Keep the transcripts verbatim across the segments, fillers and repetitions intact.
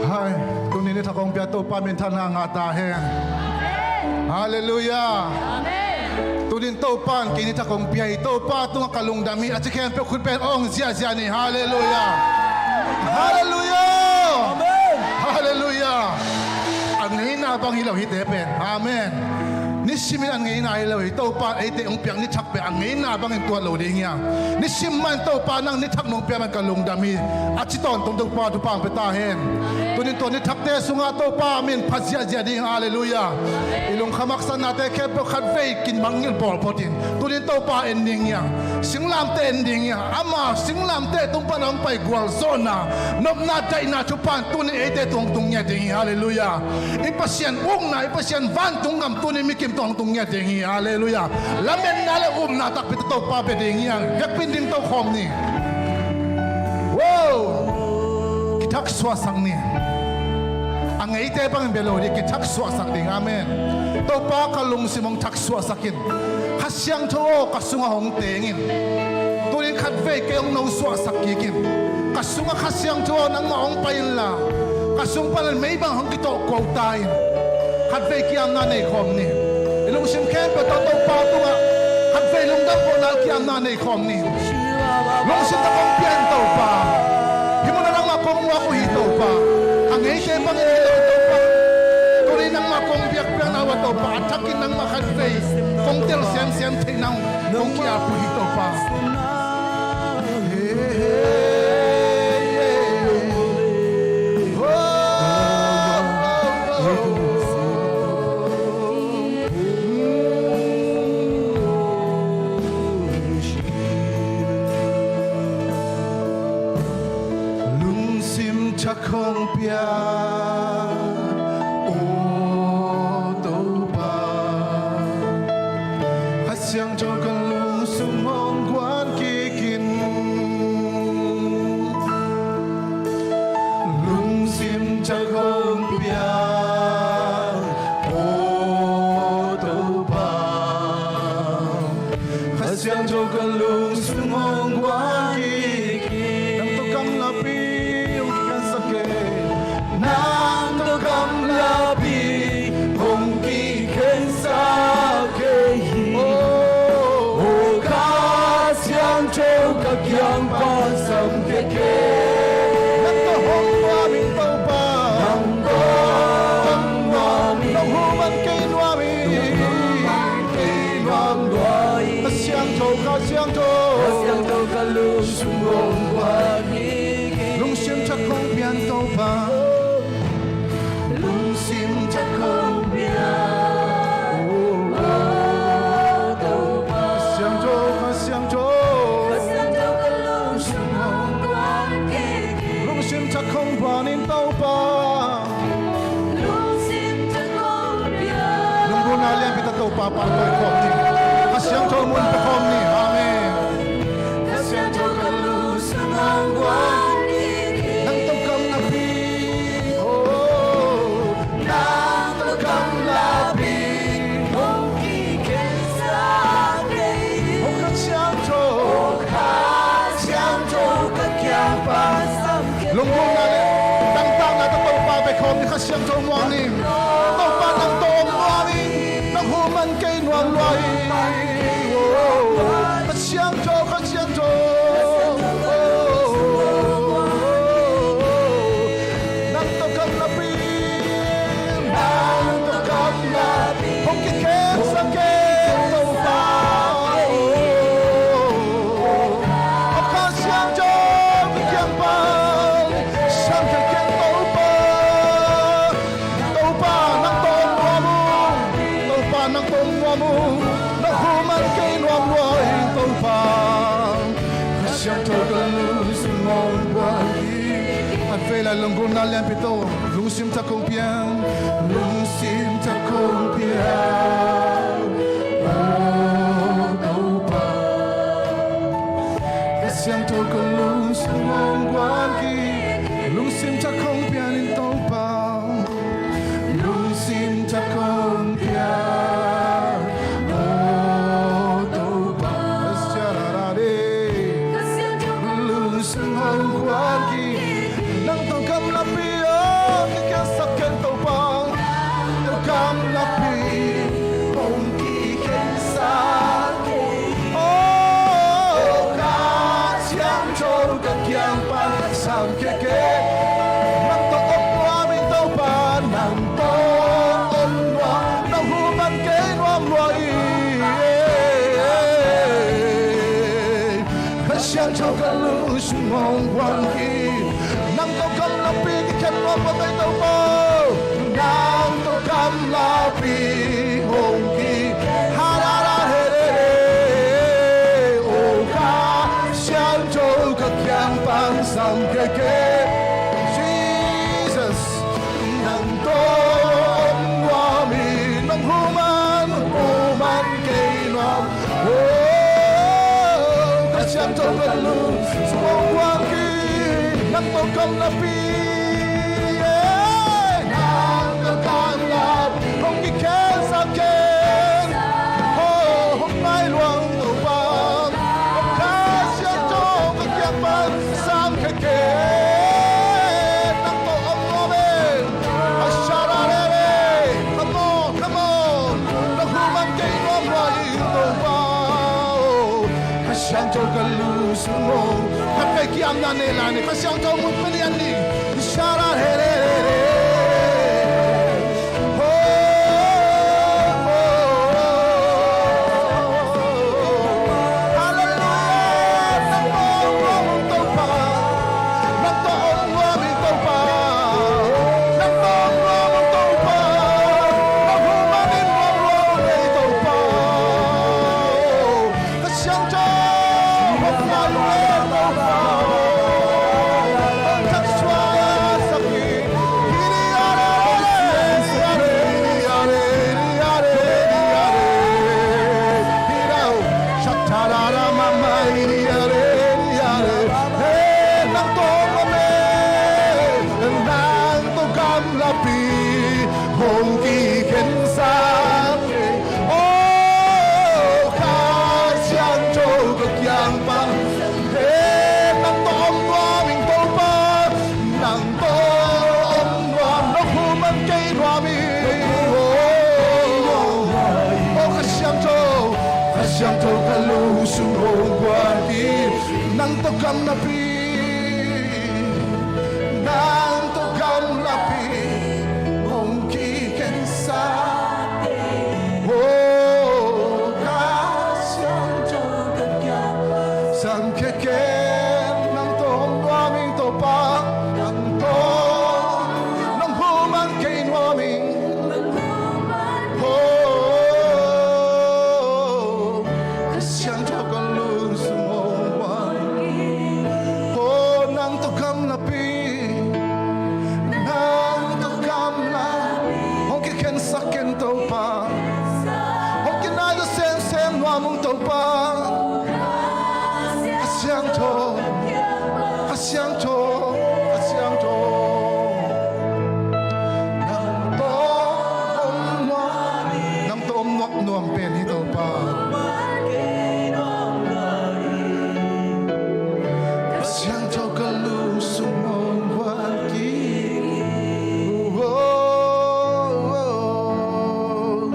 Hai, tuni ni thak hong pia Topa minthanna ngah ta hen. Halleluiah. Tuni in Topa in kei ni thak hong pia hi. Topa tungah ka lungdam hi a ci khempeuh khut beng hong ziahziah ni. Halleluiah. Halleluiah. Halleluiah. A ngeina bang hi lo hite pen. Amen. Nisimin a ngeina hi lo hi. Topa eite hong piak ni thak pen a ngeina bangin tuat lo ding hi a. Nisim mah in Topa nang ni thak nong pia man ka lungdam hi a ci tawntung Topa thupha hong pia ta hen. Tuni in tua ni thakte sungah Topa min phat ziahziah ding. Halleluiah. I lungkham haksatnate khempeuh khatvei kin mangngilh bawl photin tuni in Topa en ding hi a. Singlamteh en ding hi a. Ama singlamteh tung pan hong pai gualzawhna, nopna, daihna thupha in tuni eite tung tung ngiat ding hi. Halleluiah. I Pasian ukna, i Pasian vantung gam tuni mikim tung tung ngiat ding hi. Halleluiah. Lametna le upna takpi tawh Topa pia ding hi hang. Biakpin ding tokhawm ni. Wow. Kithaksuahsak ni. A ngeite bangin bia lo ding, kithaksuahsak ding. Amen. Topa ka lungsim hong thaksuahsak in. Kha Siangtho aw, ka sungah hong teng in. Tuni in khatvei kei hong nosuahsak kik in. Ka sungah Kha Siangtho aw, nangmah hong pai inla, ka sung panin mei bang hong kitawh ko ta in. Khatvei kiamna nei khawm ni. I lungsim khempeuh tawh Topa tungah khatvei lungdam khawmna kiamna nei khawm ni. Lungsim thak hong pia in Topa. Hih munah nangmah kong muak uh hi Topa. A ngeite bangin hi lo Topa. Tuni nangmah kong biakpiakna uh a Topa, a thakin nangmah khatvei kong tel semsem theihna uh kong ki-ap uh hi Topa. Lungsim thak hong pia, aw Topa. Kha Siangtho ka lungsung hong guan kik in. Lungsim thak hong pia, aw Topa. Kha Siangtho ka lungsung hong guan kik in. Nang tawh gamlapi hong kikhensak kei. Nang tawh gamlapi hong kikhensak kei hi. Oh. Oh, Kha Siangtho ka kiang pan sam kei. Nang tawh hong nuam ing Topa. Nang tawh hong nuam ing. Nong huh man kei nuam ing. Kei nuam lua ing. Kha Siangtho, Kha Siangtho. Kha Siangtho ka lungsung hong guan kik in. Lungsim thak hong pia in Topa. Lungsim thak hong pia. Oh, oh, Topa. Kha Siangtho, Kha Siangtho. Kha Siangtho ka lungsung hong guan kik in. Lungsim thak hong pia in Topa. Lungsim thak hong pia. Lunggulhna lianpi tawh Topa pangtawi khawm ni. Kha Siangtho mun pia khawm ni. Amen. Kha Siangtho ka lungsung hong guan kik in. Nang tawh gamlapi. Oh. Nang tawh gamlapi hong kikhensak kei. Oh, Kha Siangtho. Oh, Kha Siangtho ka kiang pan sam kei. Lunggulhna le tangtakna tawh Topa bia khawm ni. Kha Siangtho muang ni. Topa nang tawh om nuam ing. Nong huh man kei nuam lua ing. Oh, Kha Siangtho, Kha Siangtho. Nang tawh gamlapi. Gulna lianpi tawh lungsim thak kong piang, lungsim thak kong piang, oh Topa. Ka siangtho ka lungsim hong guan kik, lungsim thak kong piang in Topa, lungsim thak kong piang, oh Topa. Lungsim hong guan kik, nang tawh gamlapi hong kikhensak ken Topa. Nang tawh gamlapi hong kikhensak ken. Oh, Kha Siangtho ka kiang pan sam khekhe. Nang tawh om nuam ing Topa, nang tawh om nuam, na hu man kei nuam lua hi. Kha Siangtho ka lungsim hong guan kik, nang tawh gamlapi kikhen nuam lua kei Topa. Nang tawh gamlapi hong kikhen, ha ra ra he re re. Oh, Kha Siangtho ka kiang pan sam khekhe. Jesus, nang tawh om nuam ing, nang hu man, hu man kei nuam. Oh, Kha Siangtho ka lungsim hong guan kik, nang tawh gamlapi, eh, nang tawh gamlapi hong kikhensak ken. Oh, hong ngai lua ing Topa. Kha Siangtho ka kiang pan sam khekhe. Nang tawh om nuam ing. A sha ra re re. Come on, come on. Na hu man kei nuam lua hi Topa. Oh, Kha Siangtho ka lungsim hong. Khat vei ki-amna nei lai ni. Kha Siangtho mun pia lian ni. A sha ra he re re re. Nang tawh om nuam ing, nang tawh gamlapi hong kikhensak. Oh, Kha Siangtho ka kiang pan. He, nang tawh om nuam ing Topa. Nang tawh om nuam, na hu man kei nuam ing. Oh, Kha Siangtho, Kha Siangtho ka lungsim hong guan kik, nang tawh gamlapi, nang tawh gamlapi hong kikhensak. Oh, Kha Siangtho ka kiang sam khekhe. Nang tawh om nuam ing Topa, nang tawh, nang hu man kei nuam ing. Oh, Kha Siangtho ka lungsim hong guan. Oh, nang tawh gamlapi, nang tawh gamlapi hong kikhensak ken Topa. Hong kinai zaw semsem nuam ung Topa. Kha Siangtho, Kha Siangtho, Kha Siangtho. Nang tawh om nuam, nang tawh om nuam nuam pen hi Topa. Kha Siangtho ka lungsim hong guan kik. Oh, oh, oh.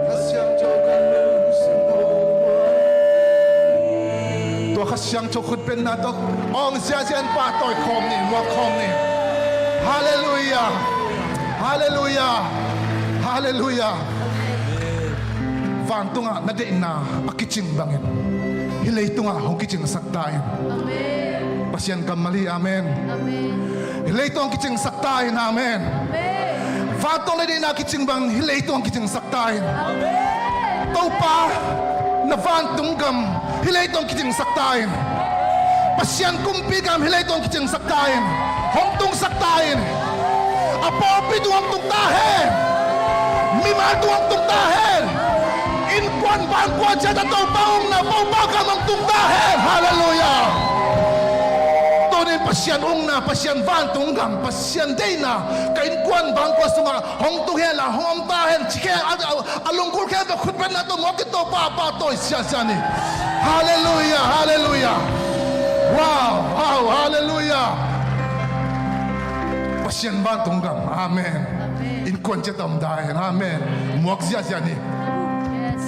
Kha Siangtho ka lungsim hong guan kik. Tua Kha Siangtho khutbetna tawh awng ziahziah in pahtawi khawm ni, muak khawm ni. Halleluiah. Halleluiah. Halleluiah. Vantungah na deihna a kicing bangin hih leitungah hong kicingsak ta in. Amen. Pasian kammal hi, amen. Amen. Hih leitung hong kicingsak ta in, amen. Amen. Vantung na deihna a kicing bangin hih leitung hong kicingsak ta in. Amen. Topa, na vantung gam hih leitung hong kicingsak ta in. Pasian kumpi gam hih leitung hong kicingsak ta in. hong tungsak ta in. A pawlpi tung hong tung ta hen. Mimal tung hong tung ta hen. Innkuan vankuan ciat a Topa ungna, Topa gam hong tung ta hen. Halleluiah. Tunin Pasian ungna, Pasian vantung gam, Pasian deihna ka innkuan vankuan sungah hong tung hen la, hong om ta hen. Ci khe a, a, a lungkul khe bek khut beng na tawh muak in Topa pahtawi siasia ni. Halleluiah, halleluiah. Wow, wow, halleluiah. Pasian vantung gam. Amen. Amen. Innkuan ciat a om ta hen. Amen. Muak siasia ni. Yes.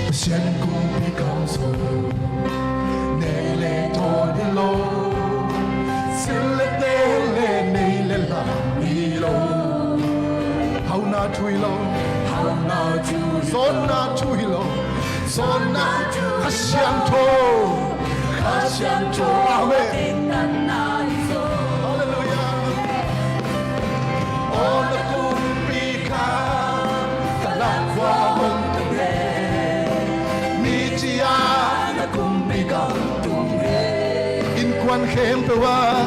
Pasian kumpi gam sung nek le tawn hi lo, sil le tel le nei le lam hi lo. Hauhna thu hi lo, hauhna thu hi lo, zawnna thu hi lo, zawnna thu, Kha Siangtho, Kha Siangtho. Amen. Halleluiah. Aw na kumpi gam, ka lak vua hong tung hen. Mi ci-a na kumpi gam tung hen. Innkuan khempeuh ah,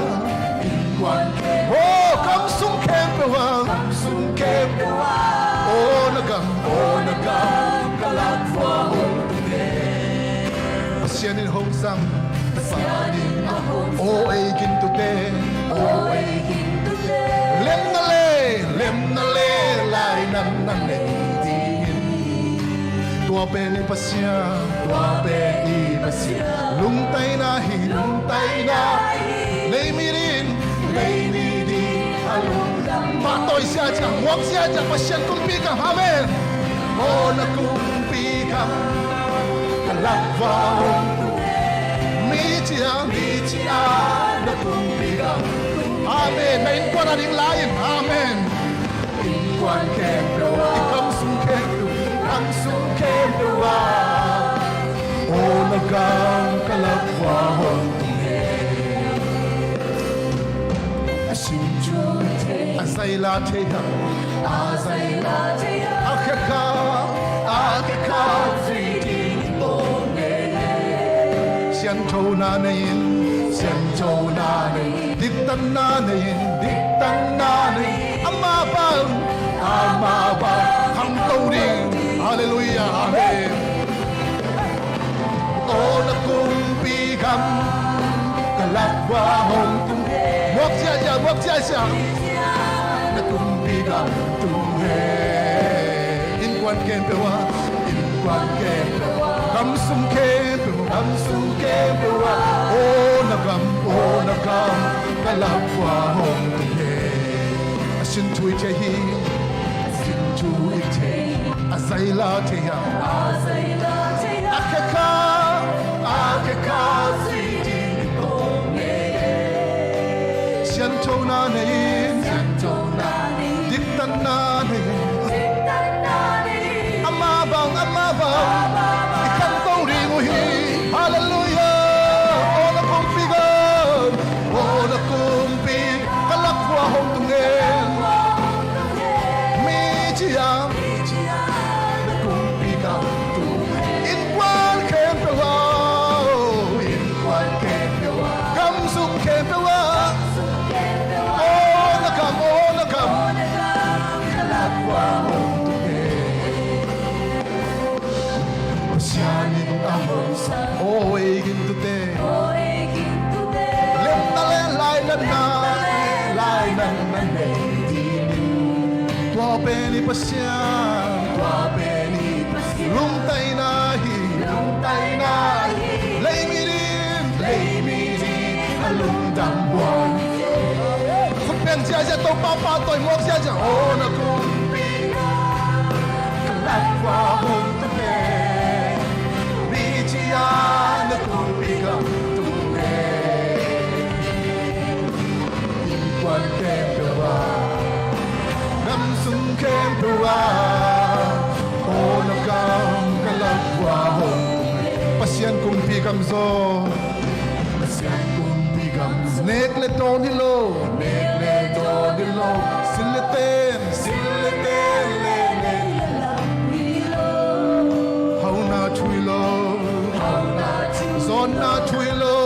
innkuan khempeuh, oh, gam sung khempeuh ah, gam sung khempeuh ah, aw na gam, aw na gam, ka lak vua hong tung hen. Pasian in hong sang, Pasian in a hong sang, aw ei gintute, aw ei gintute, lemna le, lemna le lainan na nei dingin. Tua pen i Pasian, tua pen i Pasian, lungtaina hi, lungtaina hi. Lei mi ding, lei mi ding a lungdam. Pahtawi siasia, muak siasia, Pasian kumpi gam. Amen. Aw na kumpi gam, ka lak vua hong tung hen. Mi ci-a, mi ci-a na kumpi gam. Amen. Na innkuan a ding lai in. Amen. Innkuan khempeuh ah, i gam sung khempeuh, gam sung khempeuh ah, aw na gam, ka lak vua hong tung hen. A simthu, a zaila thei hang, a zaila thei hang, a khekha, a khekha zui ding i pom e. Sianthona nei in, sianthona nei in, diktatna nei in, diktatna nei in, amah bang, amah bang khangto ding. Halleluiah. Amen. Aw na kumpi gam, ka lak vua hong tung hen. Muak siasia, muak siasia. Na kumpi gam tung hen. Innkuan khempeuh ah, innkuan khempeuh ah, gam sung khempeuh, gam sung khempeuh ah, aw na gam, aw na gam, ka lak vua hong tung hen. A simthu i thei hi, a simthu i thei hi, a zaila thei hang, a zaila thei hang, a khekha, a khekha zui ding i pom e. Sianthona nei in, sianthona nei in, diktatna nei in, diktatna nei in, amah bang, amah bang, amah bang i khangto ding uh hi. Halleluiah. Aw na kumpi gam, aw na kumpi, ka lak vua hong tung hen. Mi ci-a, mi ci-a na kumpi gam tung hen. Innkuan khempeuh ah, innkuan khempeuh ah, gam sung khempeuh ah, aw na gam, aw na gam, ka lak vua hong tung hen. Pasian in a hong sang, aw ei gintute, aw ei gintute, lemna le lainan na, lemna le lainan na nei dingin. Tua pen i Pasian, tua pen i Pasian, lungtaina hi, lungtaina hi. Lei mi ding, lei mi ding a lungdam buang. Khut beng siasia, Topa pahtawi, muak siasia. Aw na kumpi gam, ka lak vua hong tung hen. Mi ci-a na kumpi gam tung hen. Innkuan khempeuh ah, gam sung khempeuh ah, aw na gam, ka lak vua hong tung hen. Pasian kumpi gam zaw, Pasian kumpi gam zaw. Nek le tawn hi lo, nek le tawn Sil le ten, sil le ten le le. Hauhna thu hi lo. Zawnna thu hi lo.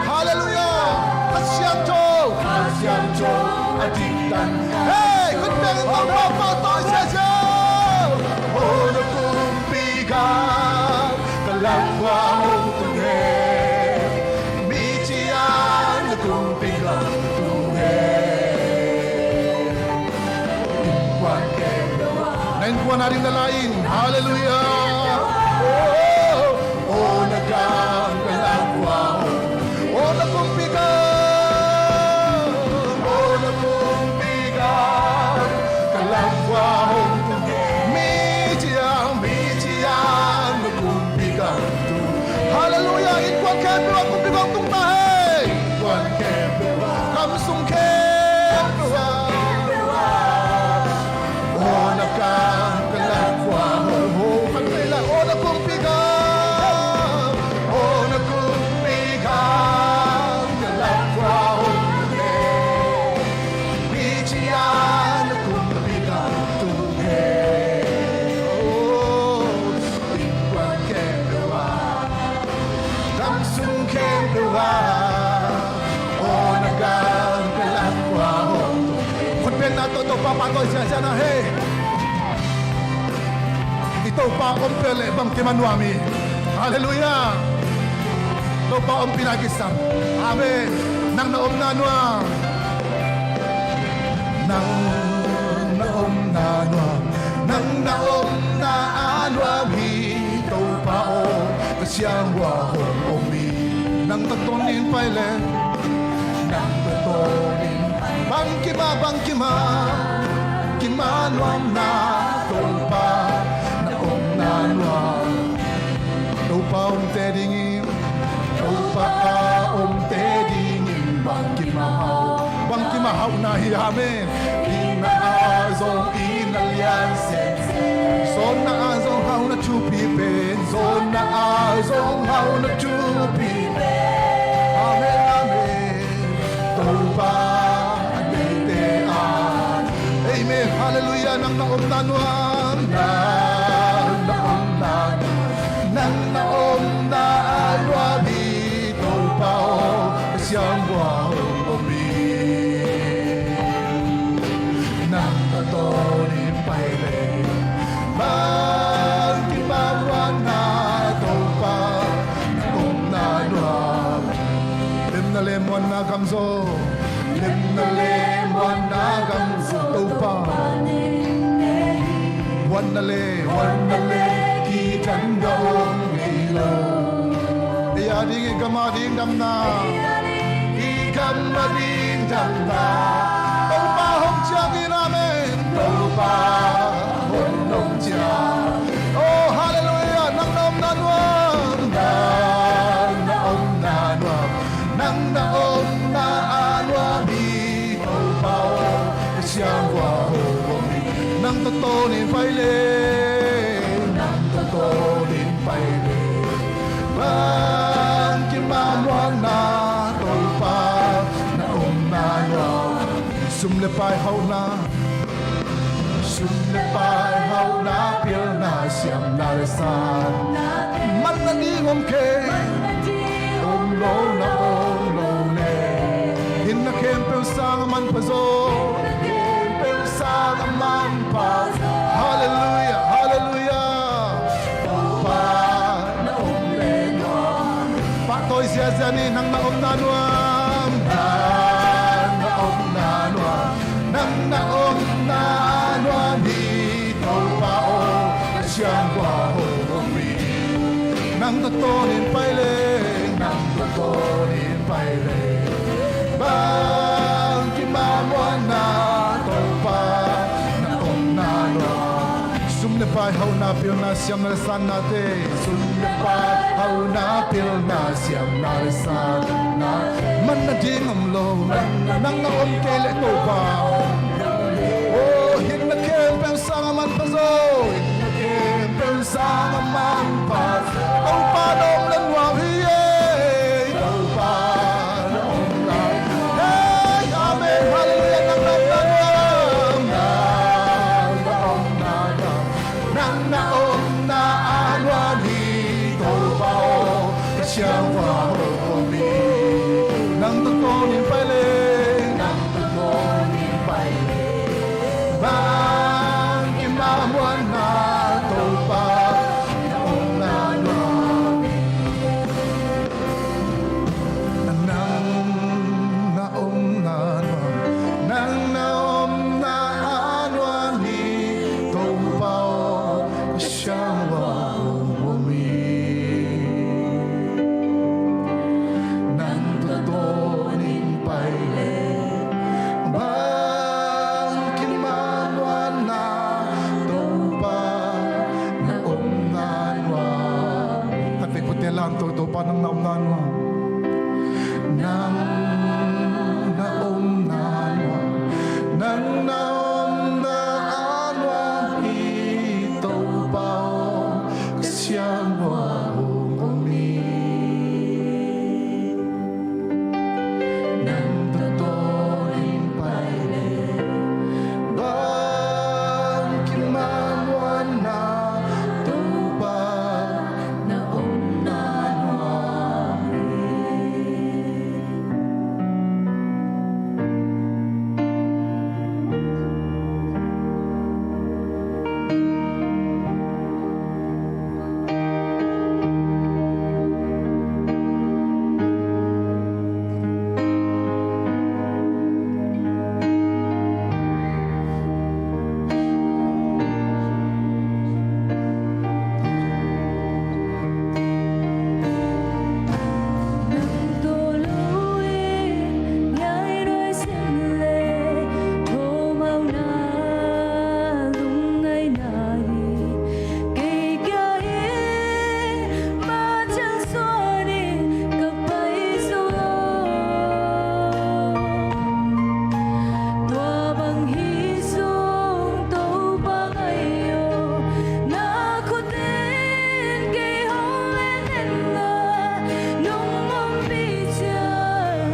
Halleluiah. Kha Siangtho, Kha Siangtho a diktan. Hey, khut beng in Topa pahtawi ziahziah o. O na kumpi gam ka lam khua hong tung hen. Mi ciang na kumpi gam tung hen. Innkuan khempeuh ah. Na innkuan a ding na la in. Halleluiah. Oh, oh, na gam ka lam khua hong. Oh, na kumpi gam. Oh, na kumpi gam ka lam khua hong tung. Mi ciang, mi ciang na kumpi gam tung. Halleluiah. Innkuan khempeuh ah kumpi gam tung ta hen. Innkuan khempeuh ah, gam sung khempeuh ah. O na gam ka lam khua hong. Khat vei la. O na kumpi gam. O na kumpi gam ka lam khua hong. Mi ciang na kumpi gam tung hen. Oh, innkuan khempeuh ah, gam sung khempeuh ah, o na gam ka lam khua hong. Khut bengna tawh Topa pahtawi ziahziah na hei. I Topa om peuh leh bangkim a nuam hi. Halleluiah. Topa ompihna kisam. Amen. Nang na omna nuam. Nang na omna nuam. Nang na omna a nuam hi Topa aw. Ka siangtho hong om hi. Nang tawh tawnin pai le. Nang tawh tawnin pai. Bangkim ah, bangkim ah. Kim a nuamna Topa na omna nuam. Topa omte ding hi. Topa a omte ding hi. Bangkim ah hau. Bangkim ah hauhna hi. Amen. Inn ah zong inn a lian semsem. Zawnna ah zong hauhna thupi pen. Zawnna ah zong hauhna thupi pen. Amen, amen. Topa a neite a. Amen. Halleluiah. Nang na omna nuam. Nang na omna nuam. Nang na omna a nuam hi Topa aw. Ka siangtho hong om hi. Nang tawh tawnin pai le. Bangkim a muanna Topa na omna nuam. Lemna le muanna gam zaw. Lemna le muanna gam zaw Topa. Muanna le, muanna le kidang na om hi lo. Ei a ding, i gam a ding damna. I gam a ding damna. Topa hong ciang in, amen. Topa hong ciang. Oh, halleluiah. Nang na omna nuam. Nang na omna nuam. Nang na omna a nuam hi Topa aw. Ka siangtho hong om hi. Nang tawh tawnin pai le. Nang tawh tawnin pai le. Bangkim a muanna Topa na omna nuam. Sum le pai hauhna. Sum le pai hauhna pilna siamna le sanna. Manna ding om kei. Om lo na om lo le. Inn na khempeuh sang a manpha zaw. Inn na khempeuh sang a manpha zaw. Halleluiah, halleluiah. Topa na om le nuam. Pahtawi ziahziah ni. Nang na omna nuam. Nang na omna nuam. Nang na omna nuam hi Topa aw. Ka siangtho hong om hi. Nang tawh tawnin pai le. Nang tawh tawnin pai le. Bangkim a muanna Topa na omna nuam. Sum le pai hauhna pilna siamna le sannate. Sum le pai hauhna pilna siamna le sanna. Manna ding om lo. Nang na om kei leh Topa. Oh, inn na khempeuh sang a manpha zaw. Inn na khempeuh sang a manpha zaw. Topa na om le nuam hi e. Topa na om le. Hey, amen. Halleluiah. Nang na omna a nuam, nang na omna a nuam, nang na omna a nuam hi Topa aw, ka siangtho ah hong om hi. Nang tawh tawnin pai leh bang kimang muanna, Topa na omna nuam hi. Nang tawh lo in ngai nuai sim leh thawhmauhna, lungngaihna hi. Kei kia in mah ciang suan in ka pai zo lo. Tua bang hi sung Topa ngai aw, na khut in kei hong len in la, nong ompih ciang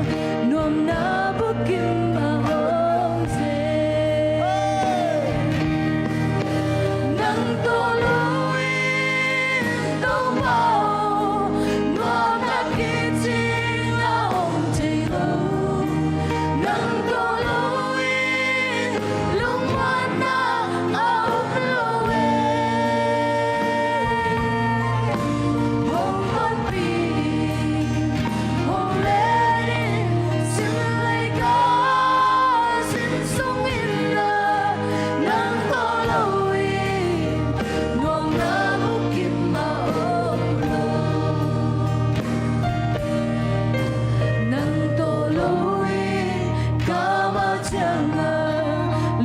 nuamna bukim a om zen. Nang tawh lo in Topa aw, nuamna kicing a om thei lo. Nang tawh lo in lungmuanna a om lo e. Hong tonpih in, hong len in, sim lei ka sim sung in la, nang tawh lo in nuamna bukim a om lo. Nang tawh lo in ka mah ciang a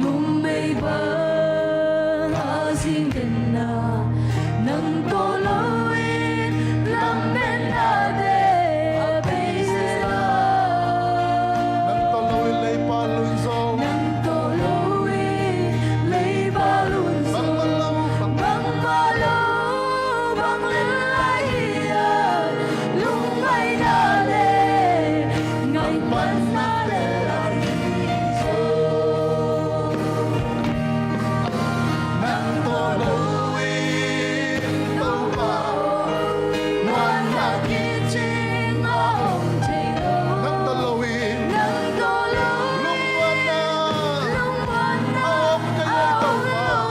lum mei bang a zing den na, nang tawh lo in lametnate a bei zel a. Nang tawh lo in leiba lun zo. Nang tawh lo in leiba lun zo. Bangmah lo, bang bangmah lo, bang lel lai hi a, lungngaihna le ngaihphatna lel lai hi zo. Nang tawh lo in Topa aw, muanna kicing a om thei lo. Nang tawh lo in, nang tawh lo in lungmuanna, lungmuanna a om thei lo Topa aw.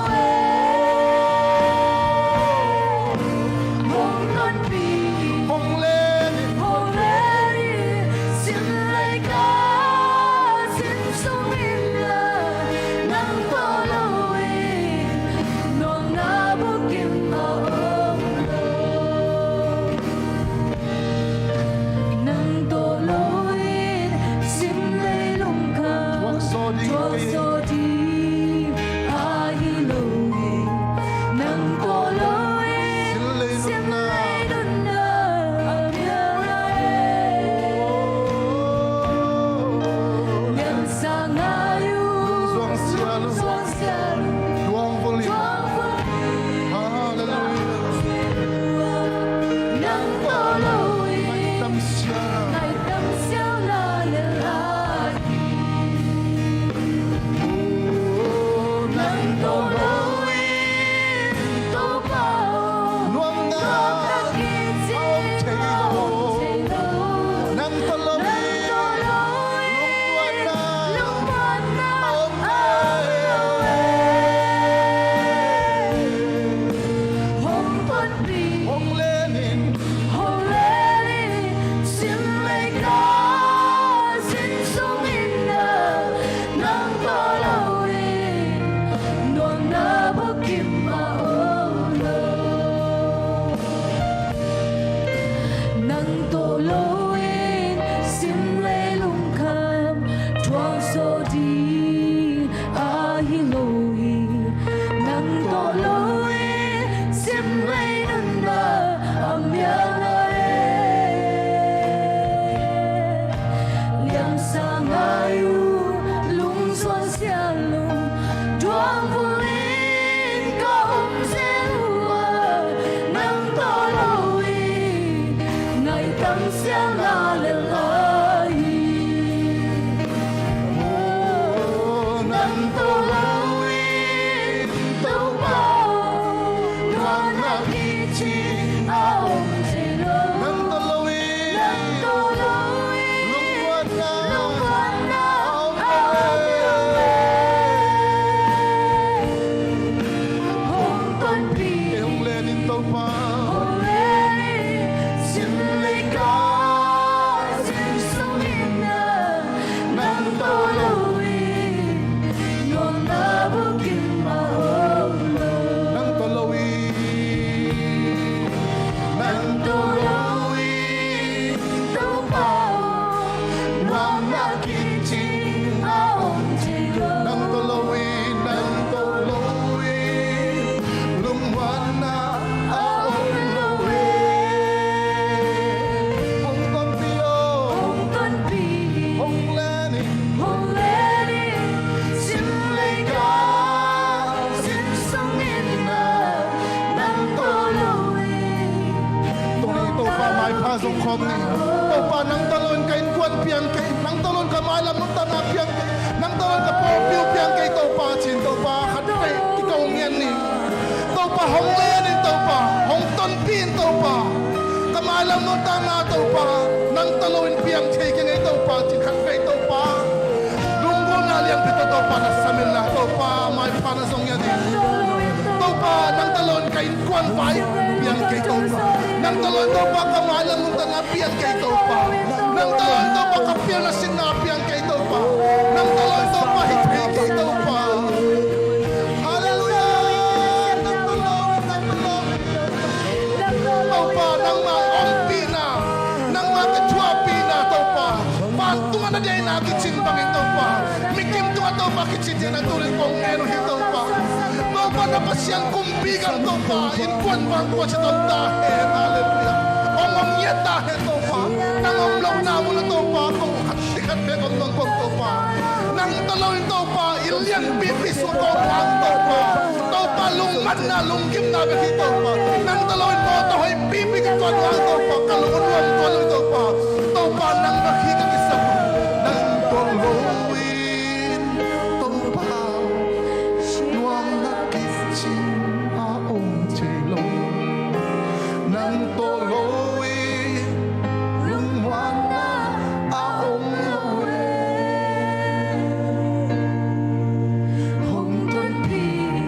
Hong tonpih, hong len in, hong len in, sim lei ka sim sung in la, nang tawh lo in nuamna bukim a om lo. Nang tawh lo in sim lei lungkham thuakzaw ding, thuakzaw ding ahi lo hi. Nang tawh lo in sim lei nunna a mial lai e. Liansa ngai uh, zuang sia lo, zuang sia lo, duang vul in, duang vul in. Halleluiah. Nang tawh lo in ngaihdam siau, ngaihdam siau na lel lai hi. Nang tawh lo in Topa aw, nuamna, nuamna kicing a om thei lo. Nang tawh lo in, nang tawh lo in lungmuanna, lungmuanna a om lo e. Hong tonpih, hong len in, hong len in, sim lei ka sim sung in la, nang tawh lo in nuamna bukim a om lo. Nang tawh lo in sim lei lungkham thuakzaw ding ahi lo hi. Nang tawh lo in sim lei nunna a mial lai e. Topa, nang tawh lo in ka innkuan piang kei, nang tawh lo in ka mailam nuntakna piang kei, nang tawh lo in ka pawlpi uh piang kei Topa, ci-in Topa, khat vei kiko ngiat ni. Topa, hong len in Topa, hong tonpih in Topa, ka mailam nuntakna Topa, nang tawh lo in piang thei kei ngei Topa, ci-in khat vei Topa, lunggulhna lianpi tawh Topa na sam in la Topa, maipha na zong ngiat ni. Topa, nang tawh lo in ka innkuan vai piang kei Topa, nang tawh lo in Topa, ka mailam nuntakna piang kei Topa. Nang tawh lo in Topa, ka pilna sinna piang kei Topa. Nang tawh lo in Topa, hi thei kei Topa. Halleluiah. Nang tawh lo in, nang tawh lo in. Topa, nangmah ompihna, nangmah kithuahpihna Topa, vantung ah na deihna kicing bangin Topa, mikim tungah Topa kici theihna tu-in kong ngen uh hi Topa. Topa, na Pasian kumpi gam Topa, innkuan vangkua ci tawn ta hen. Halleluiah. Ong om ngiat ta hen Topa. Nang om lohna mun ah Topa, ko khat si khat bek om nuam kong Topa. Nang tawh lo in Topa, inn lianpipi sung ko nuam Topa. Topa, lungmanna, lunggimna bek hi Topa. Nang tawh lo in mawtaw hoihpipi ka tuan nuam Topa. Ka lung nuam tuan lo Topa. Topa, nang bek hi ka kisam. Nang tawh lo in Topa, nuamna kicing a om thei lo. Nang tawh lo in lungmuanna a om lo e. Hong tonpih,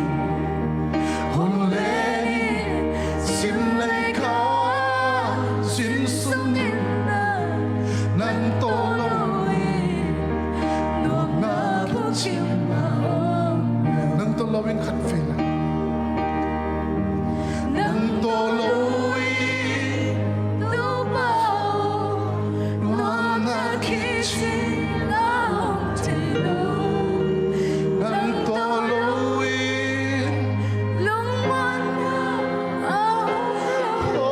hong len in, sim lei ka sim sung in. Nang tawh lo in nuamna kicing a om. Nang tawh lo in khat vei la. Nang tawh lo in Topa, nuamna kicing a om thei lo. Nang tawh lo in lungmuanna a om lo.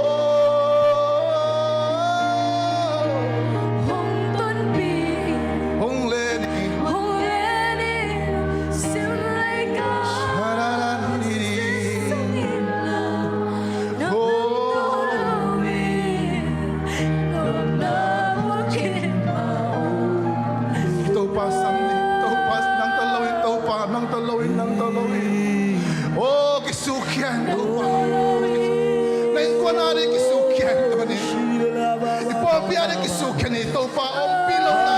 Hong tonpih, hong len in, hong len in, sim lei ka sim sung in la. Nang tawh lo in nuamna kicing a om. Topa sam ni, Topa, nang tawh lo in Topa, nang tawh lo in, nang tawh lo in. Oh, kisukkhia in Topa. Na innkuan a ding kisukkhia in Topa ni. I pawlpi a ding kisukkhia in Topa. Ompih lohna.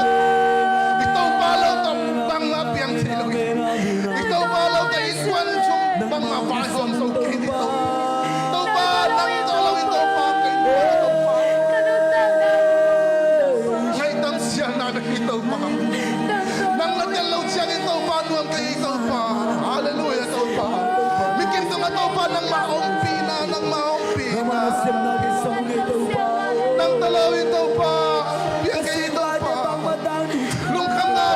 I Topa lo tawh bangmah piang thei lo. I Topa lo tawh innkuan sung bangmah vaihawm zo kei ni Topa. Topa, nang tawh lo in Topa, ka innkuan Topa. Ngaihtam sialna na hi Topa. Nang na tel lo ciangin Topa, nuam ka hi Topa. Halleluiah Topa. Mikim tungah Topa, nangmah ompihna, nangmah ompihna. Nang tawh lo in Topa, piang ka hi Topa. Lungkhamna.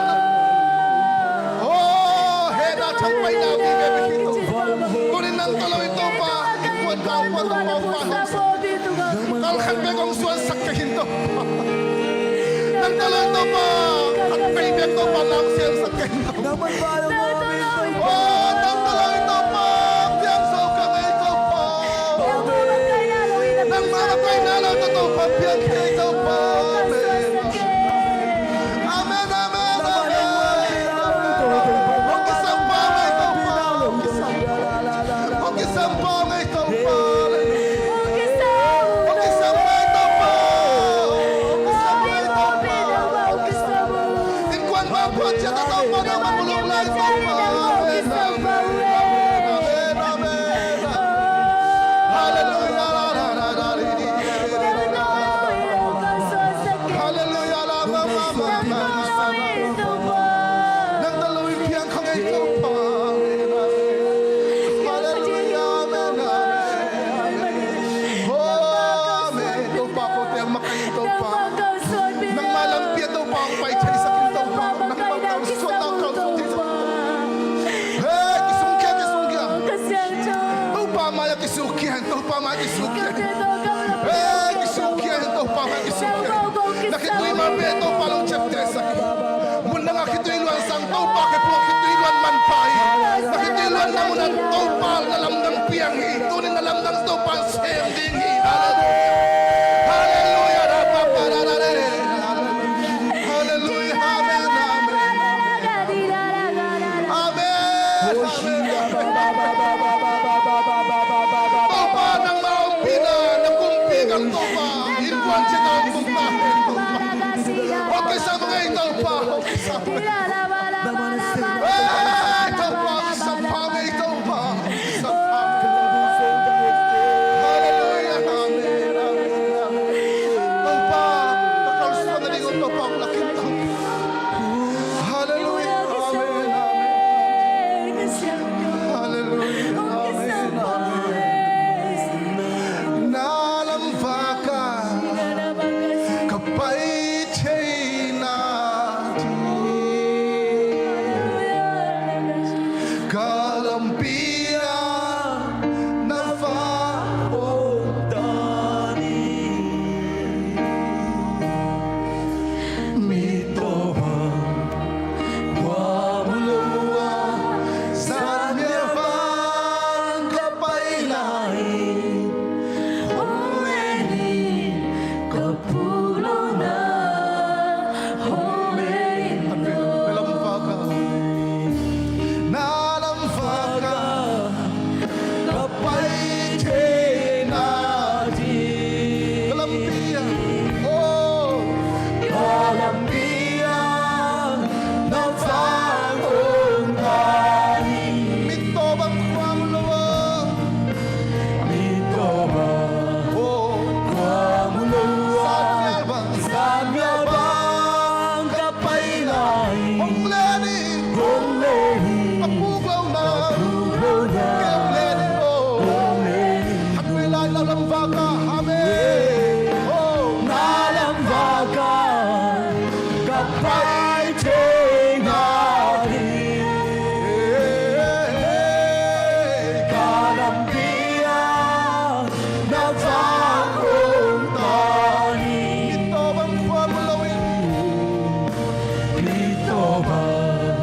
Oh, hehna thangpaihna vive bek hi Topa. Tuni nang tawh lo in Topa, innkuan ka Topa, Topa, Topa. Kal khat bek hong suansak ka hi Topa. Nang tawh lo in Topa, khat vei bek Topa, nang siamsak ka hi Topa. Oh, nang tawh lo in Topa, piang zo ka ngei Topa. Nangmah na kaihna lo tawh Topa piang ka hi Topa. Amen. Amen, amen, amen. Hong kisam pah ngei Topa. Hong kisam pah ngei Topa. Hong kisam ngei Topa. Hong kisam ngei Topa. Innkuan vangkua ciat ah Topa nangmah muluk lai Topa. Amen, amen, amen, amen. Halleluiah. Halleluiah. Nang tawh lo in piang ka ngei Topa. Halleluiah. Amen, amen. Oh, amen. Topa, kote makaih in Topa. Nangmah lampi ah Topa hong pai theisak in Topa. Nangmah kalsuan, nang kalsuan theisak in Topa. Hey, kisungkhia, kisungkhia. Topa mai-ah kisukkhia in, Topa mai-ah kisukkhia in. Hey, kisukkhia in, Topa mai-ah kisukkhia in. Na khitui ma pe Topa lungciaptehsak in. Mun dang a khitui luan sang Topa khempeuh khitui luan manpha hi. Na khitui luanna mun ah Topa na lamdang piang hi. Tuni na lamdang Topa sem ding hi. Halleluiah. Halleluiah. Topa, nangmah ompihna, na kumpi ngah Topa, innkuan ciat ah om ta hen Topa. Hong kisam ngei Topa, hong kisam ngei. Ei, Topa, kisam pha ngei Topa, kisam pha ngei. Halleluiah, amen, amen, amen. Topa, ka kalsuan nading Topa, hong lak in Topa. Halleluiah, amen, amen. Halleluiah, amen, amen. Na lamvak ah ka pai thei nading, ka lampi ah na vang om ta ning. Mi tawh bang khuamu lo a, zan mia bang ka pai lai, hong len in ka pulona, hong len in. Na lamvak ah, na lamvak ah ka pai thei nading. Ka lampi ah, oh, ka lampi ah na vang om ta ning. Mi tawh bang khuamu lo a, mi tawh bang, oh, khuamu lo a, zan mia bang, zan mia bang ka pai lai, hong len in, hong len in, a puk lo na, a puk lo na, kei hong len in, oh, hong len in. Khatvei lai na lamvak ah, amen. Oh, na lamvak ah ka pai thei nading, ka lampi ah na vang om ta ning. Mi tawh bang khuamu lo in, mi tawh bang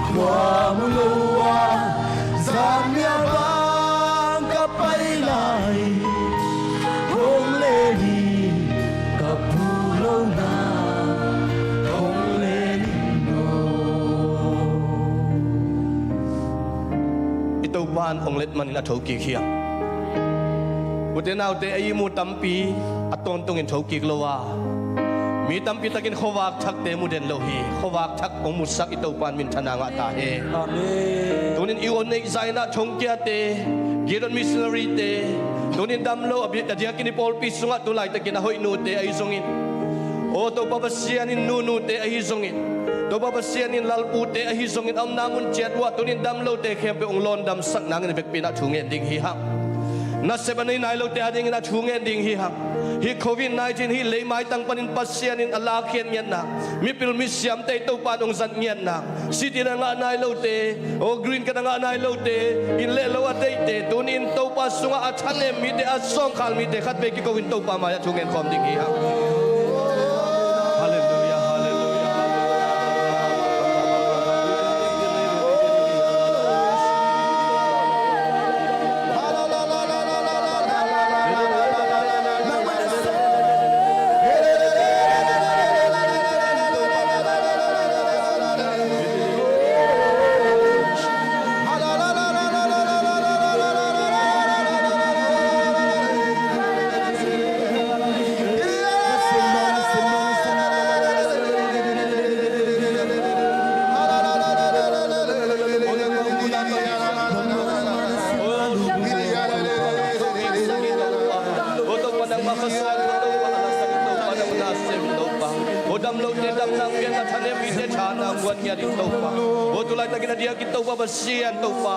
khuamu lo a, zan mia bang ka pai lai, hong len in, ka pulona, hong len in aw. I Topa in hong let manin a thokik hi hang. Ute naute, ei i mu tampi a tawntungin thokik lo a, mi tampi takin khuavak thakte mu den lo hi. Khuavak thak hong musak i Topa in minthanna ngah ta hen. Amen. Tunin i u neih zaina thongkiate, Gideon missionary te, tunin damlo a bi-, a diakin i pawlpi sungah tu laitakin a hoih nute ahi zongin, aw Topa Pasian in nunute ahi zongin, Topa Pasian in lalpute ahi zongin, a omna mun ciat uh ah tunin damlote khempeuh hong lawndamsak nangin a vekpi in a thu ngen ding hi hang. Nasep a nei nai lote adingin a thu ngen ding hi hang. Hih covid nineteen hih leimaitang panin Pasian in a lakkhiat ngiatna, mipil misiamte Topa in hong zat ngiatna, citizen a ngah nai lote, aw green card a ngah nai lote, inn le lo a deihte, tunin Topa sungah a thanem mite, a sawngkhal mite khatvei kiko in Topa mai-ah thu ngen khawm ding hi hang. Halleluiah, halleluiah, halleluiah. Aw Topa, nangmah kha suak Topa, a lasak Topa, nangmah na sem Topa. Aw damlote damna hong piak, a thanem mite thahatna hong guan ngiat in Topa. Aw tu laitakin a diakin Topa Pasian Topa,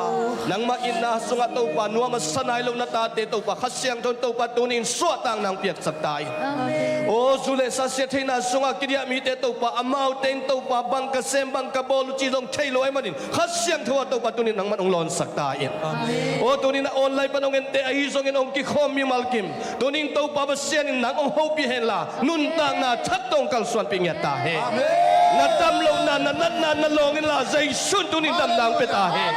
nangmah itna sungah Topa nuam a sa nai lo na tate Topa, Kha Siangtho in Topa tunin suahtakna hong piaksak ta in. Amen. Aw zu le sa siat theihna sungah kidiah mite Topa, amaute in Topa bang ka sem bang ka bawl uh cih zong thei lo ahih manin Kha Siangtho ah Topa tunin nangman hong lawnsak ta in. Amen. Aw tunin a online pan hong ente ahi zongin hong kikhawm mimal kim, tunin Topa Pasian in nang hong hopih henla, nuntakna thak tawh hong kalsuanpih ngiat ta hen. Amen. Na damlohna, na natna na lawng inla, Jesu in tunin damna hong pia ta hen.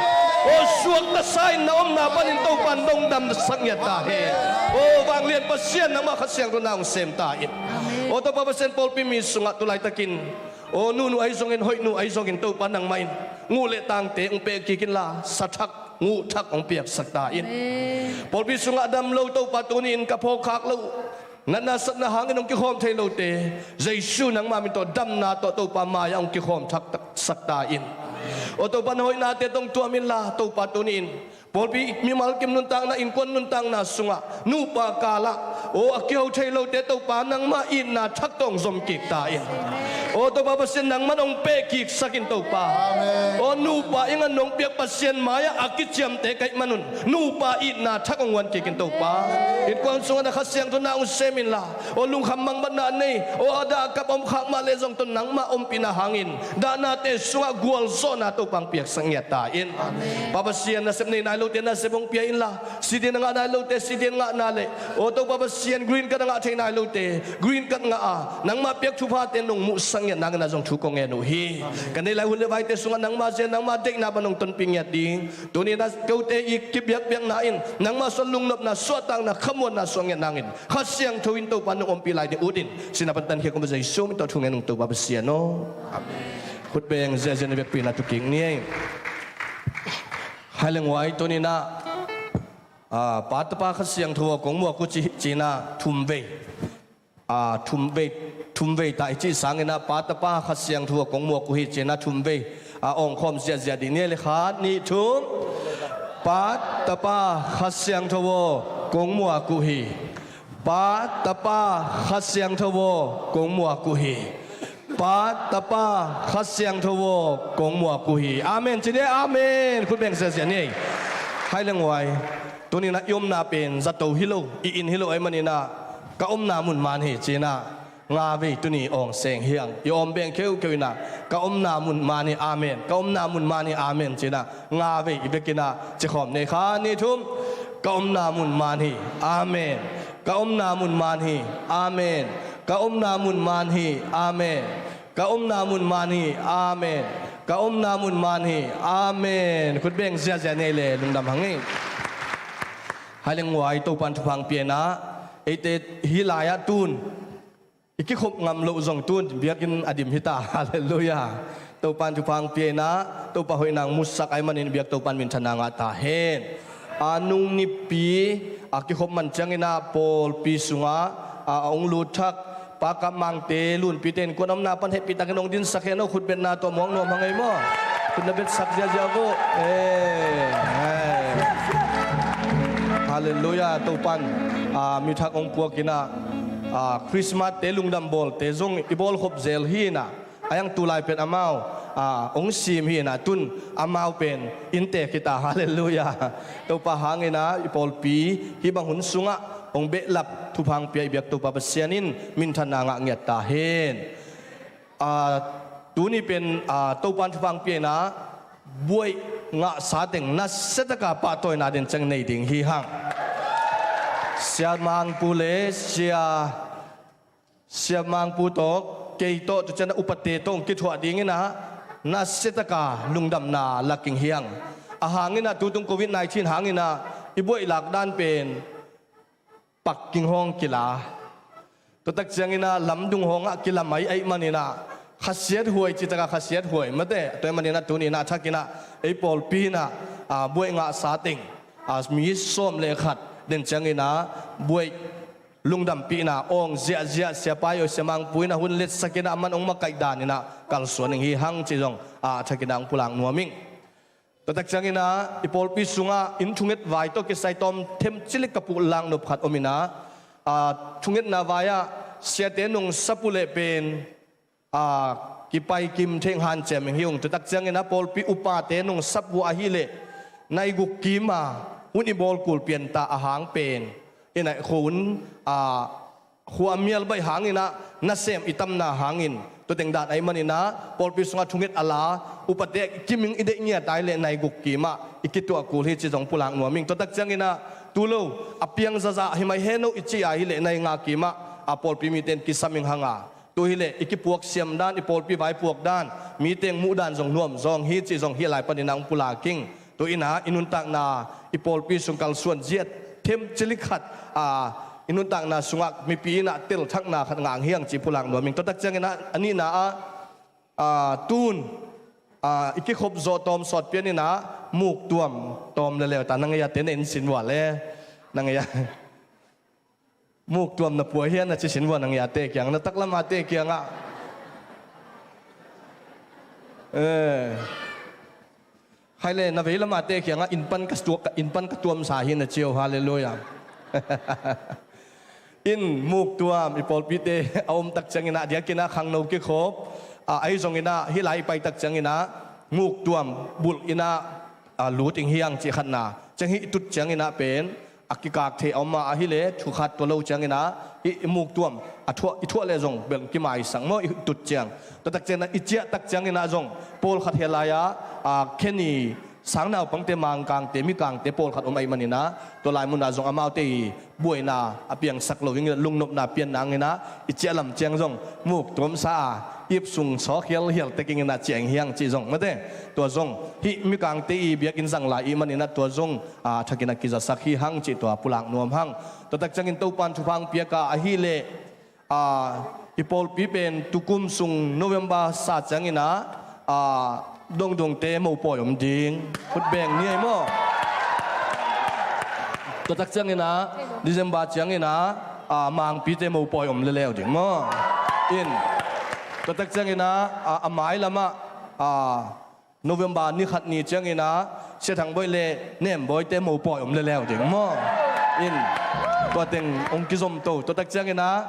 Aw suakta sa in na omna panin Topa in hong damsak ngiat ta hen. Aw vanglian Pasian, nangmah Kha Siangtho in na hong sem ta in. Aw Topa Pasian, pawlpi mi sungah tu laitakin Aw nunu ahi zongin, hoih nu ahi zongin, Topa nangmah in nguh le tangte hong pek kik inla, sa thak, nguh thak hong piaksak ta in. Amen. Pawlpi sungah a dam lo Topa tuni-in ka phawkkhak loh, natna satna hangin hong kikhawm thei lote, Jesu nangma min tawh damna tawh Topa mai-ah hong kikhawm thak, thak sak ta in. Aw Topa na hoihnate tawh hong tuam inla, Topa tuni-in pawlpi mimal kim nuntakna, innkuan nuntakna sungah nupa kalah aw a kiho thei lote Topa nangmah itna thak tawh hong zom kik ta in. Aw Topa Pasian nangman hong pek kiksak in Topa. Amen. Aw nupa i ngan nong piak Pasian mai-ah a kiciamte ka hih manun nupa itna thak hong huan kik in Topa. Innkuan sungah na Kha Siangtho na hong sem inla, aw lungkham mangbatna a nei, aw a dah a kap a om khak mah leh zong tawh nangmah ompihna hangin dahnate sungah gualzawhna Topa hong piaksak ngiat ta in. Amen. Pa Pasian, nasep nei nai lote nasep hong pia inla, citizen a ngah nai lote citizen ngahna le, aw Topa Pasian, green card a ngah thei nai lote green card ngah a, nangmah piak thuphate nong muhsak ngiat nangin ah zong thu kong ngen uh hi. Amen. Ka neih lai hun le vaite sungah nangmah zia, nangmah deihna bang hong tonpih ngiat ding, tuni-in ah kote i kibiakpiakna in nangmah suah lungnopna, suahtakna, khamuanna suah ngiat nangin Kha Siangtho in Topa nong ompih lai ding ut in, sihna pan tankhia kong Jesu min tawh thu ngen ung Topa Pasian aw. Amen. Khut beng ziahziah na biakpiakna tu kik ni ei. Hai leng huai tuni-in ah, ah, Pa, Tapa, Kha Siangtho aw kong muak uh ci, ci-in ah thum vei, ah, thum vei, thum vei ta i cih sangin ah Pa, Tapa, Kha Siangtho aw kong muak uh hi ci-in ah thum vei, ah, awngkhawm ziahziah dih ni ei le. Khat, nih, thum. Pa, Tapa, Kha Siangtho aw kong muak uh hi. Pa, Tapa, Kha Siangtho aw kong muak uh hi. Pa, Tapa, Kha Siangtho aw kong muak uh hi. Amen ci ni ei. Amen. Khut beng ziahziah ni ei. Hai leng huai, tuni-in ah i omna pen zato hi lo, i inn hi lo ahih manin ah ka omna mun man hi ci-in ah nga vei tuni awng seng hi hang. I awm beng kheukheu in ah ka omna mun man hi. Amen. Ka omna mun man hi. Amen ci-in ah nga vei i vekin ah cikhawm ni ei. Khat, nih, thum. Ka omna mun man hi. Amen. Ka omna mun man hi. Amen. Ka omna mun man hi. Amen. Ka omna mun man hi. Amen. Ka omna mun man hi. Amen. Khut beng ziahziah ni ei le, lungdam hang ei. Hai leng huai, Topa in thupha hong pia in ah, eite hih lai-ah tun i kikhop ngam loh zong tun biakinn a dim hi ta. Halleluiah. Topa in thupha hong pia in ah, Topa hoihna hong musak ahih manin biak Topa in minthanna ngah ta hen. A nung nipi a kikhop man ciangin ah pawlpi sungah a, a hong lut thak Pa Kap Mangte Lunpite innkuan omna pan hehpihtakin hong dinsak hen aw. Khut betna tawh muak nuam hang ei maw. Khut na betsak ziahziah uh. Eh, eh. Halleluiah. Topa in, ah, mi thak hong puak in ah, ah, Christmas-te lungdam bawlte zong i bawlkhop zel hi in ah, a hiang tu lai pen amau, ah, hong sim hi in ah, tun amau pen inntek hi ta. Halleluiah. Topa hangin ah i pawlpi hih bang hun sungah hong behlap thupha hong pia i biak Topa Pasian in minthanna ngah ngiat ta hen. Ah, tuni pen, ah, Topa in thupha hong pia in ah buaih ngahsa teng nasiataka pahtawina den ciang nei ding hi hang. Sia Mangpu le Sia, Sia Mangpu tawh, kei tawh, tu ciang a upate tawh hong kithuah dingin ah nasiataka lungdamna la king hi hang. A hangin ah tutung Covid nineteen hangin ah i buaih lak dan pen pak king hawng kila. Tua tak ciangin ah lamdung hawngah kila mai ahih manin ah khasiat huai, cih takah khasiat huai mate. Tua ahih manin ah tuni in ah a thakin ah ei pawlpi in ah, ah, buaih ngahsa teng, ah, mi sawm le khat den ciangin ah buaih lungdampihna awng ziahziah Sia Pai aw, Sia Mangpu in ah hun letsak in ah aman hong makaih danin ah kalsuan ing hi hang cih zong, ah, a thakin ah hong pulak nuam ing. Tua tak ciangin ah i pawlpi sungah inn thunget vai tawh kisai tawm themcilik ka pulak nop khat om in ah, ah, thungetna vai-ah siate nong sap uh leh pen, ah, kipai kim thei ing, hanciam ing hi ung. Tua tak ciangin ah pawlpi upate nong sap uh ahih leh nai guk kim a hun i bawl kul pian ta a hang pen, i naih khua un, ah, khua a mial baih hangin ah nasem i tamna hangin, tua teng dan ahih manin ah pawlpi sungah thunget a la, upate kim ing i deih ngiat a hih leh nai guk kim ah i kituah kul hi cih zong pulak nuam ing. Tua tak ciangin ah tu lo, a piang zahzah hi mai hen aw i cih a hih leh nai nga kim ah a pawlpi mite in kisam ing hang a, tu hi leh i kipuak siam dan, i pawlpi vaipuak dan, mi teng muh dan zong nuam zawng hi cih zong hih lai panin ah hong pulak ing. Tu in ah i nuntakna, i pawlpi sung kalsuan ziat themcilik khat, ah, i nuntakna sungah mipi in ah telthakna khat ngah hi hang cih pulak nuam ing. Tua tak ciangin ah a nihna ah Tun i kikhop zawh tawm sawt pian inah muktuam tawm leleu ta. Na ngei a te na in sin vua le, na ngei a muktuam na pua hian na ci sin vua na ngei a te kiang, na taklam a te kiangah. Hai le, na veilam a te kiangah inn pan ka tuamsa hi na ci o. Halleluiah. In muktuam i pawlpite a om tak cianginah diakinah khangno kikhop ahi zonginah hih lai i pai tak cianginah muktuam bulh inah lut ing hiang cih khatna. Ciang hih i tut cianginah pen a kikak thei a om a, ahileh thukhat tua lo cianginah i muktuam a thuah, i thuah leh zong bel kimaisak maw, i tut ciang. Tua tak cianginah i ciah tak cianginah zong pawlkhat hia lai-ah khen i sang naupangte, mangkangte, mikangte pawlkhat om ahih maninah tua lai munah zong amaute i buaina a piangsak lo inginah lungnopna pian nanginah i ciah lam ciang zong muktuamsa a ipsung saw khialkhial tek inginah ciah ing hiang cih zong mate. Tua zong hih mikangte i biakinn zang lai ih maninah tua zong thakin a kizasak hi hang cih tua pulak nuam hang. Tua tak ciangin Topan thupha piak a ahileh i pawlpi pen tukum sung November sa cianginah dongdongte mopawi om ding. Khut beng ni ai maw? Tua tak cianginah December cianginah mangpite mopawi om leleu ding maw? In tua tak cianginah a mailamah November ni khat ni cianginah Sia Thang Bawi le Nem Bawite mopawi om leleu ding maw? In tua teng hong kizom to. Tua tak cianginah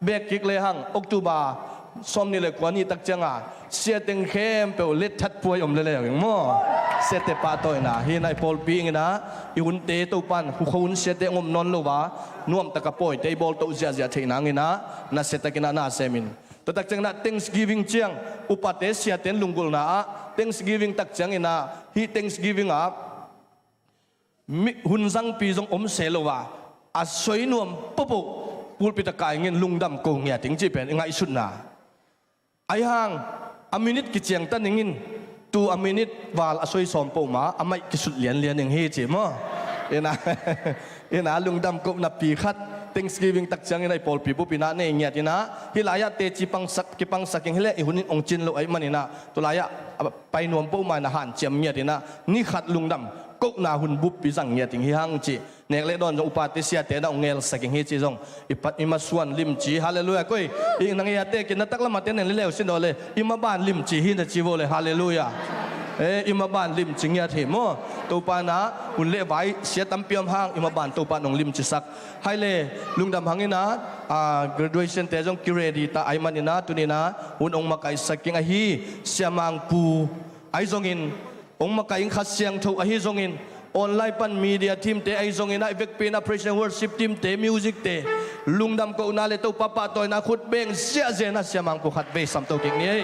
bek kik le hang October sawm nih le kua ni tak cianga sia teng khempeuh letthat puai om leleu ding maw? Siate pahtawina hi na i pawlpi inginah i hunte Topan hukho hun siate hong om nawn lo a nuamtaka pawite i bawltoh ziahziah theih nanginah nasiatakinah na semin. Tua tak cianginah Thanksgiving ciang upate siate in lunggulhna ah Thanksgiving tak cianginah hih Thanksgiving ah hun zangpi zong om se lo a a soi nuam pohpoh pulpit a kai ingin lungdam ko ngiat ing cih pen i ngaihsutna. Ahi hang a minute kiciangtan ingin tu a minute val a soi sawm pohma a maih kisut lianlian ing hi ci maw? Ina ina lungdam kohna pi khat Thanksgiving tak ciangin a i pawlpi bupinah nei ngiat inah hih lai-ah teci pangsak kipangsak ing hileh i hun in hong cin loh ahih maninah tu lai-ah a pai nuam pohma inah hanciam ngiat inah ni khat lungdam kohna hun buppi zang ngiat ing hi hang cih. Nek le dawn zong upate siate na hong ngelsak ing hi cih zong i masuan limci. Halleluiah. Koi i na ngeia tekin na taklamah te nen leleu sin aw le i maban limci hi na ci vo le. Halleluiah. E i maban limci ngiat hi maw? Topa inah hun le vai sia tampi om hang i maban Topa in hong limcisak. Hai le lungdam hanginah graduation te zong kiready ta ahih maninah tuninah hun hong makaihsak ing ahi. Siamangpu ahi zongin hong makaih ing, Kha Siangtho ahi zongin online pan media team te ahi zongin a i vekpi inah praise and worship team te, music te lungdam kohna le Topa pahtawina khut beng ziahziah inah siamangpu khat vei samto kik ni ei.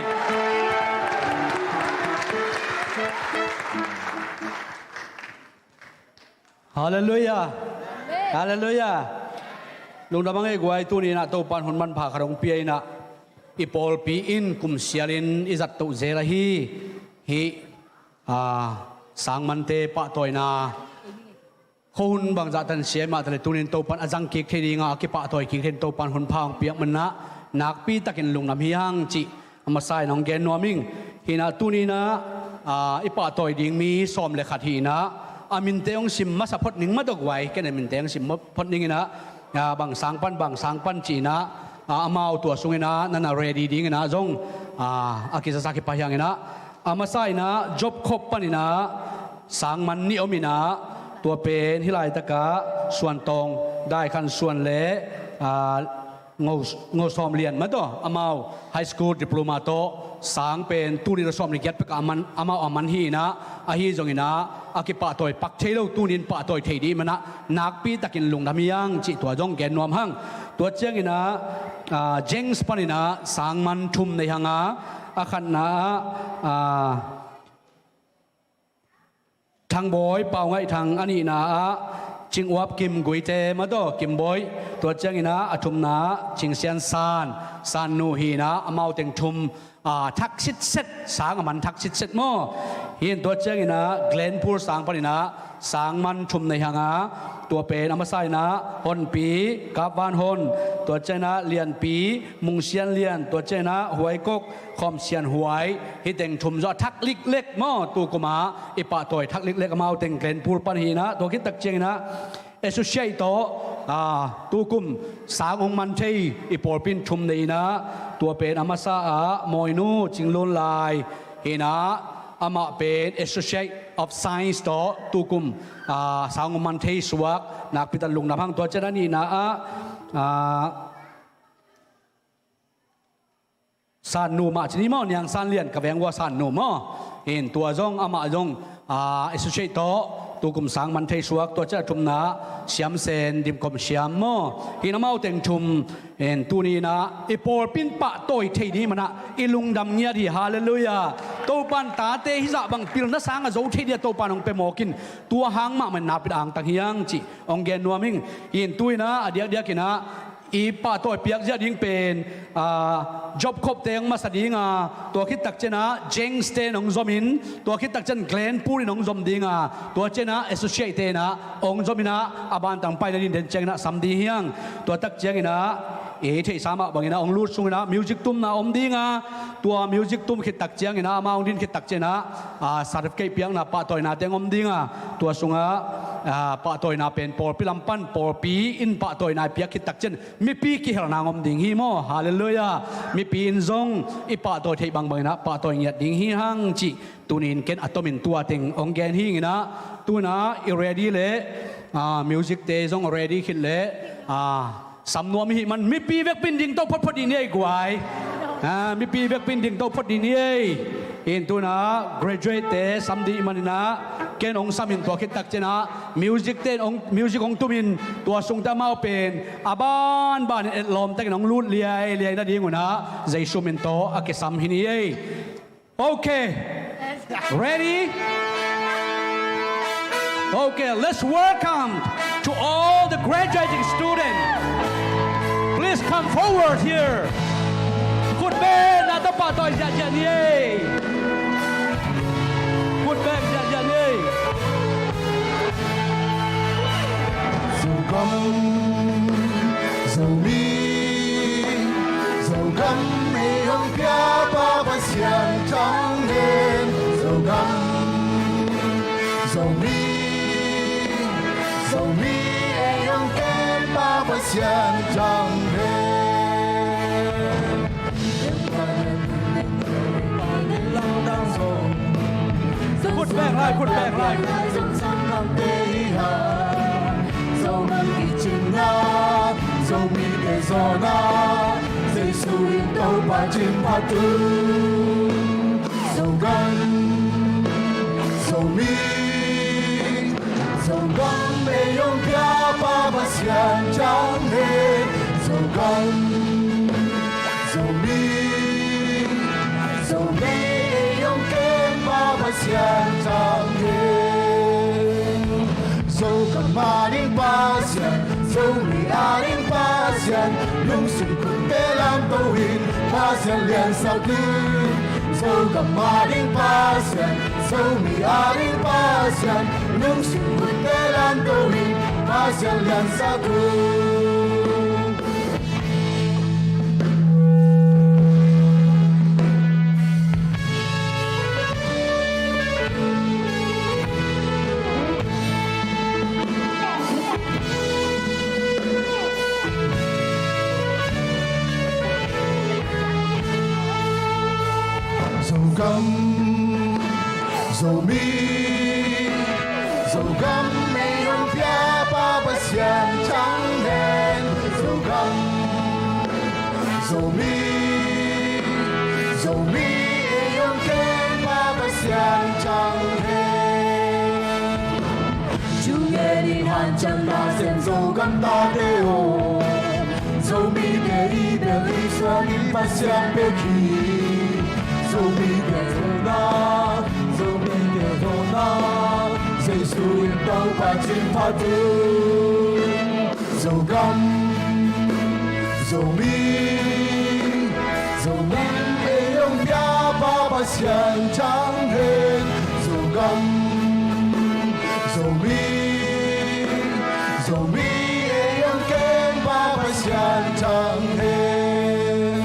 Halleluiah. Halleluiah. Lungdam a ngei guai. Tuninah Topan hun manpha khat hong pia inah i pawlpi in kumsialin i zattoh zel ahi hih sangmante pahtawina khuahun bangzah tan siai mah ta le tunin Topan a zangkik thei dinga a kipahtawi kik thei in Topan hun pha hong piak manah nakpi takin lungdam hi hang cih a masa in hong gen nuam ing. Hinah tuninah i pahtawi ding mi sawm le khat hi inah a minte hong sim masa phot ning mah tawh guai. Ken a minte hong sim phot ning inah bang sang pan bang sang pan ci inah amau tua sung inah nana ready ding inah zong a kizasak hi pah hiang inah a masa inah Job Khop pan inah sangman nih om inah tua pen hih laitakah Suantawng Daikhan Suan le Ngo Sawm Lian mah tawh amau high school diploma tawh sang pen tuni tawh sawm le giat pekah amau a man hi inah ahi zong inah a kipahtawi pak thei lo tunin pahtawi thei dih manah nakpi takin lungdam hi hang cih tua zong gen nuam hang. Tua ciang inah James pan inah sangman thum nei hang a a khatna ah Thang Bawi, Pau Ngaih Thang, a nihna ah Cing Uap Kim Guite mah tawh Kim Bawi. Tua ciang inah a thumna ah Cing Sian San, San Nu hi inah amau teng thum thak sitset, sang a man thak sitset maw? Hi in tua cianginah Glenpool sang paninah sang man thum nei hanga, tua pen a masa inah Honpi, Kapvan Hon, tua cianginah Lianpi, Mungsian Lian, tua cianginah Huaikok, Khawmsian Huai, hih teng thum zawh a thak liklek maw, tukumah i pahtawi thak liklek amau teng Glenpool pan hinah, tua khit tak cianginah associate tawh, aa, tukum sang hong man thei i pawlpi in thum nei inah, tua pen a masa ah Mawinu Cing Lun Lai hinah, amah pen Associate of Science tawh tukum, aa, sang hong man thei suak, nakpi tak lungdam hang. Tua ciang a nihna ah, aa, Sannu mah ci ni maw, Niang San Lian ka veng ua Sannu maw. Hi in tua zong, amah zong, aa, associate tawh tukum sang man thei suak, tua ciang a thumna Siam Sen, Dim Kom Siam maw. Hi in amau teng thum, hi in tuni inah i pawlpi in pahtawi thei ding manah i lungdam ngiat hi, halleluiah. Topan tate hizah bang pilna sang a zo thei ding a Topan hong pia mawk in, tua hang mahmah in nakpi tak angtang hi hang cih hong gen nuam ing. Hi in tu inah a diakdiak inah i pahtawi piakzia ding pen, aa, Job Khop te hong masa dinga, tua khit tak cianginah Jenks te in hong zom in, tua khit tak ciang Glenpool in hong zom dinga, tua cianginah associate te inah hong zom inah, a bantang paina din den cianginah sam ding hi hang. Tua tak cianginah i theihsa mah banginah hong lut sunginah music tumna om dinga, tua music tum khit tak cianginah, amau hong din khit tak cianginah, aa, certificate piakna pahtawina teng om dinga, tua sungah, aa, pahtawina pen pawlpi lam pan pawlpi in pahtawina i piak khit tak ciang mipi kihelna hong om ding hi maw, halleluiah. Mipi in zong i pahtawi theih bangbanginah pahtawi ngiat ding hi hang cih tuni in ken a tomin tua teng hong gen hi inginah, tu inah i ready leh, aa, music te zong ready khit leh, aa, sam nuam i hih man mipi vekpi in dingto photphot dih ni ei guai. Aa, mipi vekpi in dingto phot dih ni ei. Hi in tu inah graduate te sam dih maninah ken hong sam in, tua khit tak cianginah music te in hong, music hong tum in, tua sungte amau pen a banbanin etlawm takin hong lut liailiai nadingunah Jesu min tawh a kisam hi ni ei. Okay. Ready? Okay, let's welcome to all the graduating students. Please come forward here. Khut bengna tawh pahtawi ziahziah ni ei. Khut beng ziahziah ni ei. Zogam, Zomi, Zogam ei hong piapa Pasian thang hen. Zogam, Zomi, Zomi ei hong kempa Pasian thang hen. Khut beng lai, khut beng lai. Zogam kicingna, Zomite zawhna, Jesu in Topa cin phat un. Zogam, Zomi, Zogam ei hong piapa Pasian thang hen. Zogam, Zomi, Zomi ei hong kempa Pasian thang hen. Zogam ading Pasian, Zomi ading Pasian, lungsim khutte lamto in Pasian liansak in. Zogam ading Pasian, Zomi ading Pasian, lungsim khutte lamto in Pasian liansak in. Zogam, Zomi, Zogam ei hong piapa Pasian thang hen. Zogam, Zomi, Zomi ei hong kempa Pasian thang hen. Thungen in hanciamna sem Zogam tate aw. Zomite i bel i suan in Pasian pek hi. Zomite zawhna, Zomite zawhna, Jesu in Topa cin phat un. Zogam, Zomi, Zogam ei hong piapa Pasian thang hen. Zogam, Zomi, Zomi ei hong kempa Pasian thang hen.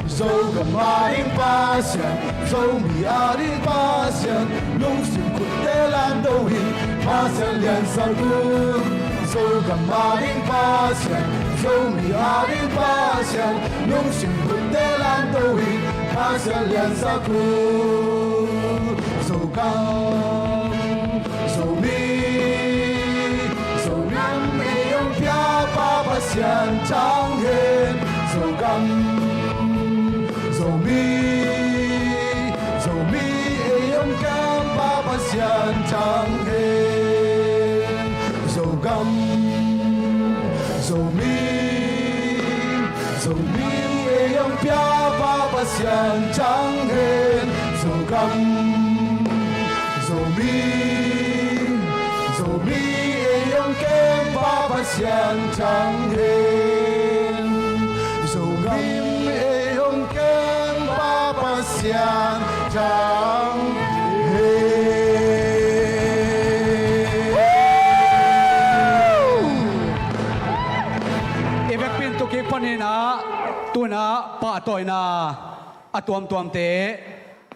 Zogam ading Pasian, Zomi ading Pasian, lungsim khutte lamto hi, Pasian liansak un. Zogam ading Pasian, Zomi ading Pasian, lungsim khutte lamto hi, Pasian liansak un. Zogam, Zomi, Zogam ei hong piapa Pasian thang hen. Zogam, Zomi, Zomi ei hong kempa Pasian thang hen. Zogam, Zomi, Zomi ei hong piapa Pasian thang hen. Zogam, Zomi, Zomi ei hong kempa Pasian thang hen. Zogam ei hong kempa Pasian thang hen. I vekpi in tuk kik panin ah, tu-in ah pahtawina a tuamtuamte,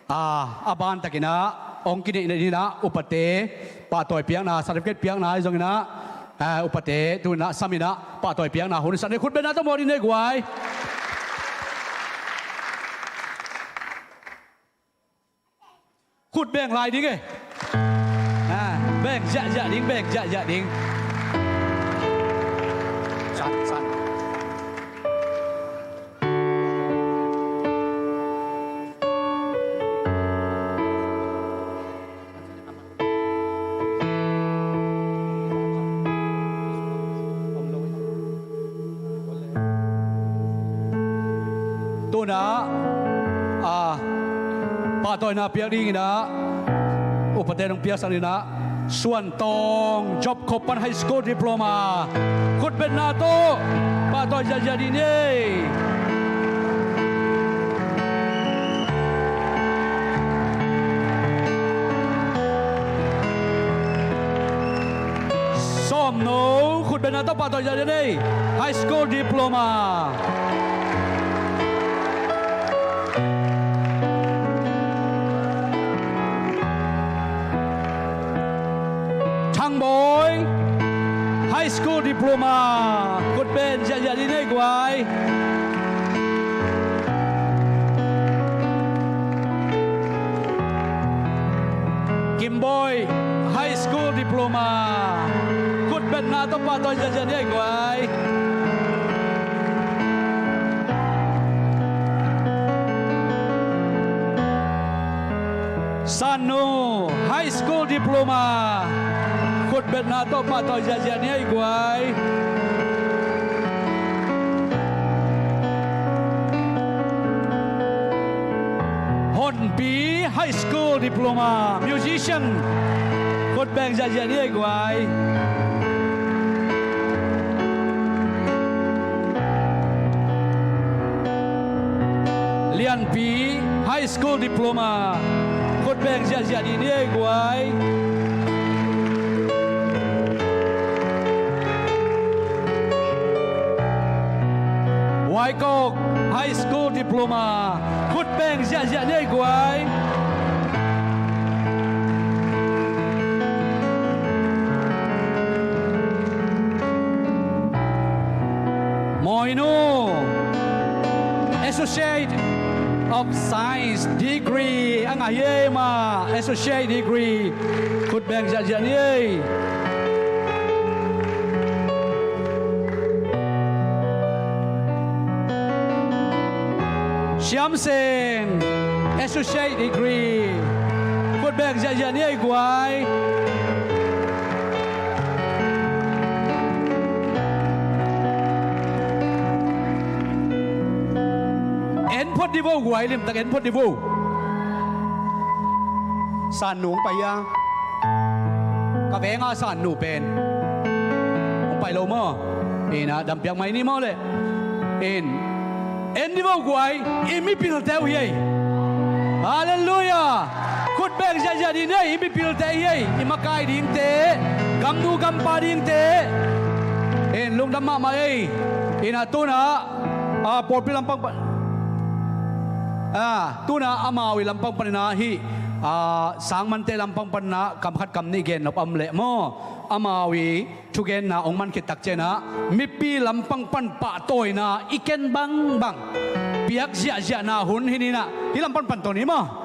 a, a bantakin ah hong kineihneih ni in ah, upate pahtawi piakna, certificate piakna ahi zongin ah, a, upate tu-in ah samin ah pahtawi piakna hun i sak ni. Khutbetna tawh muak dih ni ei guai. Khut beng lai ding e. A, beng ziahziah ding, beng ziahziah ding. San, san. Tu-in ah, a, pahtawina piak dingin ah, upate nong piaksak ni in ah, Suan Tawng, Job Corps pan High School Diploma, khutbetna tawh pahtawi ziahziah dih ni ei. Sawm No, khutbetna tawh pahtawi ziahziah ni ei. High School Diploma. Thang Bawi, High School Diploma, khut beng ziahziah dih ni ei guai. Kim Bawi, High School Diploma, khutbetna tawh pahtawi ziahziah ni ei guai. San Nu, High School Diploma, khutbetna tawh pahtawi ziahziah ni ei guai. Honpi, High School Diploma, Musician, khut beng ziahziah ni ei guai. Lianpi, High School Diploma, khut beng ziahziah dih ni ei guai. Waikok, High School Diploma, khut beng ziahziah ni ei guai. Mawinu, Associate of Science degree a ngah hi ei mah, Associate degree, khut beng ziahziah ni ei. Siam Sen, Associate degree, khut beng ziahziah ni ei guai. En phot dih vo guai, limtak en phot dih vo. San Nu hong pai hia? Ka venga San Nu pen hong pai lo maw? Ina, dampiak mai ni maw le? In, en dih vo guai, i mipilte uh hi ei. Halleluiah. Khut beng ziahziah dih ni ei, i mipilte hi ei, i makai dingte, gamnu gampa dingte. In lungdam mahmah ei. Inah tunah a, pawlpi lampang pan, a, tunah amau i lampang paninah hih, a, sangmante lampang paninah kam khat kam nih gen nop a om leh maw, amau i thugenna hong man khit tak cianah mipi lampang pan pahtawina i ken bangbang piak ziahziahna hun hi ninah hih lampang pan tawh ni maw?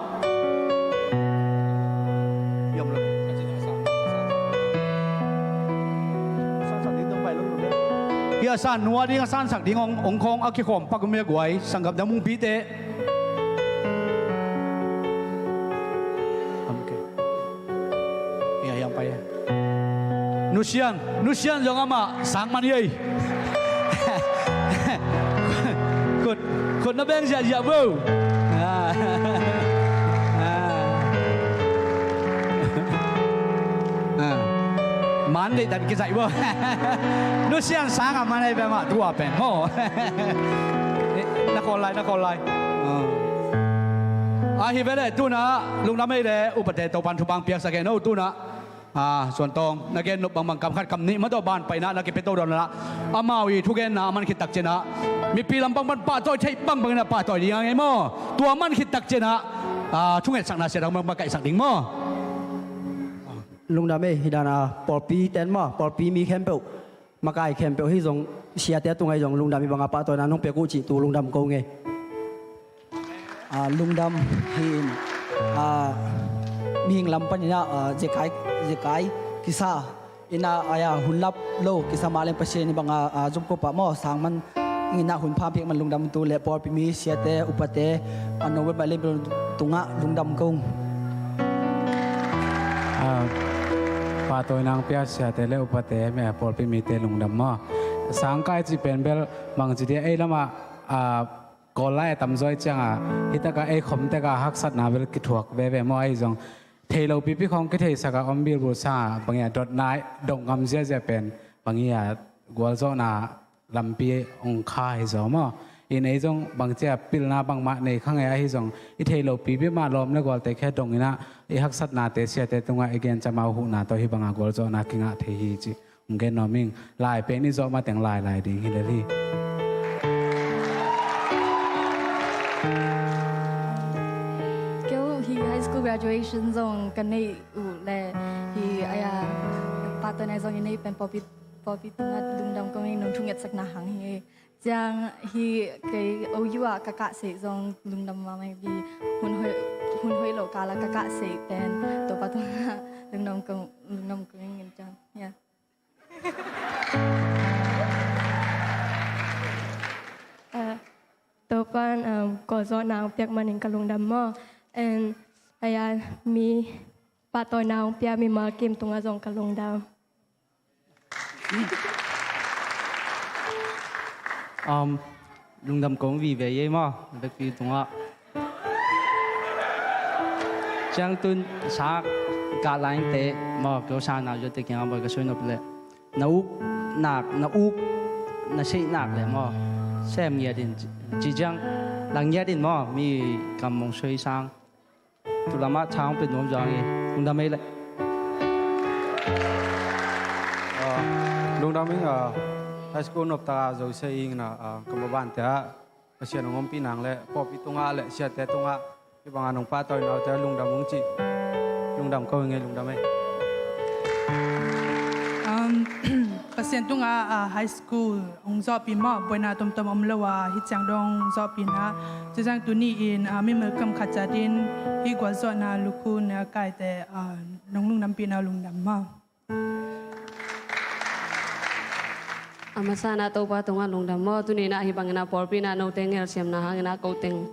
Hih a san nua ding a sansak ding hong, hong khawng a kikhawm pak mi a guai sanggam dang mungpite. Hia hiang pai. Nusian, Nusian zong amah sang man hi ei. Khut, khut na beng ziahziah bo. Ah. Ah. Ah. Man deih tan kizaih bo. Nusian sang a man ei bia mah tua pen maw. Eh, na khawl lai, na khawl lai. Ah. Ah, hi ve le tunah lungdam ei le upate Topan thupang piaksak ei no tunah. Ah, Suan Tawng, na gen nop bangbang kam khat kam nih mah tawh ban paina na kipia to dawnah amau i thugenna a man khit tak cianah mipi lampang pan pahtawi theih bangbang inah pahtawi ding a ngei maw? Tua man khit tak cianah, ah, thungetsakna sia dang bang kaihsak ding maw? Lungdam ei, hi dana pawlpi ten maw, pawlpi mi khempeuh, makai khempeuh hi zong siate tungah hi zong lungdam hi banga pahtawina nong piak uh cih tu lungdam ko ngei. Ah, lungdam hi in, ah, mihing lam paninah, ah, zekai, zekai kisa inah aya hun lap lo kisa mah leng Pasian i banga, ah, zumkopah maw sang man inah hun phampiak man lungdam tu le pawlpi mi siate upate a no bet mah lem tungah lungdam kong. Ah, pahtawina hong pia siate le upate me pawlpi mite lungdam maw? Sangkai cih pen bel bangci dia ei lamah, ah, Kawl lai a tamzaw i cianga, hi taka ei khom teka haksatna bel kithuak veve maw ahi zong. Thei lo pipi khong kitheisak a om bilbul sanga, bangia dotna dong ngam ziazia pen, bangia gualzawhna lampi ong kha hi zaw maw. In ei zong bangcia pilna bangmah nei kha ngei ahi zong, i thei lo pipi mah lawm le gualte khia dong inah, i haksatnate siate tungah i gen camau huhna tawh hi banga gualzawhna kingah thei hi ci. Hong gen nuam ing. Lai pen i zawh mateng lai lai ding hi lel hi. Kei uh hi high school graduation zong ka neih uh le hi aya pahtawina zong i neih pen pawlpi, pawlpi tungah lungdam kong ing, nong thungetsakna hang hi. Ciang hi kei O U ah ka kahseih zong lungdam mahmah hi. Hun hoih, hun hoih lo kala ka kahseih pen Topa tungah lungdam kong, lungdam kong ing ciang. Yeah. Eh, Topan, um, gualzawhna hong piak manin ka lungdam maw. And aya mi pahtawina hong pia mimal kim tungah zong ka lungdam. Um, lungdam kong vive ei maw, vekpi tungah. Ciang tun sak ka laingte maw, kio sa nau zote kiangah bawi ka soi nop leh. Na uk nak, na uk, na seih nak leh maw. Sem ngiat in, ci ciang, lang ngiat in maw, mi kam mong soi sang. Tulamah thang pe nuam zang hi, lungdam ei leh. Ah, lungdam ing, ah, high school nop taka Jose ing na, ah, ka mabante ah. Pasian hong ompih nang le pawlpi tungah le siate tungah hih banga nong pahtawi naute lungdam ung ci. Lungdam ko hi ngei, lungdam ei. Um, Pasian tungah, ah, high school hong zawhpih mah buaina tomtom om lo a, hih ciang dong zawhpihna. Cucang tuni in, ah, mimal kam khat catin hih gualzawhna lukhu na kaite, ah, nong lungdampihna lungdam mah. A masa inah Topa tungah lungdam maw, tuni inah hih bangin ah pawlpi inah note ngelsiamna hangin ah ko teng,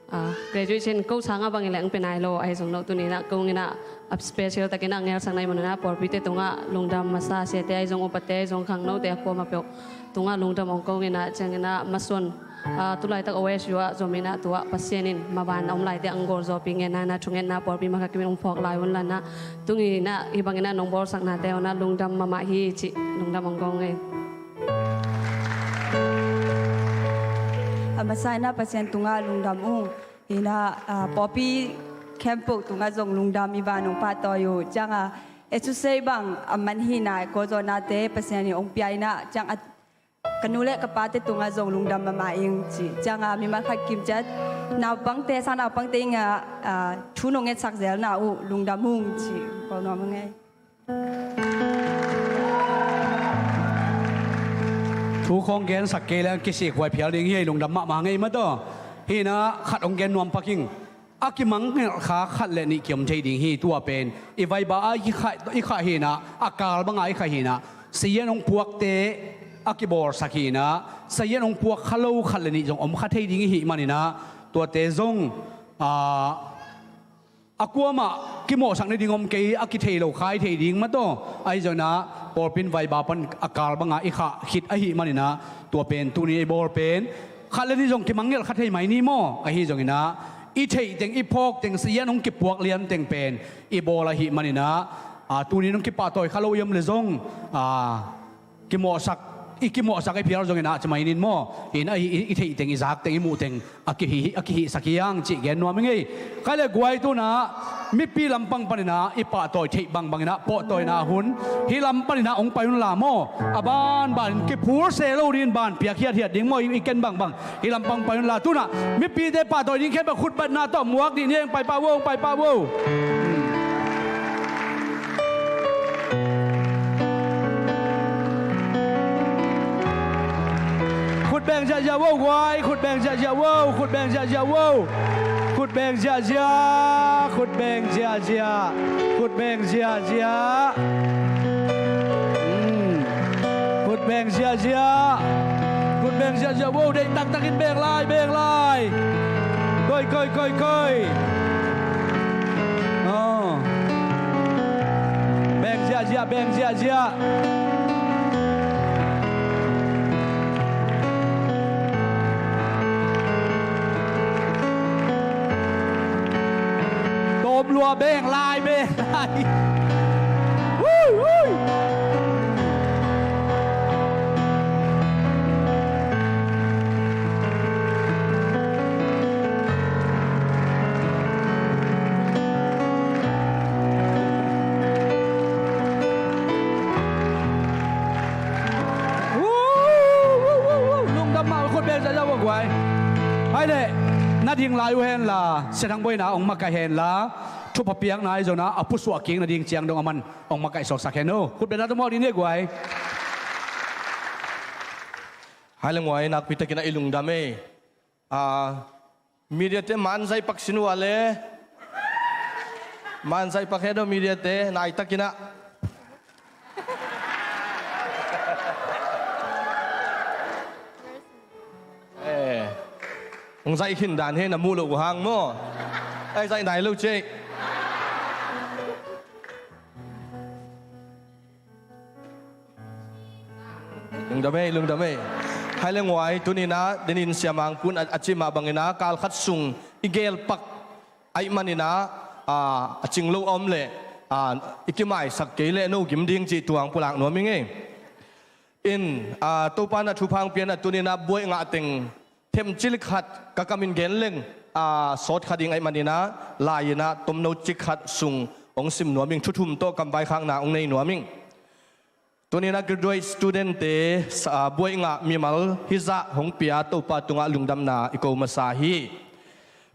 ah, graduation ko sangah bangin leng pe nai lo, ahi zong no tuni inah ko inah a special takin ah ngelsakna i man inah pawlpite tungah lungdam masa, siate ahi zong upate ahi zong khangnote a kuamah peuh tungah lungdam ong ko inah ciangin ah masuan Ah, tulaitak O S U ah zom inah tuah Pasian in maban a om laite ang gol zawpi ngenna inah thungetna pawlpi makakim in ong phawk lai un lanah tuni inah hih bangin ah nong bawlsaknate unah lungdam mahmah hi cih lungdam ong kong ei. A masa inah Pasian tungah lungdam ung. Inah, ah, pawlpi khempeuh tungah zong lungdam i van hong pahtawi uh. Ciangah, e, thusei bang a man hihna, kawlzawhnate Pasian in hong pia inah, ciangah ka nu le ka pate tungah zong lungdam mahmah ing ci. Ciangah mimal khat kim ciat naupangte, sang naupangte ingah, a, thu nong ngetsak zelna uh lungdam ung ci. Ko nuam ung ei. Thu khawng gensak kei leng kisik huai phial ding hi, lungdam mahmah ngei mataw. Hinah khat hong gen nuam pak ing. A kimangngilh kha khat le nih kiom thei ding hi. Tua pen i vaiba ah i khah, i khah hinah, a kal bangah i khah hinah, sayan hong puakte a kibawlsak hinah, sayan hong puak kha lo khat le nih zong om kha thei ding i hih maninah, tuate zong, a, a kuamah kimawhsak nading om kei, a kithei lo khai thei ding mataw. Ahi zonginah pawlpi in vaiba pan a kal bangah i khah khit ahih maninah, tua pen tuni i bawl pen khat le nih zong kimangngilh kha thei mai ni maw? Ahi zonginah i theih teng, i phawk teng, sayan hong kipuak lian teng pen i bawl ahih maninah, a, tuni in hong kipahtawi kha lo i om le zong, a, kimawhsak, i kimawhsak i phial zonginah ci mai nin maw? Hinah i, i, i theih teng, i zak teng, i muh teng a kihih, a kihihsak hi hang cih gen nuam ing ei. Khai le guai, tunah mipi lampang paninah i pahtawi theih bangbanginah pawhtawina hun, hih lam paninah hong pai unla maw? A banbanin kiphul se lo dingin ban piak hiathiat ding maw? I, i ken bangbang hih lampang pai unla. Tunah mipite pahtawi ding khempeuh khutbetna tawh muak dih ni ei. Hong pai pah vo, hong pai pah vo. Khut beng ziahziah vo guai, khut beng ziahziah vo, khut beng ziahziah vo. Khut beng ziahziah, khut beng ziahziah, khut beng ziahziah. Hmm. Khut beng ziahziah, khut beng ziahziah vo, deih taktakin beng lai, beng lai. Koi, koi, koi, koi. Oh. Beng ziahziah, beng ziahziah. Tawm lua, beng lai, beng lai. Woo, woo. Lungdam mah, khut beng ziahziah vo guai. Hai le, na ding lai uh henla, Sia Thang Boina hong makaih henla, thupha piakna ahi zonah a pusuah kik nading ciang dong a man hong makaih suaksak hen uh. Khut beng na tawh mawk ding ni guai. Hai le guai, nakpi takinah i lungdam ei. A, mediate man zaih pak sin uh a le. Man zaih pak hen uh mediate, nai takinah. Eh, hong zaih khin dan hi, na muh loh uh hang maw? Ai, zaih nai lo cei. Lungdam ei, lungdam ei. Hai le guai, tuninah denin Sia Mang Pun a, a cih mah banginah kal khat sung i gelpak ahih maninah, a, a cing lo a om leh, a, i kimaisak kei leh no gim ding cih tuang pulak nuam ing ei. In, a, Topa na thupha hong pianah tuninah buaih ngah teng themcik khat ka kamin gen leng, a, sawt kha ding ahih maninah lai-inah tomno cik khat sung hong sim nuam ing, thu thum tawh kam vaikhakna hong nei nuam ing. Tuninah graduate student-te, sa-, buaih ngah mimal hizah hong pia Topa tungah lungdamna i ko masa hi.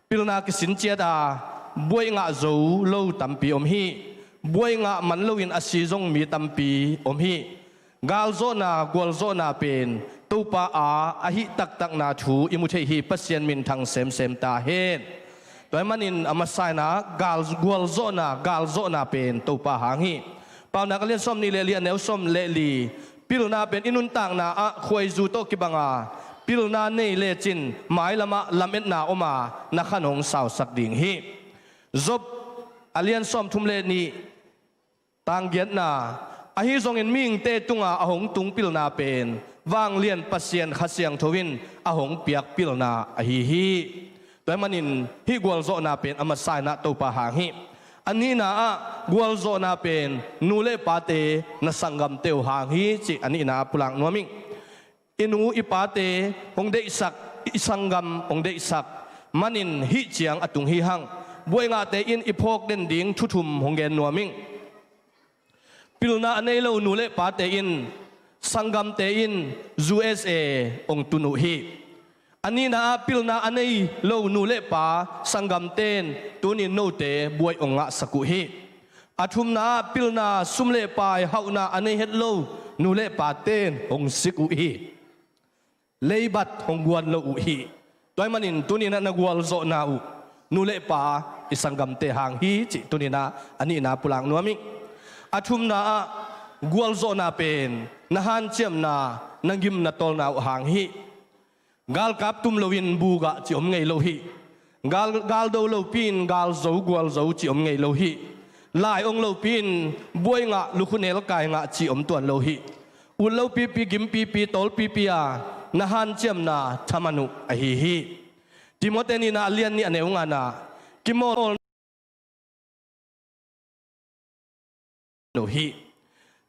Pilna kisin ciat a buaih ngah zo lo tampi om hi. Buaih ngah man loin a si zong mi tampi om hi. Galzawhna, gualzawhna pen Topa a, a hih taktakna thu i mu thei hi. Pasian minthang semsem ta hen. Tua ahih manin a masa inah gal, gualzawhna, galzawhna pen Topa hang hi. Paunak a lian sawm nih le li, a neu sawm le li. Pilna pen i nuntakna ah khuaizu tawh kibanga pilna nei lecin mailamah lametna om a, na khan hong sausak ding hi. Job a lian sawm thum le nih, tang giatna. Ahi zongin mihingte tunga a hong tung pilna pen vanglian Pasian Kha Siangtho in a hong piak pilna ahi hi. Tua ahih manin hih gualzawhna pen a masa inah Topa hang hi. A nihna ah gualzawhna pen nu le pate na sanggamte uh hang hi cih a nihna ah pulak nuam ing. I nu i pate hong deihsak, i sanggam hong deihsak manin hih ciang a tung hi hang. Buaih ngahte in i phawk den ding thu thum hong gen nuam ing. Pilna a nei lo nu le pate in sanggamte in U S A hong tun uh hi. A nihna ah pilna a nei lo nu le pa sanggamte in tunin note buaih hong ngahsak uh hi. A thumna ah pilna sum le pai hauhna a nei het lo nu le pate in hong sik uh hi. Leibat hong guan lo uh hi. Tua ahih manin tuninah na gualzawhna uh nu le pa i sanggamte hang hi cih tuninah a nihna pulak nuam ing. A thumna ah gualzawhna pen na hanciamna, na gimna tawlna uh hang hi. Galkap tum loin bugah ci om ngei lo hi. Gal, galdo lopi in galzo gualzo ci om ngei lo hi. Lai ong lopi in buai ngah lukhunel kai ngah ci om tuan lo hi. Ut lopipi gimpipi tawlpipi a na hanciamna thaman uh ahi hi. Timote nihna a lian nih a neu ngana kimawl lo hi.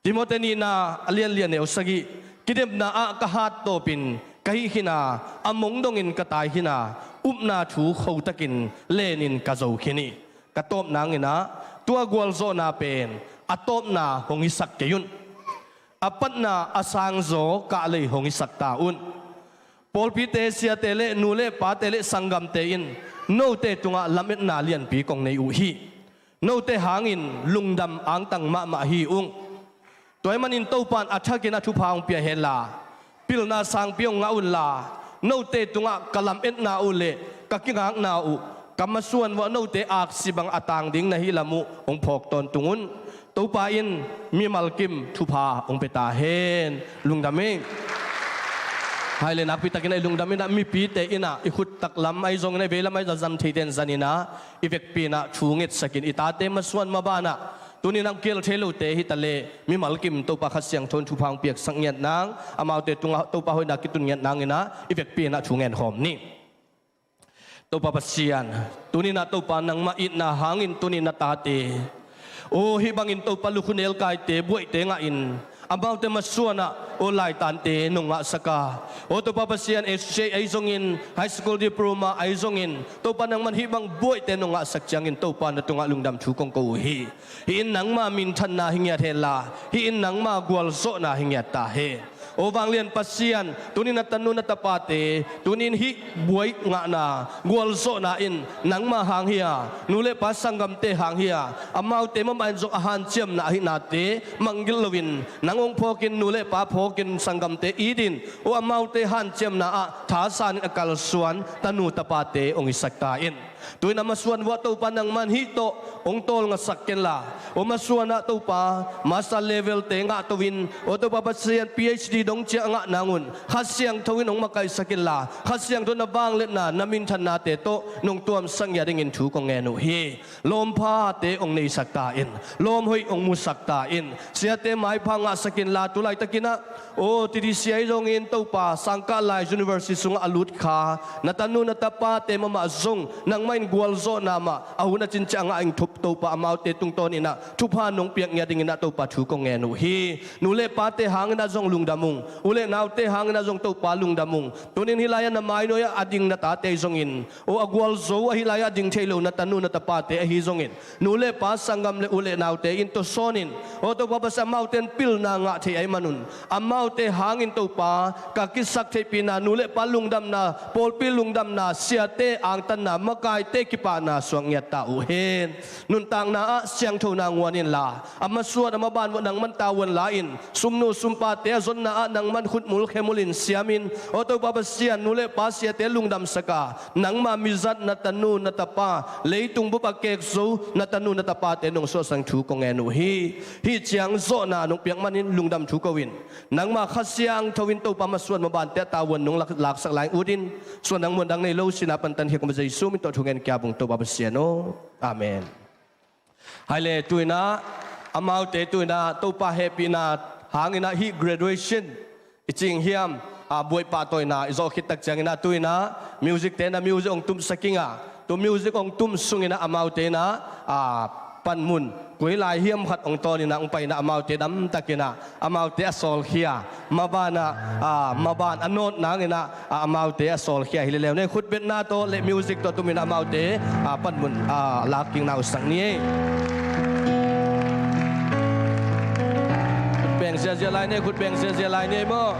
Timote nihna a lian lian neu sagih, kidemna ah ka hat tawpin ka hih khin a, a mong dongin ka tai khin a, upna thu khotakin lenin ka zo khin hi. Ka tawp nanginah tua gualzawhna pen a tawpna hong hisak kei un. A patna a sangzaw kahlei hong hisak ta un. Pawlpite, siate le nu le pate le sanggamte in note tungah lametna lianpi kong nei uh hi. Note hangin lungdam angtang mahmah hi ung. Tua ahih manin Topa in a thakin a thupha hong pia henla, pilna sangpi hong ngah unla, note tungah ka lametna uh le ka kingakna uh, ka masuan vua note aksi bang a tang ding na hih lam uh hong phawk tawntung un. Topa in mimal kim thupha hong pia ta hen. Lungdam ing. Hai le nakpi takin a i lungdam inah mipite inah i khut taklam ahi zongin a i veilam ahi zah zan theite in zan inah i vekpi inah thu ngetsakin i tate masuan mabanah tuninah kial thei lote hi ta le mimal kim Topa Kha Siangtho in thupha hong piaksak ngiat nang, amaute tungah Topa hoihna kitun ngiat nanginah i vekpi inah thu ngen khawm ni. Topa Pasian, tuninah Topa nangmah itna hangin tunin na tate, aw hih bangin Topa lukhunel kaite buaihte ngahin amaute masuanah aw laitante nong ngahsak a, aw Topa Pasian, S J ahi zongin high school diploma ahi zongin Topa nangman hih bang buaihte nong ngahsak ciangin Topa na tungah lungdam thu kong ko uh hi. Hih in nangma minthanna hi ngiat henla, hih in nangma gualzawhna hi ngiat ta hen. Aw vanglian Pasian, tunin na tanu na tapate tunin hih buai ngahna gualzawhna in nangma hang hi a, nu le pa sanggamte hang hi a, amaute mamahin zong a hanciamna ahihnate manggilh loin nang hong phawkin, nu le pa phawkin, sanggamte itin, aw amaute hanciamna ah thasanin a kalsuan tanu tapate hong hisak ta in. Tuin a masuan vuah Topa nangman hih tawh hong tawlngasak kenla, aw masuanah Topa master level te ngahto in, aw Topa Pasian P H D dong ciah a ngah nangun Kha Siangtho in hong makaihsak inla, Kha Siangtho na vangliatna na minthannate tawh nong tuamsak ngiat dingin thu kong ngen uh hi. Lawmphate hong neisak ta in, lawmhoih hong musak ta in, siate maipha ngahsak inla, tulaitakinah aw T D C ahi zongin Topa sangkah lai university sungah a lut kha na tanu na tapate mahmah zong nangmah in gualzawhna mah a hun a cincia a ngah in thup Topa amaute tungtawninah thupha nong piak ngiat dinginah Topa thu kong ngen uh hi. Nu le pate hanginah zong lungdam ung, u le naute hanginah zong Topa lungdam ung. Tunin hih lai-ah na mainuai-ah a ding na tate ahi zongin, aw a gualzo ahi lai-ah a ding thei lo na tanu na tapate ahi zongin, nu le pa sanggam le u le naute in tawsawnin, aw Topa Pasian amaute in pilna ngah thei ahih manun, amaute hangin Topa ka kisaktheihpihna, nu le pa lungdamna, pawlpi lungdamna, siate angtanna, makaite kipahna suak ngiat ta uh hen. Nuntakna ah siangthona nguan inla, a masuan a maban vuah nangman tavuan la-in, sumnu sumpate a zonna ah nangman khutmul khemulin siamin, aw Topa Pasian, nu le pa siate lungdamsak a, nangma mizat na tanu na tapa, leitung bup a kek zo na tanu na tapate nong suahsak thu kong ngen uh hi. Hih ciang zawhna nong piak manin lungdam thu ko in, nangma Kha Siangtho in Topa masuan mabante a tavuan nong lak, laksak lai-in ut in, suan dang muan dang nei lo, sihna pan tankhia kong Jesu min tawh thu ngen kia bung Topa Pasian aw. Amen. Hai le tuinah amaute tuinah Topa hehpihna hanginah hih graduation i cing hiam, a buaih pahtawina i zawh khit tak cianginah tuinah music tenah music hong tumsak inga, tu music hong tum sunginah amaute inah a panmun koi lai hiam khat hong tawn inah hong pai inah amaute damtakin ah amaute a sawlkhia, maban ah, ah, maban a nawt nangin ah, ah, amaute a sawlkhia hi leleu ni. Khutbetna tawh le music tawh tumin amaute, ah, panmun, ah, lak kik na uh sak ni ei. Khut beng ziazia lai ni ei, khut beng ziazia lai ni ei maw.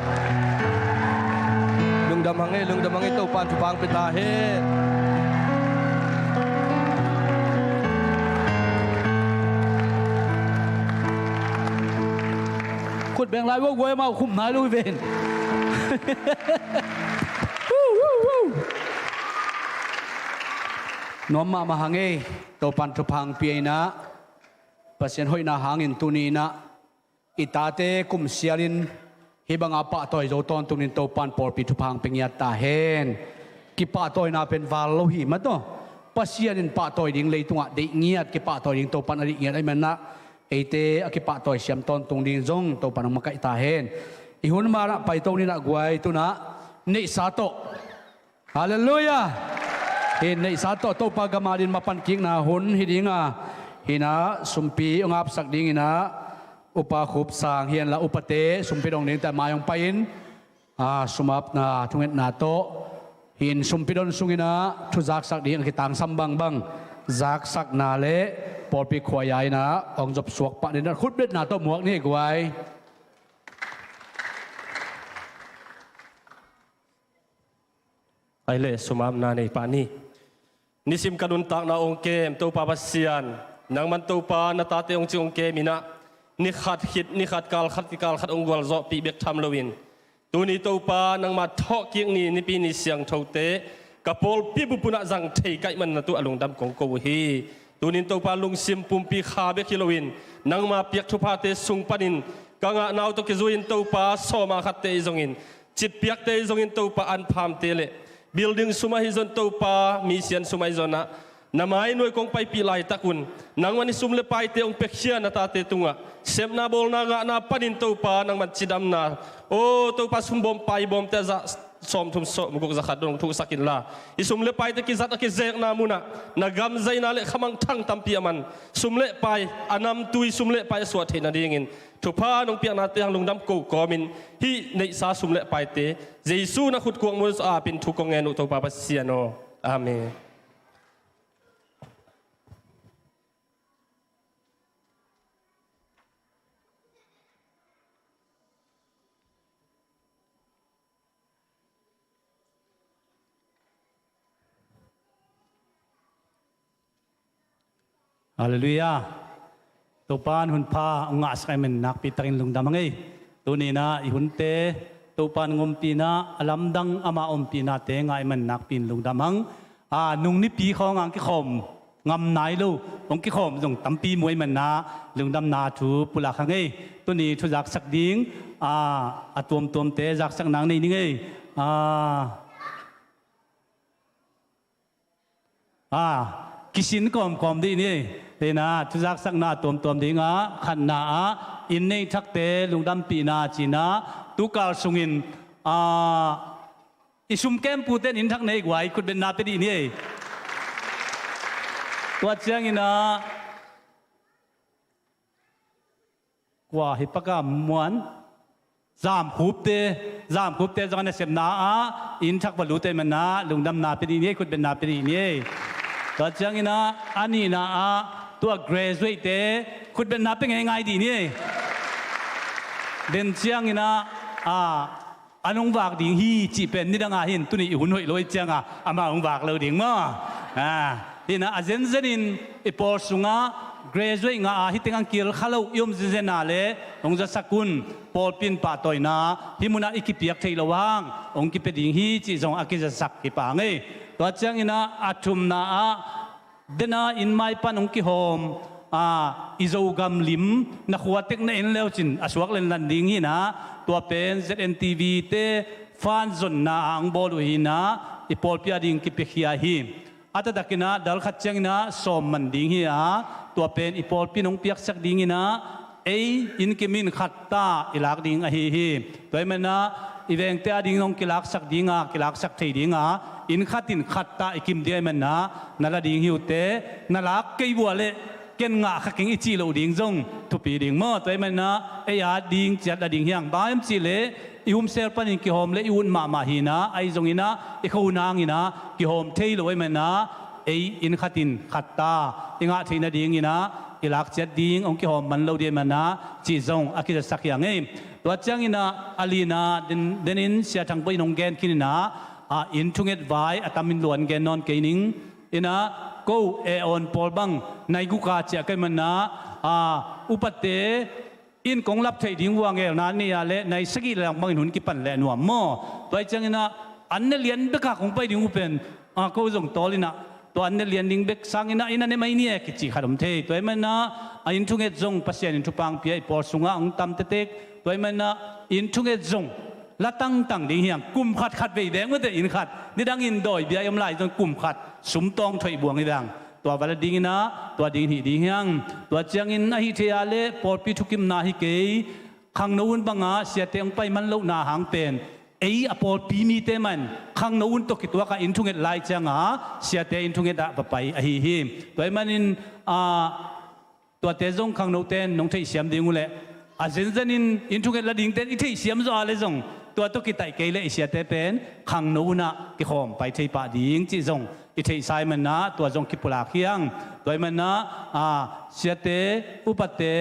Lungdam hang ei, lungdam hang ei, Topan thupha hong pia ta hen. Khut beng lai uh guai, amau khum nai lo hi ven. Nuam mahmah hang ei, Topan thupha hong pia inah, Pasian hoihna hangin tuni inah i tate kum sialin hih banga pahtawi zo tawntungin Topan pawlpi thupha hong pia ngiat ta hen. Kipahtawina pen val lo hi mah tawh, Pasian in pahtawi ding leitungah deih ngiat, kipahtawi ding Topan a deih ngiat ahih manin ah eite a kipahtawi siam tawntung ding zong Topan hong makaih ta hen. I hun manah paito ni inah guai, tu inah neihsa tawh. Halleluiah. Hih neihsa tawh Topa gam adingin mapan kikna hun hi ding a, hih inah sumpi hong apsak dingin ah Upa Khup Sang hi inla, upate sumpi dong dingte mai hong pai-in, ah, sum apna thungetna tawh hih in sumpi don sungin ah thu zaksak ding a kitangsam bangbang zaksakna le pawlpi khuaia in ah hong zopsuak pah dingin ah khutbetna tawh muak ni ei guai. Ai le, sum apna nei pah ni. Nisim ka nuntakna hong kem Topa Pasian, nangman Topa na tate hong cing hong kem inah, ni khat khit ni khat, kal khat khit kal khat hong gualzawhpih bek tham loin, tuni Topa nangma thawhkik ni, Nipi ni siangthote ka pawlpi bup unah zang thei ka hih manin na tu-a lungdam kong ko uh hi. Tunin Topa lungsim pumpi kha bek hi loin, nangma piak thuphate sung panin ka ngahna uh tawh kizui-in Topa sawma khatte ahi zongin, citpiakte ahi zongin Topa, anphamte le building sum ahi zong Topa, misian sum ahi zong ah na mai nuai kong paipih laitak un, nangman i sum le paite hong piakhia na tate tungah sepna bawlna ngahna panin Topa nangman cidamna, aw Topa, sum bawm pai bawmte a za sawmthum sawmguk, za khat dong thuhsak inla, i sum le paite kizat a kizekna munah na gam zaina le khamangthang tampi a man sum le pai, a namtui sum le pai a suah theih nadingin thupha nong piaknate hang lungdam ko kawmin, hih neihsa sum le paite Jesu na khutkuak mun sung apin thu kong ngen uh Topa Pasian aw. Amen. Halleluiah. Topan hunpha hong ngahsak ahih manin nakpi takin lungdam hang ei. Tuni inah i hunte Topan hong ompihna, a lamdang ama ompihnate ngah ahih manin nakpi in lungdam hang. A, nung nipi khawng hong kikhawm ngam nai lo, hong kikhawm zong tampi mu ahih manin ah lungdamna thu pulak hang ei. Tuni thu zaksak ding, a, a tuamtuamte zaksak nang nei ning ei. A, a, kisin kawmkawm dih ni. Tena thu zaksakna a tuamtuam ding ah, khatna ah inn neih thakte lungdampihna ci-in ah, tukal sungin, a, i sum kempute in inn thak nei guai, khutbetna pia dih ni. Tua ciangin ah, kua hi paka muan, Zamkhupte, Zamkhupte zong a nasepna ah inn thak va lut ahih manin ah lungdamna pia dih ni, khutbetna pia dih ni. Tua ciangin ah a nihna ah tua graduate-te khutbetna pia ngeingai dih ni. Den ciangin ah, a, an hong vak ding hi cih pen nidang a hi in, tuni i hun hoih lo ahih ciangin amah hong vak lo ding maw. A, hi in ah a zenzenin i pawl sungah graduate ngah a hih teng hong kil kha lo i om zenzen a leh hong zasak un. Pawlpi in pahtawina hih munah i kipiak theih loh hang hong kipia ding hi cih zong a kizasak hi pah hang ei. Tua ciangin ah a thumna ah, den a inn mai pan hong kihawm, a, i Zogam lim na khua tek na en le uh cin a suak lenlan ding hi in ah, tua pen Z N T V-te fan zonna ah hong bawl uh hi in ah, i pawlpi a ding kipiakhia hi. A taktakin ah dal khat ciangin ah sawm man ding hi a, tua pen i pawlpi in hong piaksak dingin ah, ei inn kim in khat ta i lak ding ahi hi. Tua ahih manin ah i vengte a ding hong kilaksak ding a, kilaksak thei ding a, inn khat in khat ta i kim ding ahih manin ah na la ding hi uh teh, na lak kei uh a leh ken ngah kha keng i cih loh ding zong thupi ding maw? Tua ahih manin ah ei a ding ciat a ding hi hang. Bang hang hiam cih leh i hun sel panin kihawm leh i ut mahmah hi-in ah, ahi zongin ah i khua hangin ah kihawm thei lo ahih manin ah ei inn khat in khat ta i ngah theih nadingin ah i lak ciat ding hong kihawm man lo ding ahih manin ah cih zong a kizasak hi hang ei. Tua ciangin ah a lina den, denin Sia Thang Bawi in hong gen khin in ah, ah, inn thunget vai a tam in luan gen nawn kei ning. In ah ko e awn pawl bang nai guk a ciah ka hih manin ah, ah, upate in kong lap theih ding uh a ngelna nei a leh nai sagih le lang bangin hun kipan leh nuam maw? Tua ahih ciangin ah an ne lian bek a kong pai ding uh pen, ah, ko zong tawl in ah tua an ne lian ding bek sangin ah inn a ne mai ni e kici khat om thei. Tua ahih manin ah a inn thunget zong Pasian in thupha hong pia, i pawl sungah hong tam tektek. Tua ahih manin ah inn thunget zong la tangtang ding hi hang. Kum khat khat vei deng mate, inn khat. Nidangin dawi bia i om lai zong kum khat sum tawng thoih buang hi vang. Tua va la dingin ah tua dingin hih ding hi hang. Tua ciangin ahih thei a leh pawlpi thukimna hi kei, khangno hun bangah siate hong pai man lohna hang pen ei a pawlpi mite mah in khangno hun tawh kituak a inn thunget lai ciangah siate inn thunget ah va pai ahi hi. Tua ahih manin, ah, tuate zong khangnote in nong theihsiam ding uh leh, a zenzenin inn thunget la dingte in i theihsiam zawh a leh zong tua tawh kitaih kei leh i siate pen khangno hun ah kikhawm pai thei pah ding cih zong i theihsa ahih manin ah tua zong kipulak hi hang. Tua ahih manin ah, ah, siate, upate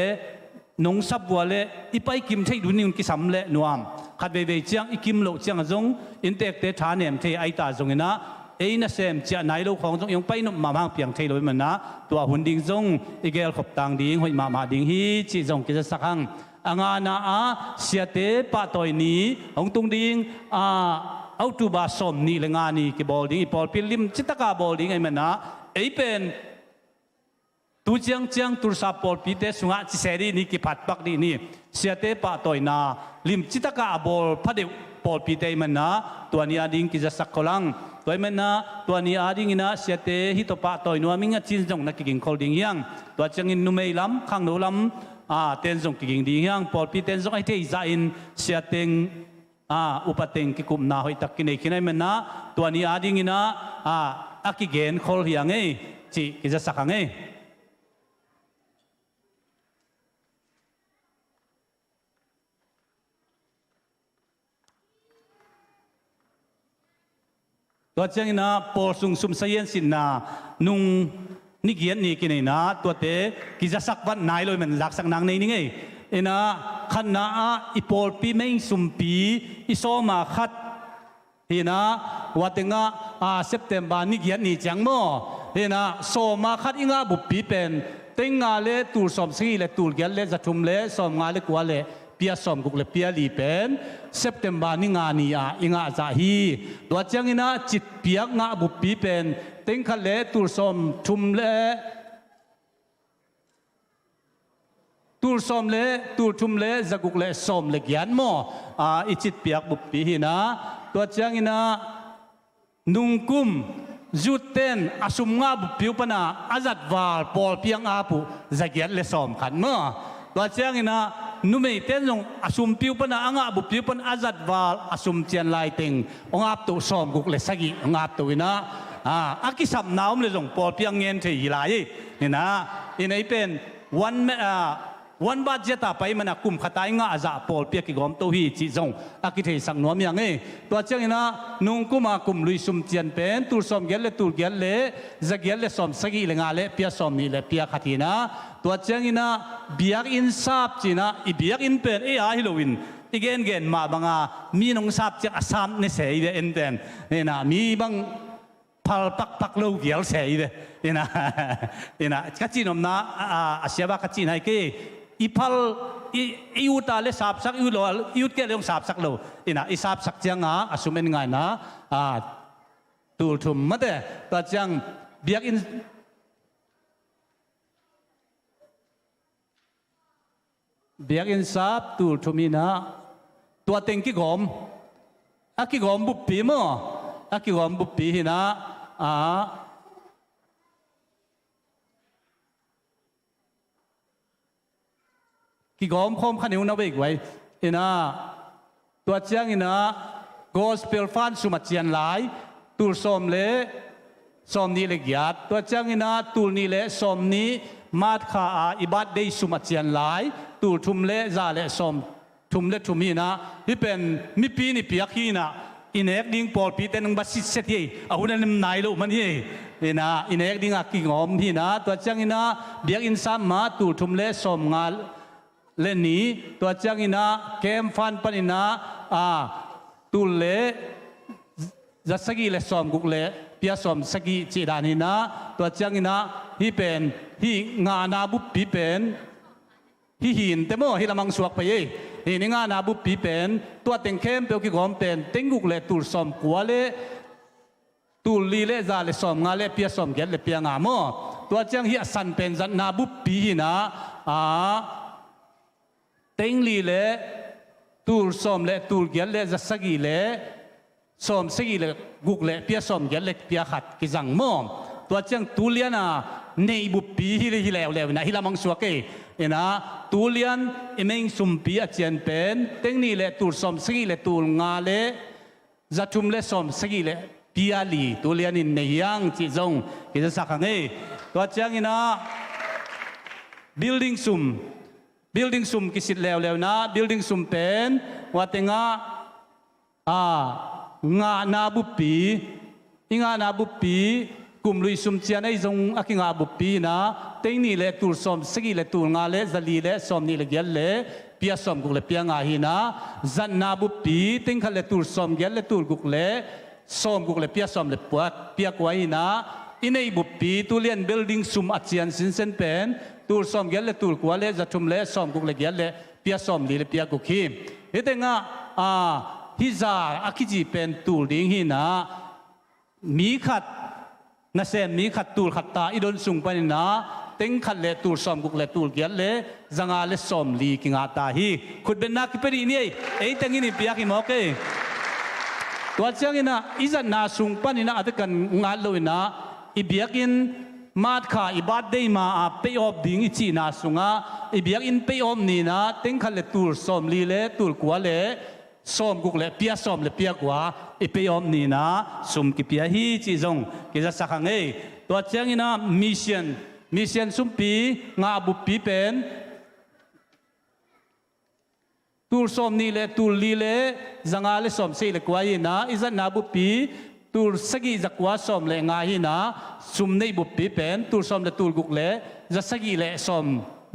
nong sap uh a leh i pai kim theih dun ding un kisam leh nuam. Khat veivei ciang i kim loh ciangah zong inntekte tha nem thei ahi ta zongin ah ei nasem ciah nai lo khawng zong i hong pai nop mahmah hang piang thei lo ahih manin ah tua hun ding zong i gelkhop tang ding hoih mahmah ding hi cih zong kizasak hang. A ngana ah siate pahtawi ni hong tung ding, ah, October sawm nih le nga ni kibawl ding, i pawlpi lim citak a bawl ding ahih manin ah ei pen tu ciangciang Tulsa pawlpite sungah ci se dih ni, kiphat pak dih ni. Siate pahtawina lim citak a bawl phadeuh pawlpite ahih manin ah tua ni a ding kizasak khol hang. Tua ahih manin ah tua ni a dingin ah siate hih tawh pahtawi nuam ing a ci-in zong na kiging khol ding hi hang. Tua ciangin numei lam, khangno lam, ah, ten zong kiging ding hi hang. Pawlpite in zong a hi thei zahin siate, ah, upate in kikupna hoihtak kinei khin ahih manin ah tua ni a dingin ah, ah, a kigen khol hi hang ei cih kizasak hang ei. Tua ciangin ah pawl sung sum sahian sitna nung ni giat ni kineihna tuate kizasak vat nai lo ahih manin laksak nang nei ning ei. In ah khatna ah i pawlpi mei sumpi i sawm a khat hi-in ah, hua teng ah, ah, September ni giat ni ciang maw, hi-in ah sawm a khat i ngah buppi pen teng nga le tul sawm sagih le tul giat le za thum le sawm nga le kua le pia sawm guk le pia li pen September ni nga ni-ah i ngah zah hi. Tua ciangin ah citpiak ngah buppi pen teng khat le tul sawm thum le tul sawm le tul thum le za guk le sawm le giat maw, ah, i citpiak buppi hi-in ah, tua ciangin ah nungkum zutte'n a sum ngah buppi uh pan a a zat val pawlpi hong ap uh za giat le sawm khat maw. Tua ciangin ah numeite'n zong a sumpi uh pan a a ngah buppi uh pan a zat val a sum cian lai teng hong ap toh sawm guk le sagih hong ap toh in ah, ah, a kisapna om le zong pawlpi hong ngen thei hi lai ei. In ah, in ah ei pen one, ah, one budget a pai ahih manin ah kum khat a i ngah zah pawlpi a kigawm to hi cih zong a kitheisak nuam hi hang ei. Tua ciangin ah nungkum a kum lui sum cian pen tul sawm giat le tul giat le za giat le sawm sagih le nga le pia sawm nih le pia khat hi-in ah, tua ciangin ah biakinn sap ci-in ah i biakinn pen ei a hi loin i gengen mah bang a mi nong sap ciang a sap ne se hi ve, en pen. Hi-in ah mi bang phal pakpak lo vial se hi ve. In ah, in ah, ka cih nopna, a, a, a siava ka cihna hi kei. I phal, i, i ut a le sapsak, i ut lo a, i ut kei le hong sapsak lo. In ah, i sapsak ciang a, a sum en ngai-in ah, a, tul thum mate. Tua ciang biakinn Biakinn sap tul thum hi-in ah tua teng kigawm, a kigawm buppi maw, a kigawm buppi hi-in ah, a, kigawm khawm kha ni uh na vei guai. In ah, tua ciangin ah gospel fund sum a cian lai tul sawm le sawm nih le giat, tua ciangin ah tul nih le sawm nih March kha a i birthday sum a cian lai, tul thum le za le sawm thum le thum hi-in ah, hih pen mipi in i piak hi-in ah, i nek ding pawlpite nung ba sitset hi. A hun a nem nai loh man hi. Hi-in ah, i nek ding a kigawm hi-in ah, tua ciangin ah biakinn sam mah tul thum le sawm nga le nih, tua ciangin ah camp fund panin ah, a, tul le za sagih le sawm guk le pia sawm sagih cih dan hi-in ah, tua ciangin ah hih pen hih ngahna buppi pen, hih hin te maw, hih lamang suak phei ei. Hih i ngahna buppi pen, tua teng khempeuh kigawm pen teng guk le tul sawm kua le tul li le za le sawm nga le pia sawm giat le pia nga maw. Tua ciang hih a san pen zatna buppi hi-in ah, a, teng li le tul sawm le tul giat le za sagih le sawm sagih le guk le pia sawm giat le pia khat kizang maw. Tua ciang tulian a neih buppi hi le hi leuleu in ah, hih lamang suak ei. Hi-in ah tulian i meng sumpi a cian pen teng nih le tul sawm sagih le tul nga le za thum le sawm sagih le pia li tulian in nei hi hang cih zong kizasak hang ei. Tua ciangin ah building sum, building sum kisit leuleu in ah, building sum pen, tua teng ah, a, ngahna buppi, i ngahna buppi, kum lui sum cian ei zong a kingah buppi hi-in ah, teng nih le tul sawm sagih le tul nga le za li le sawm nih le giat le pia sawm guk le pia nga hi-in ah, zatna buppi, teng khat le tul sawm giat le tul guk le sawm guk le pia sawm le pua, pia kua hi-in ah, i neih buppi, tulian building sum a cian sinsen pen tul sawm giat le tul kua le za thum le sawm guk le giat le pia sawm li le pia guk hi. Hih teng ah, a, hih za a kici pen tul ding hi-in ah, mi khat, nasem mi khat tul khat ta i don sung panin ah, teng khat le tul sawm guk le tul giat le za nga le sawm li kingah ta hi. Khutbetna kipia dih ni ei, ei teng in i piak hi mawk ei. Tua ciangin ah i zatna sung panin ah a te kan ngat loin ah, i biakinn March kha i birthday ma a pay off ding i cihna sungah, i biakinn pay off ni-in ah teng khat le tul sawm li le tul kua le sawm guk le pia sawm le pia kua i pay off ni-in ah sum kipia hi cih zong kizasak hang ei. Tua ciangin ah mission, mission sumpi ngah buppi pen tul sawm nih le tul li le za nga le sawm sagih le kua hi-in ah, i zatna buppi tul sagih za kua sawm le nga hi-in ah, sum neih buppi pen tul sawm le tul guk le za sagih le sawm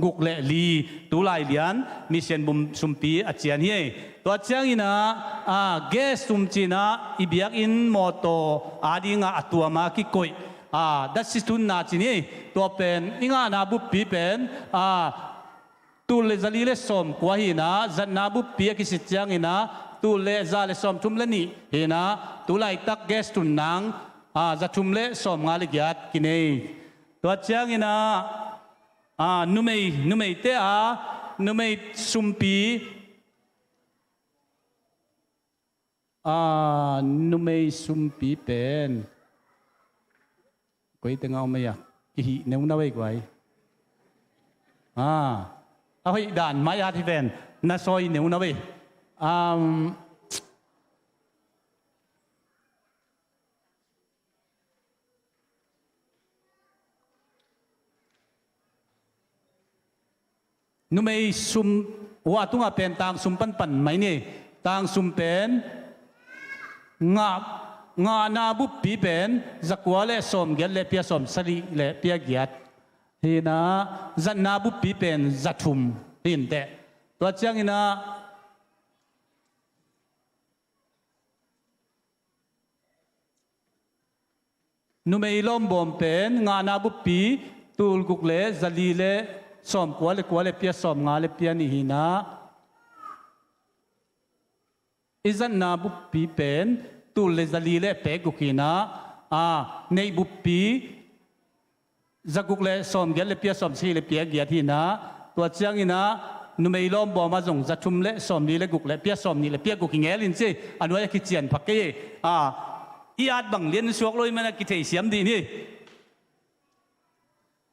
guk le li, tu lai lian mission bum sumpi a cian hi ei. Tua ciangin ah, a, gas sum ci-in ah i biakinn mawtaw a dingah a tuam a kikoih, a, datsi tunna ci ni ei. Tua pen i ngahna buppi pen, a, tul le za li le sawm kua hi-in ah, zatna buppi a kisit ciangin ah tul le za le sawm thum le nih hi-in ah, tu laitak gas tun nang, a, za thum le sawm nga le giat kinei. Tua ciangin ah, a, numei, numeite a, numei sumpi, a, numei sumpi pen koi teng ah om ei a, kihih neu na vei guai. A, a hoih dan mai at hi ven, na sawi neu na vei. Um, numei sum, ua tungah pen tang sum panpan mai ni. Tang sum pen ngah, ngahna buppi pen za kua le sawm giat le pia sawm sagih le pia giat hi-in ah, zatna buppi pen za thum hi-in teh. Tua ciangin ah numei lawmbawm pen ngahna buppi tul guk le za li le sawm kua le kua le pia sawm nga le pia nih hi-in ah, i zatna buppi pen tul le za li le pek guk hi-in ah, a, neih buppi za guk le sawm giat le pia sawm sagih le pia giat hi-in ah, tua ciangin ah numei lawmbawm ah zong za thum le sawm li le guk le pia sawm nih le pia guk hi ngel in ci, a nuai a kician phak kei ei. A, i at bang lian suak lo ahih manin a kitheisiam dih ni.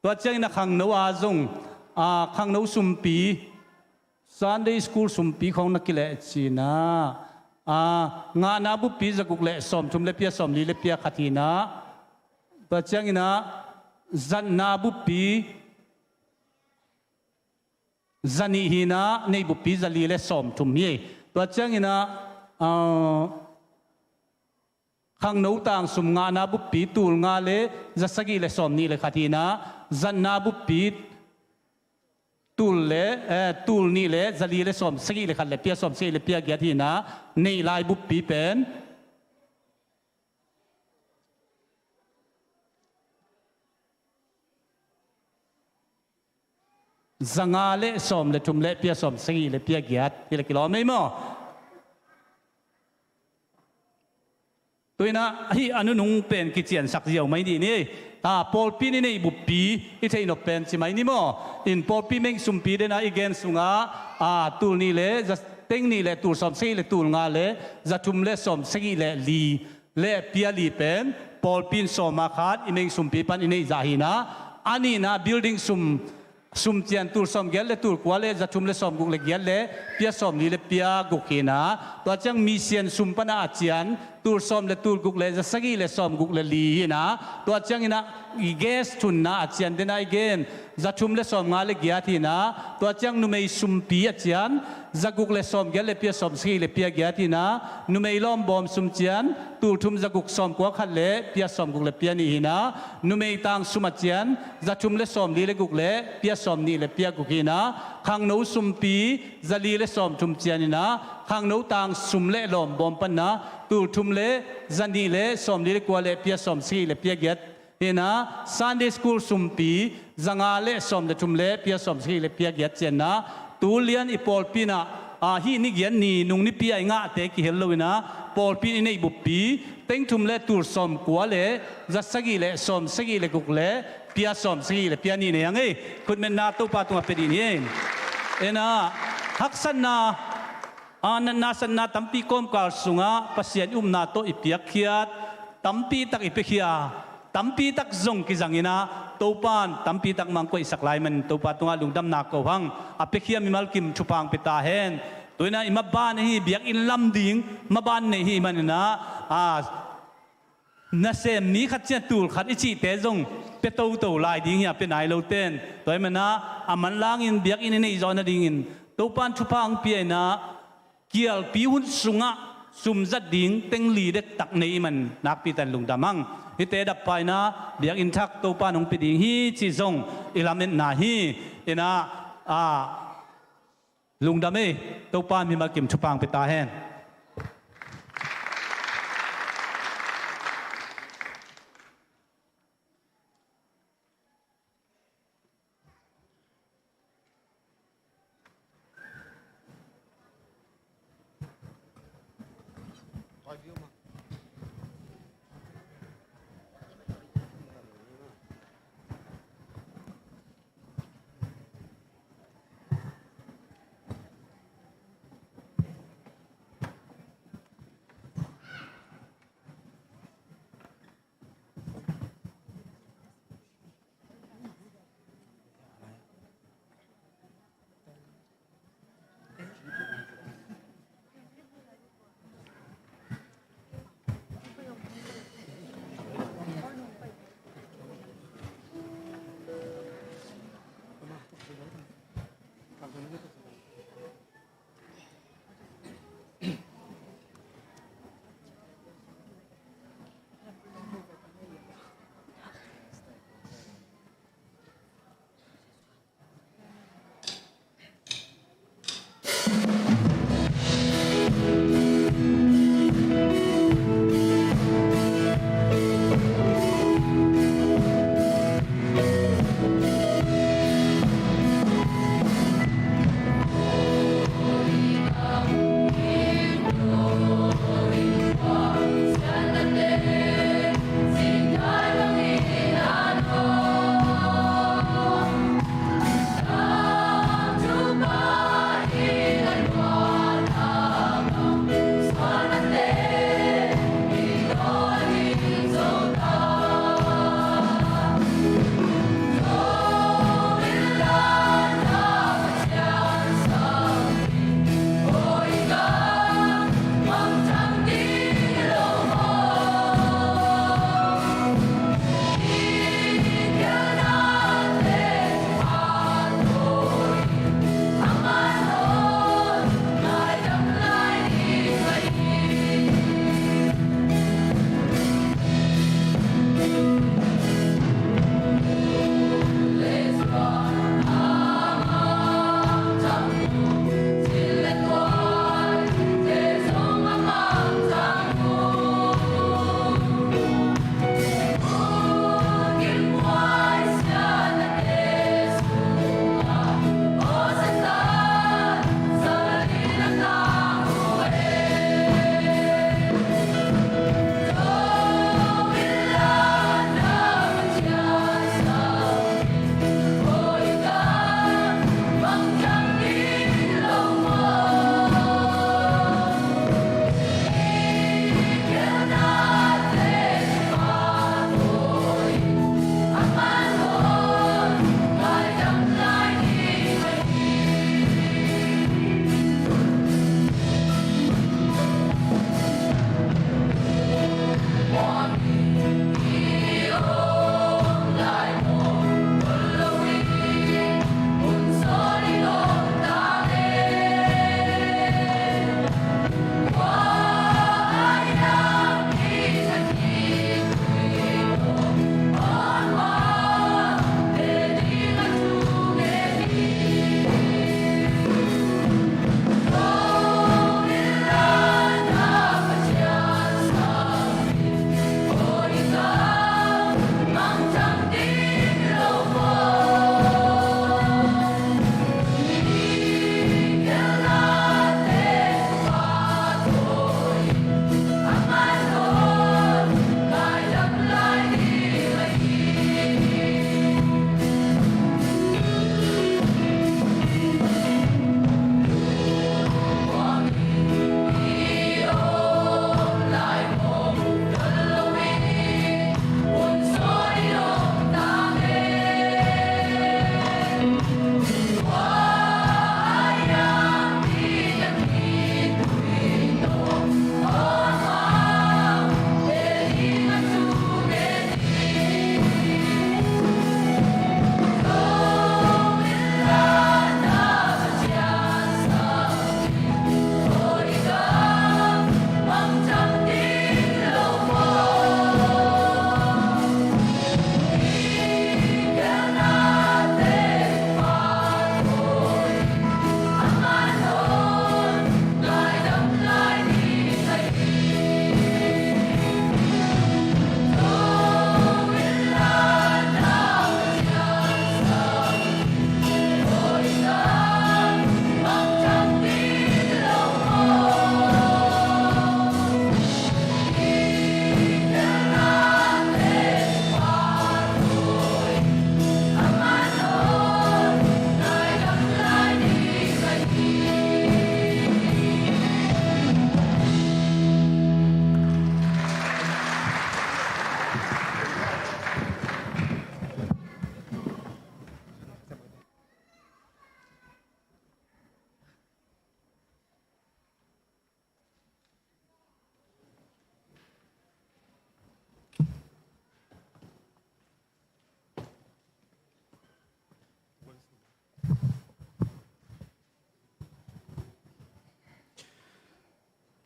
Tua ciangin a khangno a zong, a, khangno sumpi, Sunday school sumpi khawng na kilehcin ah, a, ngahna buppi za guk le sawm thum le pia sawm li le pia khat hi-in ah, tua ciangin ah zatna buppi za nih hi-in ah, neih buppi za li le sawm thum hi. Tua ciangin ah, ah, khangno tang sum ngahna buppi tul nga le za sagih le sawm nih le khat hi-in ah, zatna buppi tul le, eh, tul nih le za li le sawm sagih le khat le pia sawm sagih le pia giat hi-in ah, neih lai buppi pen za nga le sawm le thum le pia sawm sagih le pia giat hi le kilawm ei maw? Tu-in ah hih a nunung pen kiciansak ziau mai dih ni. A, pawlpi in i neih buppi i theih nop pen ci mai ni maw? In pawlpi meng sumpi den ah i gen sungah, a, tul nih le za teng nih le tul sawm sagih le tul nga le za thum le sawm sagih le li le pia li pen pawlpi in sawm a khat i meng sumpi pan i neih zah hi-in ah, a nihna building sum, sum cian tul sawm giat le tul kua le za thum le sawm guk le giat le pia sawm li le pia guk hi-in ah, tua ciang mission sum pan a cian tul sawm le tul guk le za sagih le sawm guk le li hi-in ah, tua ciangin ah i guest thunna a cian den ah i gen za thum le sawm nga le giat hi-in ah, tua ciang numei sumpi a cian za guk le sawm giat le pia sawm sagih le pia giat hi-in ah, numei lawmbawm sum cian tul thum za guk sawm kua khat le pia sawm guk le pia nih hi-in ah, numei tang sum a cian za thum le sawm li le guk le pia sawm nih le pia guk hi-in ah, khangno sumpi za li le sawm thum cian hi-in ah, khangno tang sum le lawmbawm pan ah tul thum le za nih le sawm li le kua le pia sawm sagih le pia giat hi-in ah, Sunday School sumpi za nga le sawm le thum le pia sawm sagih le pia giat cian ah, tu lian i pawlpi in ah, a, hih ni giat ni nung nipi a i ngahte kihel lo-in ah, pawlpi in i neih buppi teng thum le tul sawm kua le za sagih le sawm sagih le guk le pia sawm sagih le pia nih nei hang ei. Khutmetna Topa tungah pia dih ni. In ah, haksatna, a, natna satna tampi kawmkal sungah Pasian i upna tawh i piakkhiat, tampi tak i piakhia, tampi tak zong kizang in ah, Topa in tampi tak mah hong koihsak lai manin Topa tungah lungdamna ko hang. A piakhia mimal kim thupha hong pia ta hen. Tu-in ah i maban ahi biakinn lam ding maban nei hi manin ah, a, nasem mi khat ciang tul khat i cihte zong pia toto lai ding hi a, pia nai lote in. Tua ahih manin ah a manlangin biakinn i neih zawh nadingin Topa in thupha hong pia in ah, kialpi hun sungah sum zat ding teng li dektak nei i hih manin nakpi takin lungdam hang. Hihte dap pah in ah biakinn thak Topa in hong pia ding hi cih zong i lametna hi. In ah, a, lungdam ei. Topa in mimal kim thupha hong pia ta hen.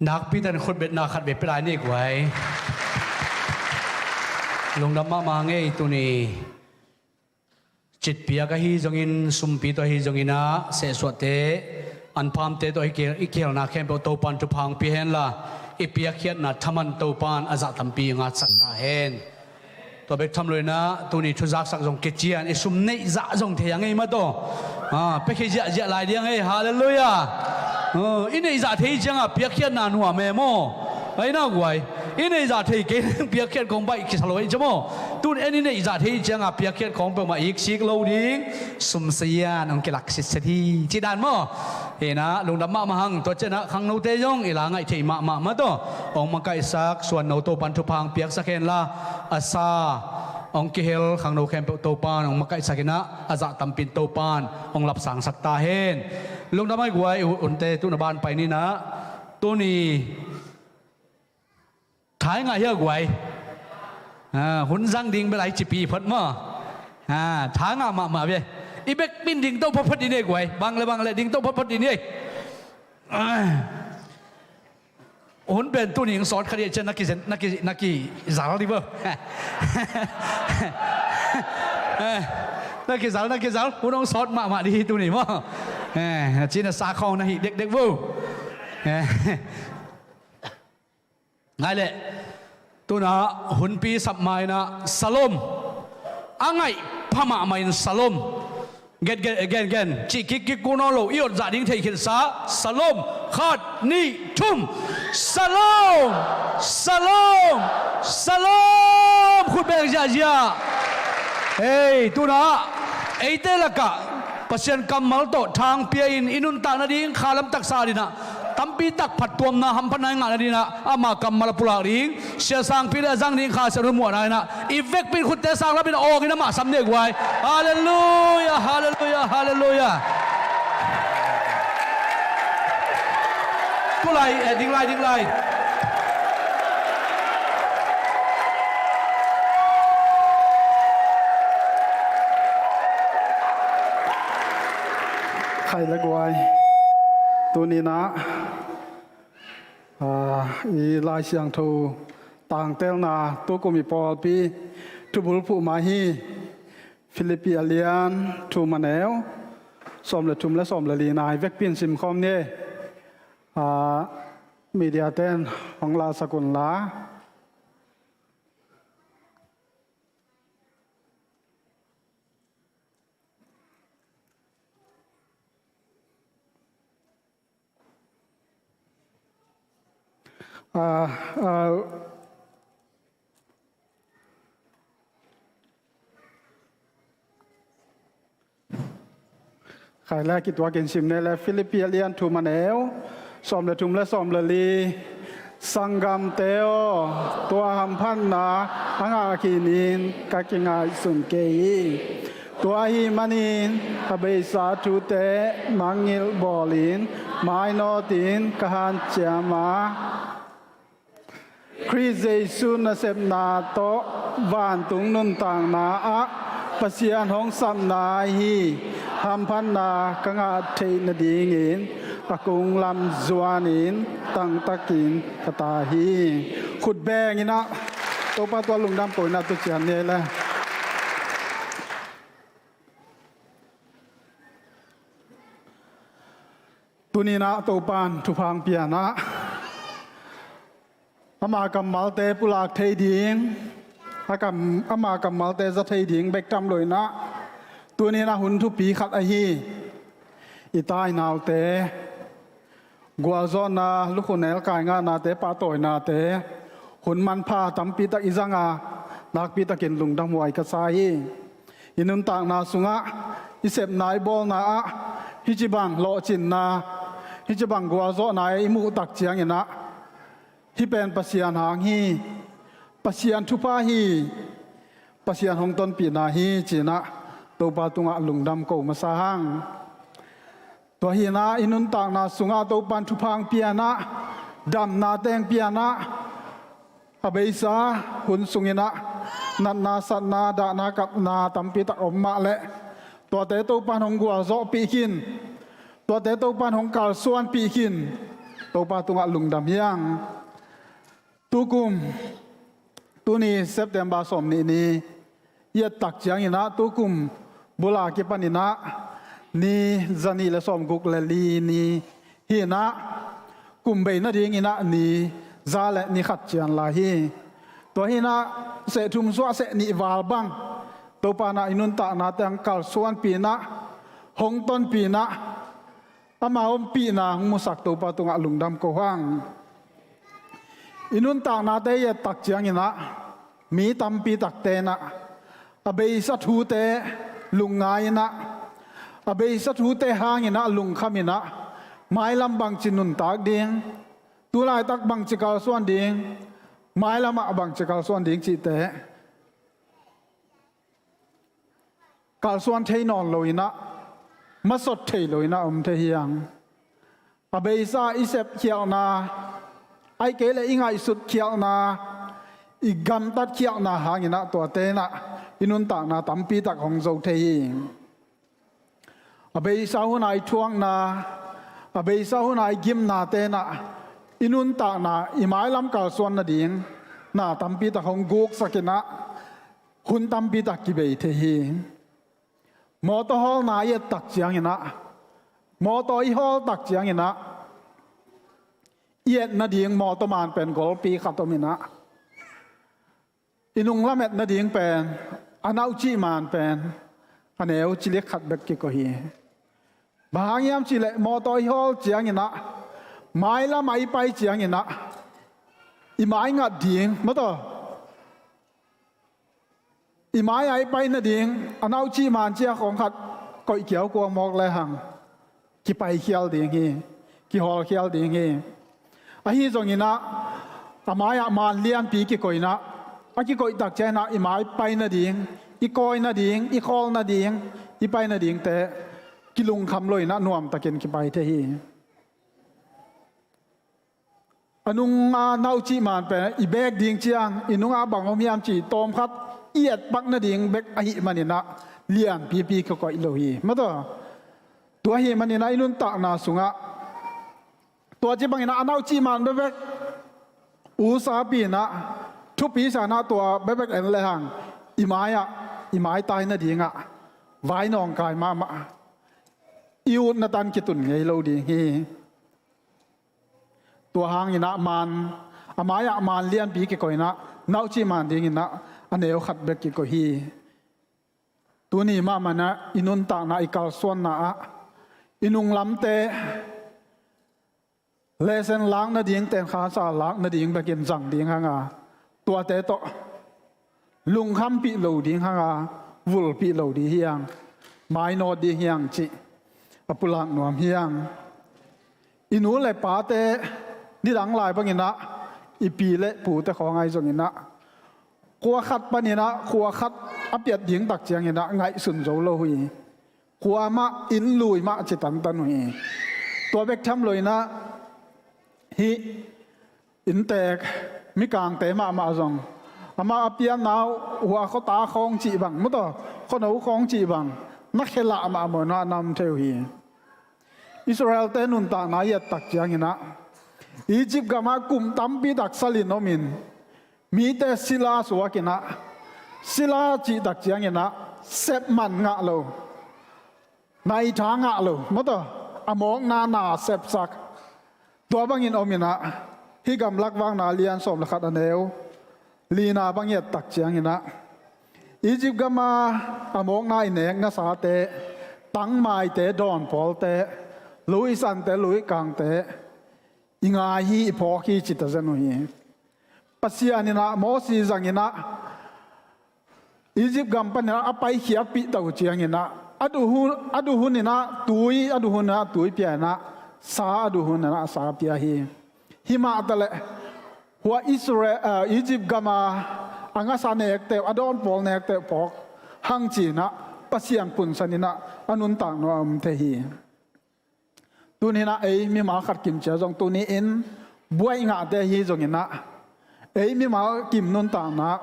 Nakpi takin khutbetna khat vei pia lai ni guai. Lungdam mahmah hang ei. Tuni citpiak ahi zongin, sumpi tawh ahi zongin ah, sehsuahte, anphamte tawh i kihel, i kihelna khempeuh Topan thupha hong pia henla, i piakkhiatna thaman Topan a zah tampi ngatsak ta hen. Tua bek tham loin ah, tuni thuzaksak zong kician, i sum neih zah zong thei a ngei mah tawh. Ah, piakhia ziahziah lai ding a ngei, halleluiah. Ah, i neih zah thei ciangah piakkhiatna nuam e maw. Ai na guai. I neih zah thei kei leng piakkhiat kong baih kisa lo ei cia maw. Tun en i neih zah thei ciangah piakkhiat khawng peuhmah iksik lo ding. Sum sazian hong kilak sitset hi. Ci dan maw. Hi na, lungdam mahmah hang, tua ciangin ah khangnote zong i la ngaih theih mahmah mah tawh. Hong makaihsak, suanno Topan thupha hong piaksak henla, a sa, hong kihel khangno khempeuh Topan hong makaihsak in ah, a zah tampin Topan hong lapsangsak ta hen. Lungdam ai guai, u-, unte tun a ban pai ni na, tuni Tha i ngah hia guai. Ah, hun zang ding bel a i cipi phot maw. Ah, tha ngah mahmah ve. I bekpin ding to photphot ding ei guai. Bang le bang le ding to photphot ding ei. Ah. Hun pen tuni hong sawt kha ding ei cian na kizen, na ki, na kizal ding bo. Eh, na kizal, na kizal. Hun hong sawt mahmah ding hi tuni maw. Eh, na ci na sa khawng na hih dekdek bo. Eh. Ngai leh, tuna hunpi sap ma-in ah salom. A ngaih pha mahmah in salom. Gen, gen, gen, gen. Cih kik kik kul nawn lo, i otzah ding theih khitsa. Salom. Khat, nih, thum. Salom. Salom. Salom. Khut beng ziahziah. Hei, tuna eite lakah Pasian kammal tawh thang pia in i nuntak nading kha lam taksa ding ah tampi tak phattuamna hamphatna i ngah nading ah ama kammal a pulak ding, Sia Sangpi le a zang ding Kha Siangtho muahna in ah i vekpi in khutte sang lam in a awng in amah sam ni ei guai. Halleluiah, halleluiah, halleluiah. Tu lai, eh, ding lai, ding lai. Khai le guai. Tuni-in ah, ah, i Lai Siangtho tangtelna tukum i pawlpi thubulphuh mah hi. Philippi a lian thum a neu sawm le thum le sawm le lina i vekpi in simkhawm ni. Ah, media ten hong lasak un la. Ah, ah, khai le kituakin sim ni le, Philippi a lian thum a neu sawm le thum le sawm le li. Sanggamte aw, tua hamphatna a ngah khin in ka kingaihsun kei hi. Tua ahih manin a beisa thute mangngilh bawlin mainawtin ka hanciam a, Khrih Jesu nasepna tawh vantung nuntakna ah Pasian hong sapna ahi hamphatna ka ngah theih nadingin a kunglam zuanin tangtakin ka ta hi. Khut bengin ah Topa tua lungdam ko-in ah tu cian ni ei le. Tuni-in ah Topan thupha hong pia-in ah ama kammalte pulak thei ding, a kam, ama kammalte za thei ding bek tham loin ah, tuni-in ah hun thupi khat ahi i tai naute gualzawhna, lukhu nelkai ngahnate, pahtawinate, hun manpha tampi tak i zang a, nakpi takin lungdamhuai ka sa hi. I nuntakna sungah, i sepna, i bawlna ah hih ci bang lawhcinna, hih ci bang gualzawhna i muh tak ciangin ah, hih pen Pasian hang hi, Pasian thupha hi, Pasian hong tonpihna hi ci-in ah Topa tungah lungdam ko masa hang. Tua hi-in ah i nuntakna sungah Topan thupha hong pia-in ah, damna teng pia-in ah, a beisa hun sungin ah natna satna, dahna kapna tampi tak om mah leh, tuate Topan hong gualzawhpih khin, tuate Topan hong kalsuanpih khin, Topa tungah lungdam hi hang. Tukum, tuni September sawm nih ni i et tak ciangin ah, tukum bul a kipanin ah ni za nih le sawm guk le li ni hi-in ah, kum bei nadingin ah ni za le ni khat cian lai hi. Tua hi-in ah seh thum suah seh nih val bang Topa in ah i nuntaknate hong kalsuanpih-in ah, hong tonpih-in ah, ama ompihna hong musak Topa tungah lungdam ko hang. I nuntaknate i et tak ciangin ah, mi tampi takte in ah a beisa thute lungngai-in ah, a beisa thute hangin ah lungkham-in ah, mailam bangci nuntak ding, tu laitak bangci kalsuan ding, mailam ah bangci kalsuan ding cihte kalsuan thei nawn lo-in ah, masot thei lo-in ah om thei hi hang. A beisa i sepkhialhna, ahih kei leh i ngaihsutkhialhna, i gamtatkhialhna hangin ah tuate in ah i nuntakna tampi tak hong zo thei hi. A beisa hun a i thuakna, a beisa hun a i gimnate in ah i nuntakna, i mailam kalsuan nading na tampi tak hong guksak-in ah, hun tampi tak kibei thei hi. Mawtaw hawlna i et tak ciangin ah, mawtaw i hawl tak ciangin ah, i et nading mawtaw man pen golpi khat om-in ah, i nung lamet nading pen, a nauhcih man pen a neu cilik khat bek kikoih hi. Bang hang hiam cih leh mawtaw i hawl ciangin ah, mailam ah i pai ciangin ah, i mai ngat ding, mawtaw, i mai a i pai nading a nauhcih man cia khawng khat koih kiau kuamawk lehang kipaikhial ding hi, kihawlkhial ding hi. Ahi zongin ah, a mai-ah man lianpi kikoih-in ah, a kikoih tak ciangin ah i mai pai nading, i kawi nading, i khawl nading, i pai nadingte kilungkham lo-in ah nuamtakin kipai thei hi. A nunga nauhcih man pen i beek ding ciang, i nunga bang om hiam cih tawmkhat i etpak nading bek ahih manin ah lianpipi kikoih lo hi. Mawtaw, tua ahih manin ah i nuntakna sungah tua ci bangin ah a nauhcih man bekbek usapi-in ah, thupi sa-in ah tua bekbek en lehang, i mai-ah, i maitai nadingah vai nawngkai mahmah, i utna tan kitun ngei lo ding hi. Tua hangin ah man, a mai-ah man lianpi kikoih-in ah, nauhcih man dingin ah a neu khat bek kikoih hi. Tuni mahmah in ah i nuntakna, i kalsuanna ah i nunglamte lesen lak nading, tenkhansa lak nading bekin zang ding hang a, tuate tawh lungkhampih lo ding hang a, vulpih lo ding hi hang, mainawt ding hi hang cih a pulak nuam hi hang. I nu le pate nidang lai bangin ah, i pi le pute khawng ahi zongin ah, khua khat panin ah khua khat a piat ding tak ciangin ah ngaihsun zo lo uh hi. Khua mah, inn lui mah ci tantan uh hi. Tua bek tham lo-in ah, hih inntek, mikangte mahmah zong, amah a pianna uh, hua khuata khawng cih bang, mawtaw, khuano khawng cih bang na khelah mahmah in ah na om thei uh hi. Israelte nuntakna i et tak ciangin ah, Egypt gamah kum tampi tak salin omin, mite sila suakin ah, sila cih tak ciangin ah sep man ngah lo, naitha ngah lo, mawtaw, a mawkna na sepsak. Tua bangin omin ah, hih Gamlak Vakna lian sawm le khat, a neu lina bang i et tak ciangin ah, Egypt gama a mawkna i nek nasate, tangmaite, dawnpawlte, luisante, luikangte i ngai hi, i phawk hi ci ta zen uh hi. Pasian in ah Mosi zangin ah, Egypt gam panin ah a paikhiatpih tak uh ciangin ah, a duh hun, a duh hunin ah tui, a duh hunin ah tui pia-in ah, sa a duh hunin ah sa pia hi. Himah taleh hua Israel, ah, Egypt gama a ngasa nekte uh, a dawnpawl nekte uh phawk hang ci-in ah, Pasian punsanin ah a nuntakna ah om thei hi. Tuni-in ah ei mimal khat kim cia zong, tuni-in buai ngahte hi zongin ah, ei mimal kim nuntakna,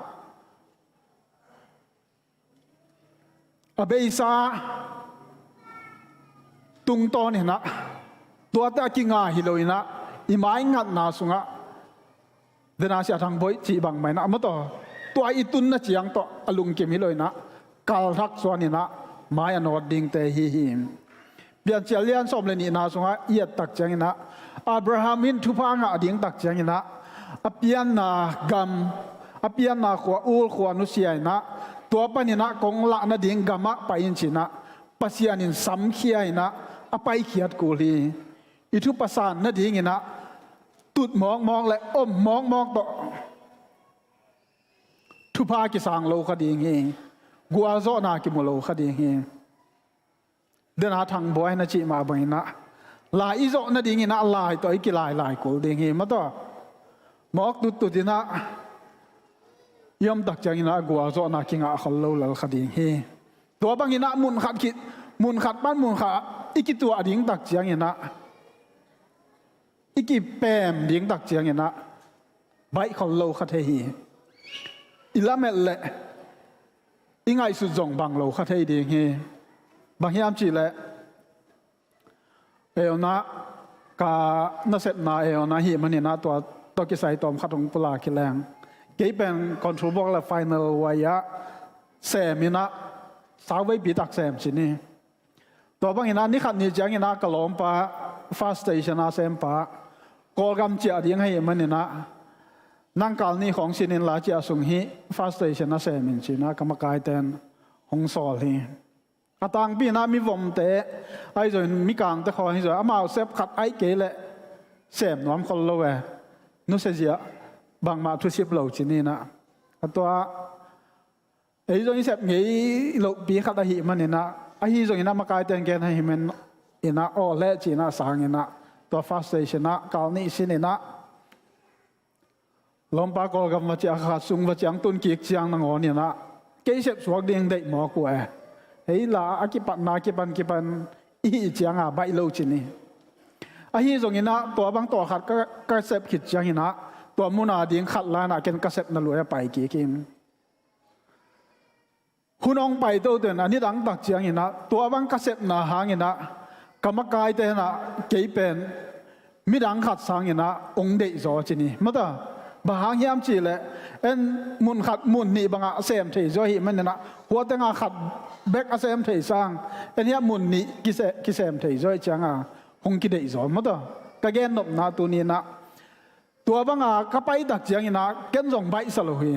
a beisa tungtawnin ah, tuate a kinga hi lo-in ah, i maingatna sungah, dena Sia Thang Boih cih bangmah inah, mataw, tua i tunna ciang tawh a lungkim hi lo inah, kalthak suan inah mai a nawt dingte hi hi. Piancil lian sawm le nihna sungah i et tak ciang inah, Abraham in thupha ngah ding tak ciang inah, a pianna gam, a pianna khua, Ur khua nusia inah, tua pan inah kong lah nading gamah pai in ci inah, Pasian in samkhia inah a paikhiat kul hi. I thupha san nading inah tut mawkmawk le om mawkmawk tawh thupha kisang lo kha ding hi. Gualzawhna kimu lo kha ding hi. Dena Thang Boih na cih mah bang inah, lai i zawh nading inah lai tawh i kilailai kul ding hi, mataw. Mawk tuttut inah i om tak ciang inah gualzawhna kingah khol lo lel kha ding hi. Tua bang inah mun khat khit, mun khat pan mun khat i kituah ding tak ciang inah, i kipem ding tak ciang inah, baih khol lo kha thei hi. I lamet leh i ngaihsut zong bang lo kha thei ding hi. Bang hiam cih leh, Eona, ka nasepna Eona hi man inah, tua tawh kisai tawm khat hong pulak hi leng. Kei pen control box le final wire ah sem inah, sauveipi tak sem ci ni. Tua bang inah ni khat ni ciang inah ka lawmpa, fast station a sempa, Kawlgam ciah ding ahih man inah, nang kal nih khawng sin inla, ciah sung hi fast station a sem in ci inah ka makaite in hong sawl hi. A tangpi inah mivomte, ahi zongin mikangte khawng hi zong, amau sep khat ahih kei leh sem nuam khol lo e. Nusia zia bangmah thusip lo ci ni inah. A tua, ei zong i sep ngei lohpi khat ahih man inah, ahi zong inah makaite in gen ahih man inah, aw leh ci inah sang inah, tua fast station ah kal nih sin inah, lawmpa Kawlgam va ciah, kha sung va ciang, tun kik ciang nangawn inah kei sep suak ding deih mawk uh e. Hei la a kipatna kipan kipan i hih cianga baih lo ci ni. Ahi zong inah tua bang tawh khat ka, ka sep khit ciang inah, tua muna ding khat la inah ken ka sepna lui a pai kik in. Hun hong pai toto in a nidang tak ciang inah, tua bang ka sepna hang inah, ka makaite inah kei pen midang khat sang inah hong deihzaw ci ni. Mataw, bang hang hiam cih leh, en mun khat mun nih bangah sem theizaw ahih man inah, hua tengah khat bek a sem thei sang, en hiah mun nih kise-, kisem theizaw ahih cianga hong kideihzaw. Mataw, ka gennopna tuni inah, tua banga ka pai tak ciang inah ken zong baihsa lo hi.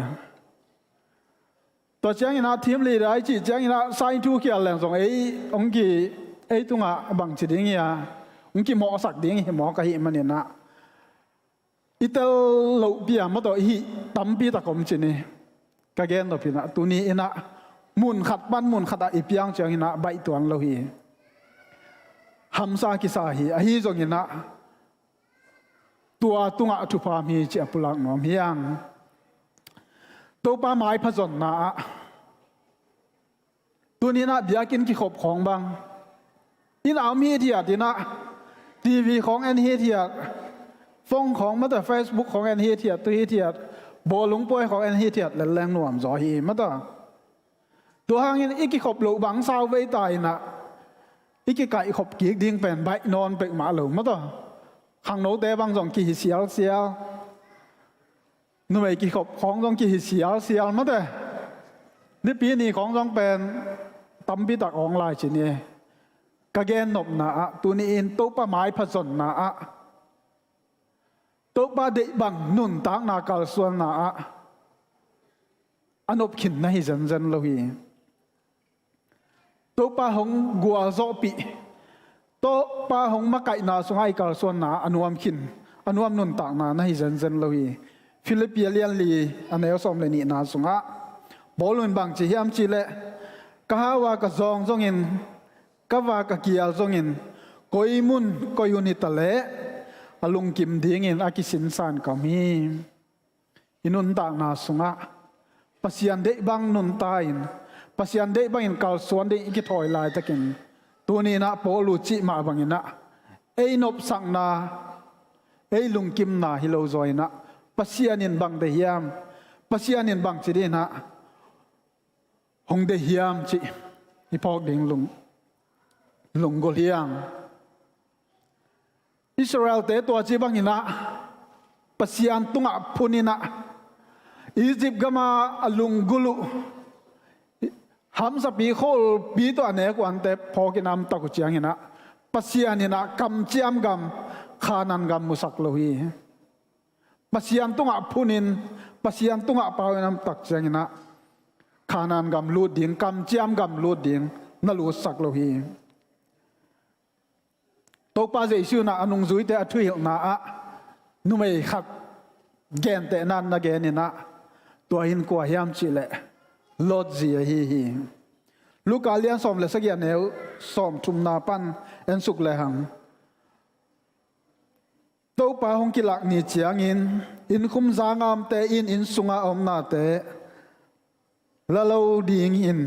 Tua ciang inah team leader i cih ciang inah, sai thu khial leng zong ei hong ki, ei tungah bangci ding hi a, hong kimawhsak ding hi mawk ahih man inah, i tel lohpi a, mataw, i hih tampi tak om ci ni. Ka gennop inah, tuni inah mun khat pan mun khat ah i piang ciang inah baih tuan lo hi. Hamsa kisa hi, ahi zong inah tua tungah thupha om hi cih a pulak nuam hi hang. Topa maipha zonna ah, tuni inah biakinn kikhop khawng bang, inn a om hithiat inah, TV khawng en hithiat, phone khawng, mataw, Facebook khawng en hithiat, tu hithiat, bawlung puai khawng en hithiat lel leng nuamzaw hi, mataw. Tua hangin i kikhop loh bang sauvei ta inah, i kikaihkhop kik ding pen baih nawn peuhmah lo, mataw. Khangnote bang zong kihi sialsial. Numei kikhop khawng zong kihi sialsial, mataw. Nipi ni khawng zong pen tampi tak awng lai ci ni. Ka gennopna ah, tuni in Topa maipha zonna ah, Topa deih bang nuntakna kalsuanna ah a nop khin na hi zenzen lo hi. Topa hong gualzawhpih, Topa hong makaihna sungah i kalsuanna a nuam khin, a nuam nuntakna na hi zenzen lo hi. Filippi a lian li, a neu sawm le nihna sungah Paul in bangci hiam cih leh, ka hau a ka zawng zongin, ka va ka kial zongin, koi mun koi hun hi ta leh a lungkim dingin a kisinsan ka om hi. I nuntakna sungah Pasian deih bang nunta in, Pasian deih bangin kalsuan ding i kithawi laitakin, tuni inah Paul uh cih mah bang inah, ei nopsakna, ei lungkimna hi lo zaw inah, Pasian in bang deih hiam, Pasian in bangci ding inah hong deih hiam cih i phawk ding lung, lunggulh hi hang. Israelte tua ci bangin ah Pasian tungah phun in ah Egypt gama a lunggulh uh hamsapi kholpi tawh a nek uh ante phawk in ah om tak uh ciangin ah Pasian in ah kamciam gam Khanaan gam musak lo hi. Pasian tungah phun in Pasian tungah pau in om tak ciangin ah Khanaan gam lut ding, kamciam gam lut ding na lutsak lo hi. Topa Jesu in ah a nungzuite a thuhilhna ah numei khat gentehna na gen in ah tua in kua hiam cih leh Lot zi ahi hi. Luka lian sawm le sagih a neu sawm thumna pan en suk lehang Topa hong kilak ni ciangin innkhum zanga omte in inn sunga a omnate la lo dingin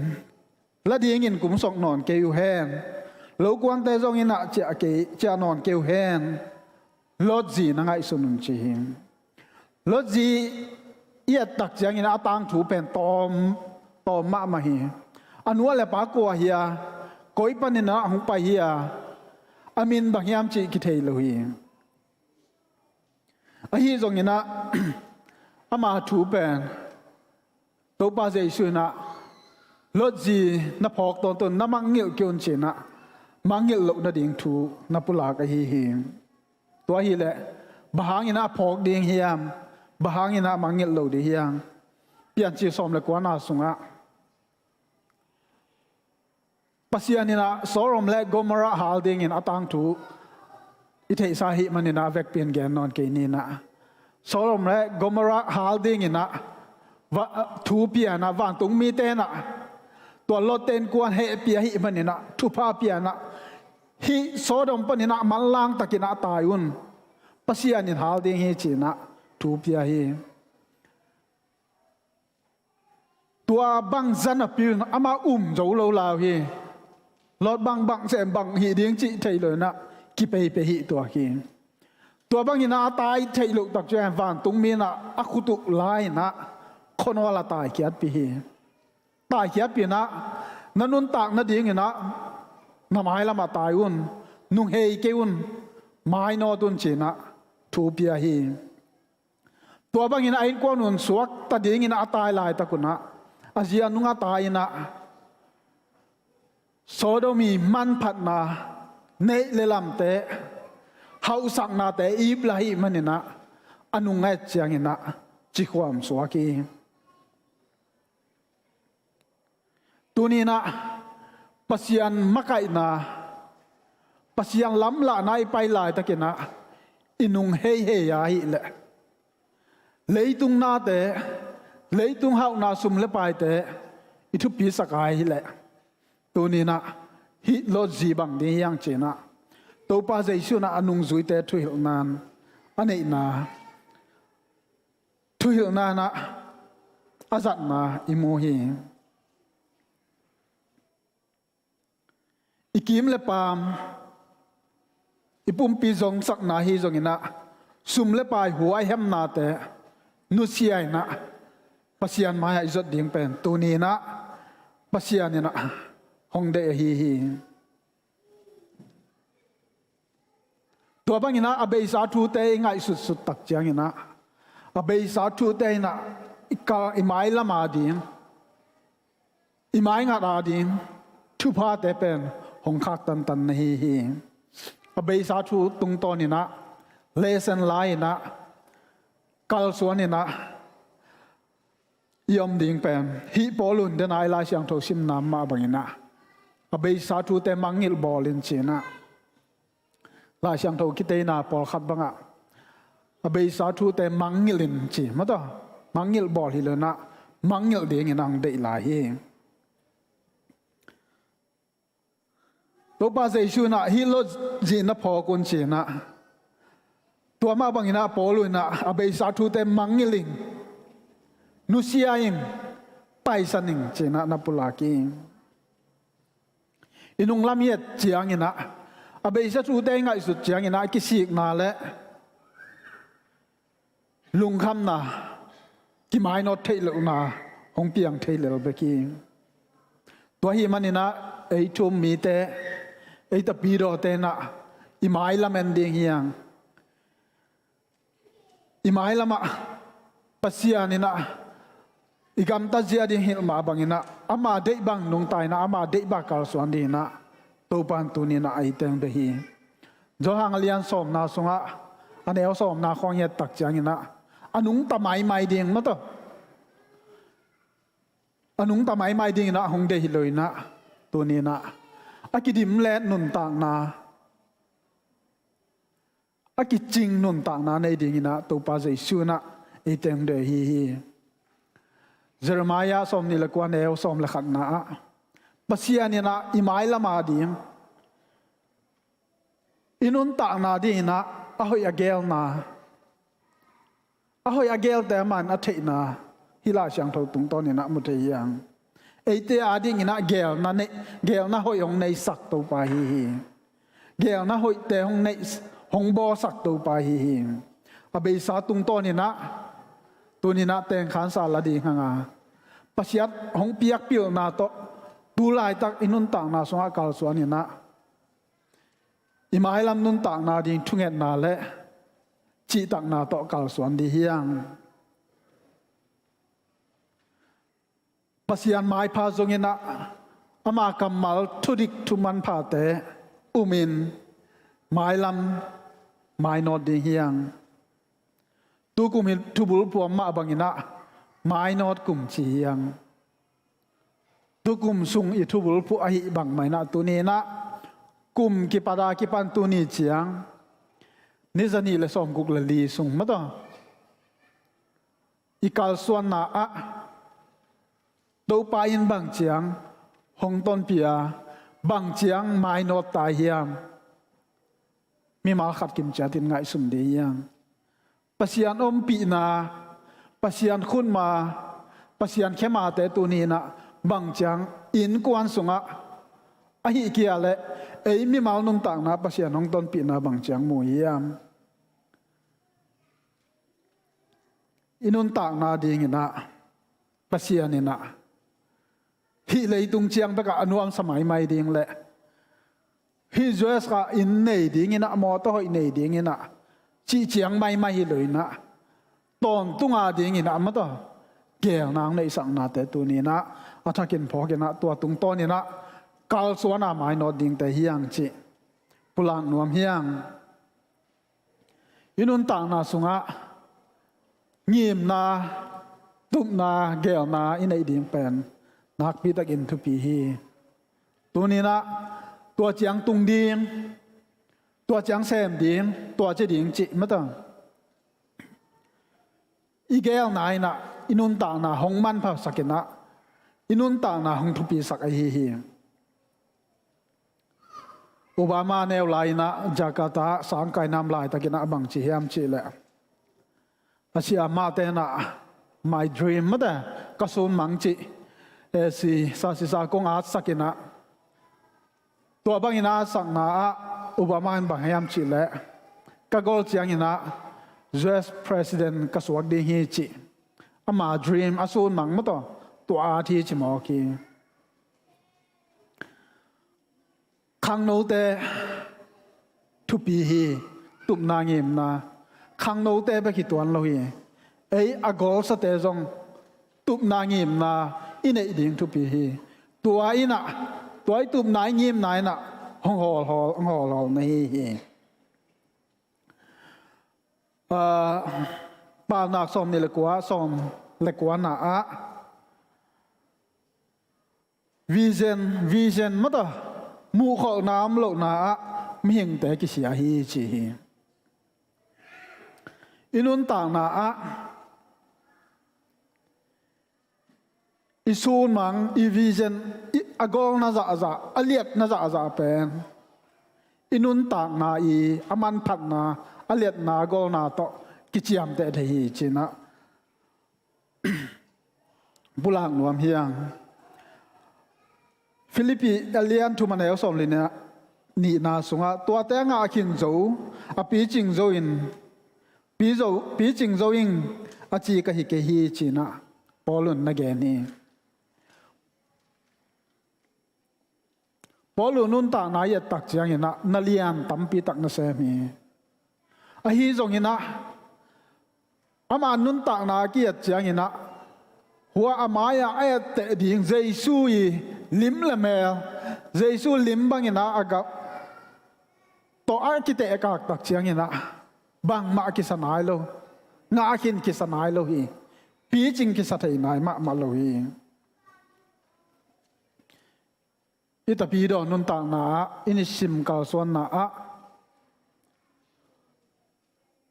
la dingin kumsok nawn kei uh hen. Lokuante zong in ah ciah kei ciah nawn kei uh hen. Lot zi na ngaihsun un ci hi. Lot zi i et tak ciangin a tangthu pen tawm tawm mahmah hi. A nu a le pa kua hi a, koi panin ah hong pai hi a, a min bang hiam cih kithei lo hi. Ahi zongin ah ama thu pen Topa Jesu in ah Lot zi na phawk tawntung na mangngilh kei un ci in ah mangngilh loh nading thu na pulak ahi hi. Tua hileh bang hangin ah phawk ding hiam, bang hangin ah mangngilh lo ding hiam? Piancil sawm le kuana sungah Pasian in ah Sodom le Gomorrah hal dingin a tangthu i theihsa ahih manin ah vekpi in gen nawn kei ni in ah, Sodom le Gomorrah hal dingin ah va- thu pia in ah vantung mite in ah tua Lot-te innkuan hehpih ahih manin ah thupha pia in ah hih Sodom panin ah manlang takin ah tai un, Pasian in hal ding hi ci in ah thu pia hi. Tua bang zan a piu in amah um zo lo lai uh hi. Lot bang bang sem bang hih ding cih thei lo in ah kipeipei hih tua hi. Tua bangin ah a tai theih loh tak ciang vantung mi in ah a khut uh la in ah khuanawl ah taikhiatpih hi. Taikhiatpih in ah na nuntak nadingin ah na mailam ah tai un, nunghei kei un, mainawt un ci in ah thu pia hi. Tua bangin a innkuan un suakta dingin a tai laitak un ah a zi a nung a tai in ah Sodom i manphatna, neih le lamte, hauhsaknate ip la ahih manin ah a nung a et ciangin ah cikhuam suak hi. Tuni in ah Pasian makaihna, Pasian lamlahna i pai laitakin ah i nung heihei a ahih leh, leitung nate, leitung hauhna sum le paite i thupisak a ahih leh, tuni in ah hih Lot zi bang ding hiam ci in ah Topa Jesu in ah a nungzuite thuhilhna a neihna, thuhilhna in ah a zatna i mu hi. I kim le paam, i pumpi zongsakna hi zongin ah sum le pai huaihemnate nusia in ah Pasian mai-ah i zot ding pen tuni in ah Pasian in ah hong deih ahi hi. Tua bangin ah a beisa thute i ngaihsutsut tak ciangin ah a beisa thute in ah i ka- i mailam a ding, i maingat a ding thuphate pen hong khak tantan na hi hi. A beisa thu tungtawn in ah lesson la in ah kalsuan in ah i om ding pen hih Paul un den a i Lai Siangtho simna mah bangin ah a beisa thute mangngilh bawl in ci in ah Lai Siangtho kiteina pawlkhat bangah a beisa thute mangngilh in ci, mataw, mangngilh bawl hi lo in ah mangngilh dingin a hong deih lai hi. Topa Jesu in ah hih Lot zi na phawk un ci in ah tua mah bangin ah Paul in ah a beisa thute mangngilh in, nusia in, paisan in ci in ah na pulak hi. I nunglam i et ciangin ah a beisa thute i ngaihsut ciangin ah kisikna le lungkhamna, kimainawt theih lohna hong piang thei lel bek hi. Tua ahih manin ah ei thu-um mite, ei tapidawte in ah i mailam en ding hi hang. I mailamah Pasian in ah i gamtat zia ding hilh mah bangin ah ama deih bang nungta in ah ama deih bang kalsuan dingin ah Topa in tuni in ah ei teng bia hi. Johan a lian sawmna sungah a neu sawmna khawng i et tak ciangin ah a nungta maimai ding maw taw. A nungta maimai dingin ah hong deih hi lo in ah tuni in ah a kidim let nuntakna, a kicing nuntakna nei dingin ah Topa Jesu in ah ei teng deih hi hi. Jeremiah sawmnih le kua neu sawm le khatna ah Pasian in ah i mailam a ding, i nuntakna dingin ah a hoih a geelna, a hoih a geelte aman a theihna hih Lai Siangtho tungtawnin ah mu thei hi hang. Eite a dingin ah geelna nei, geelna hoih hong neisak Topa hi hi. Geelna hoihte hong neih, hong bawlsak Topa hi hi. A beisa tungtawnin ah tuni in ah tengkhansa la ding hang a, Pasian hong piakpilhna tawh tu laitak i nuntakna sungah kalsuan in ah i mailam nuntakna ding thungetna le cihtakna tawh kalsuan ding hi hang. Pasian maipha zongin ah ama kammal thudik thumanphate umin mailam mainawt ding hi hang. Tukum hi thubulphuh mah bangin ah mainawt kum ci hi hang. Tukum sung i thubulphuh ahi bangmah in ah tuni in ah kum kipat a kipan tuni ciang ni zanih le sawmguk le li sung maw taw i kalsuanna ah Topa in bang ciang hong tonpih a, bang ciang mainawt ta hiam, mimal khat kimciatin ngaihsun ding hi hang. Pasian ompihna, Pasian khutma, Pasian khemate tuni in ah bang ciang innkuan sungah ahi kia le ei mimal nuntakna Pasian hong tonpihna bang ciang mu hiam. I nuntakna dingin ah Pasian in ah hih leitung ciang bekah a nuamsa maimai ding le hih U S ah inn nei dingin ah, mawtaw hoih nei dingin ah cih ciang maimai hi lo in ah tawntunga dingin ah maw taw geelna hong neihsaknate tuni in ah a thakin phawkin ah tua tungtawnin ah kalsuan a mainawt dingte hi hang cih pulak nuam hi hang. I nuntakna sungah ngimna, tupna, geelna i neih ding pen nakpi takin thupi hi. Tuni in ah tua ciang tung ding, tua ciang sem ding, tua ci ding cih maw taw i geelna in ah i nuntakna hong manphasak in ah i nuntakna hong thupisak ahi hi. Obama neu lai in ah Jakarta ah sangkai nam laitakin ah a bang ci hiam cih leh a siamahte in ah my dream maw taw ka sunmang cih, eh, si sa si sa kong atsak in ah tua bangin a atsakna ah Obama in bang hiam cih leh ka gol ciangin ah U S President ka suak ding hi cih ama dream a sunmang maw taw tua at hi ci mawk hi. Khangnote thupi hi, tupna ngimna. Khangnote bek hi tuan lo hi. Ei a golsate zong tupna ngimna i neih ding thupi hi. Tua in ah, tua i tupna i ngimna in ah hong hawlhawl, hong hawlhawl na hi hi. Ah, Paunak sawmnih le kua, sawm le kuana ah vision, vision maw taw muhkholhna om lohna ah mihingte kisia hi ci hi. I nuntakna ah i sunmang, i vision, i a golna zahzah, a liatna zahzah pen i nuntakna i a manphatna, a liatna, a golna tawh kiciamteh thei hi ci-in ah pulak nuam hi hang. Filippi a lian thum a neu sawm le nihna sungah tuate a ngah khin zo, a picing zo in, pi zo, picing zo in a ci ka hi kei hi ci-in ah Paul in na gen hi. Paul uh nuntakna i et tak ciangin ah na lian tampi tak na sem hi. Ahi zongin ah ama nuntakna a ki-et ciangin ah hua a mai-ah a etteh ding Jesu i lim le mel, Jesu lim bangin ah a gah tawh a kitehkak tak ciangin ah bangmah kisa nai lo, ngah khin kisa nai lo hi. Picing kisa thei nai mahmah lo hi. I Tapidaw nuntakna ah, i nisim kalsuanna ah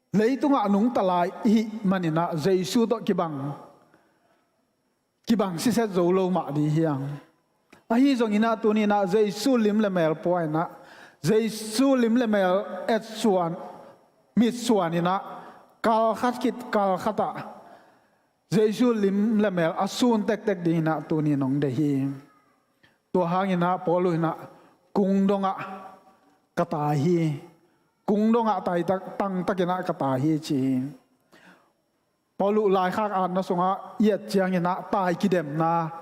leitungah nungta lai i hih manin ah Jesu tawh kibang, kibang siset zo lo mah ding hi hang. Ahi zongin ah tuni-in ah Jesu lim le mel pua-in ah, Jesu lim le mel etsuan, mitsuan in ah, kal khat khit kal khat ah Jesu lim le mel a sun tektek dingin ah tuni-in hong deih hi. Tua hangin ah Paul uh in ah, "Kung dongah ka tai hi. Kung dongah tai tak, tangtakin ah ka tai hi," ci hi. Paul uh laikhak atna sungah i et ciangin ah tai kidemna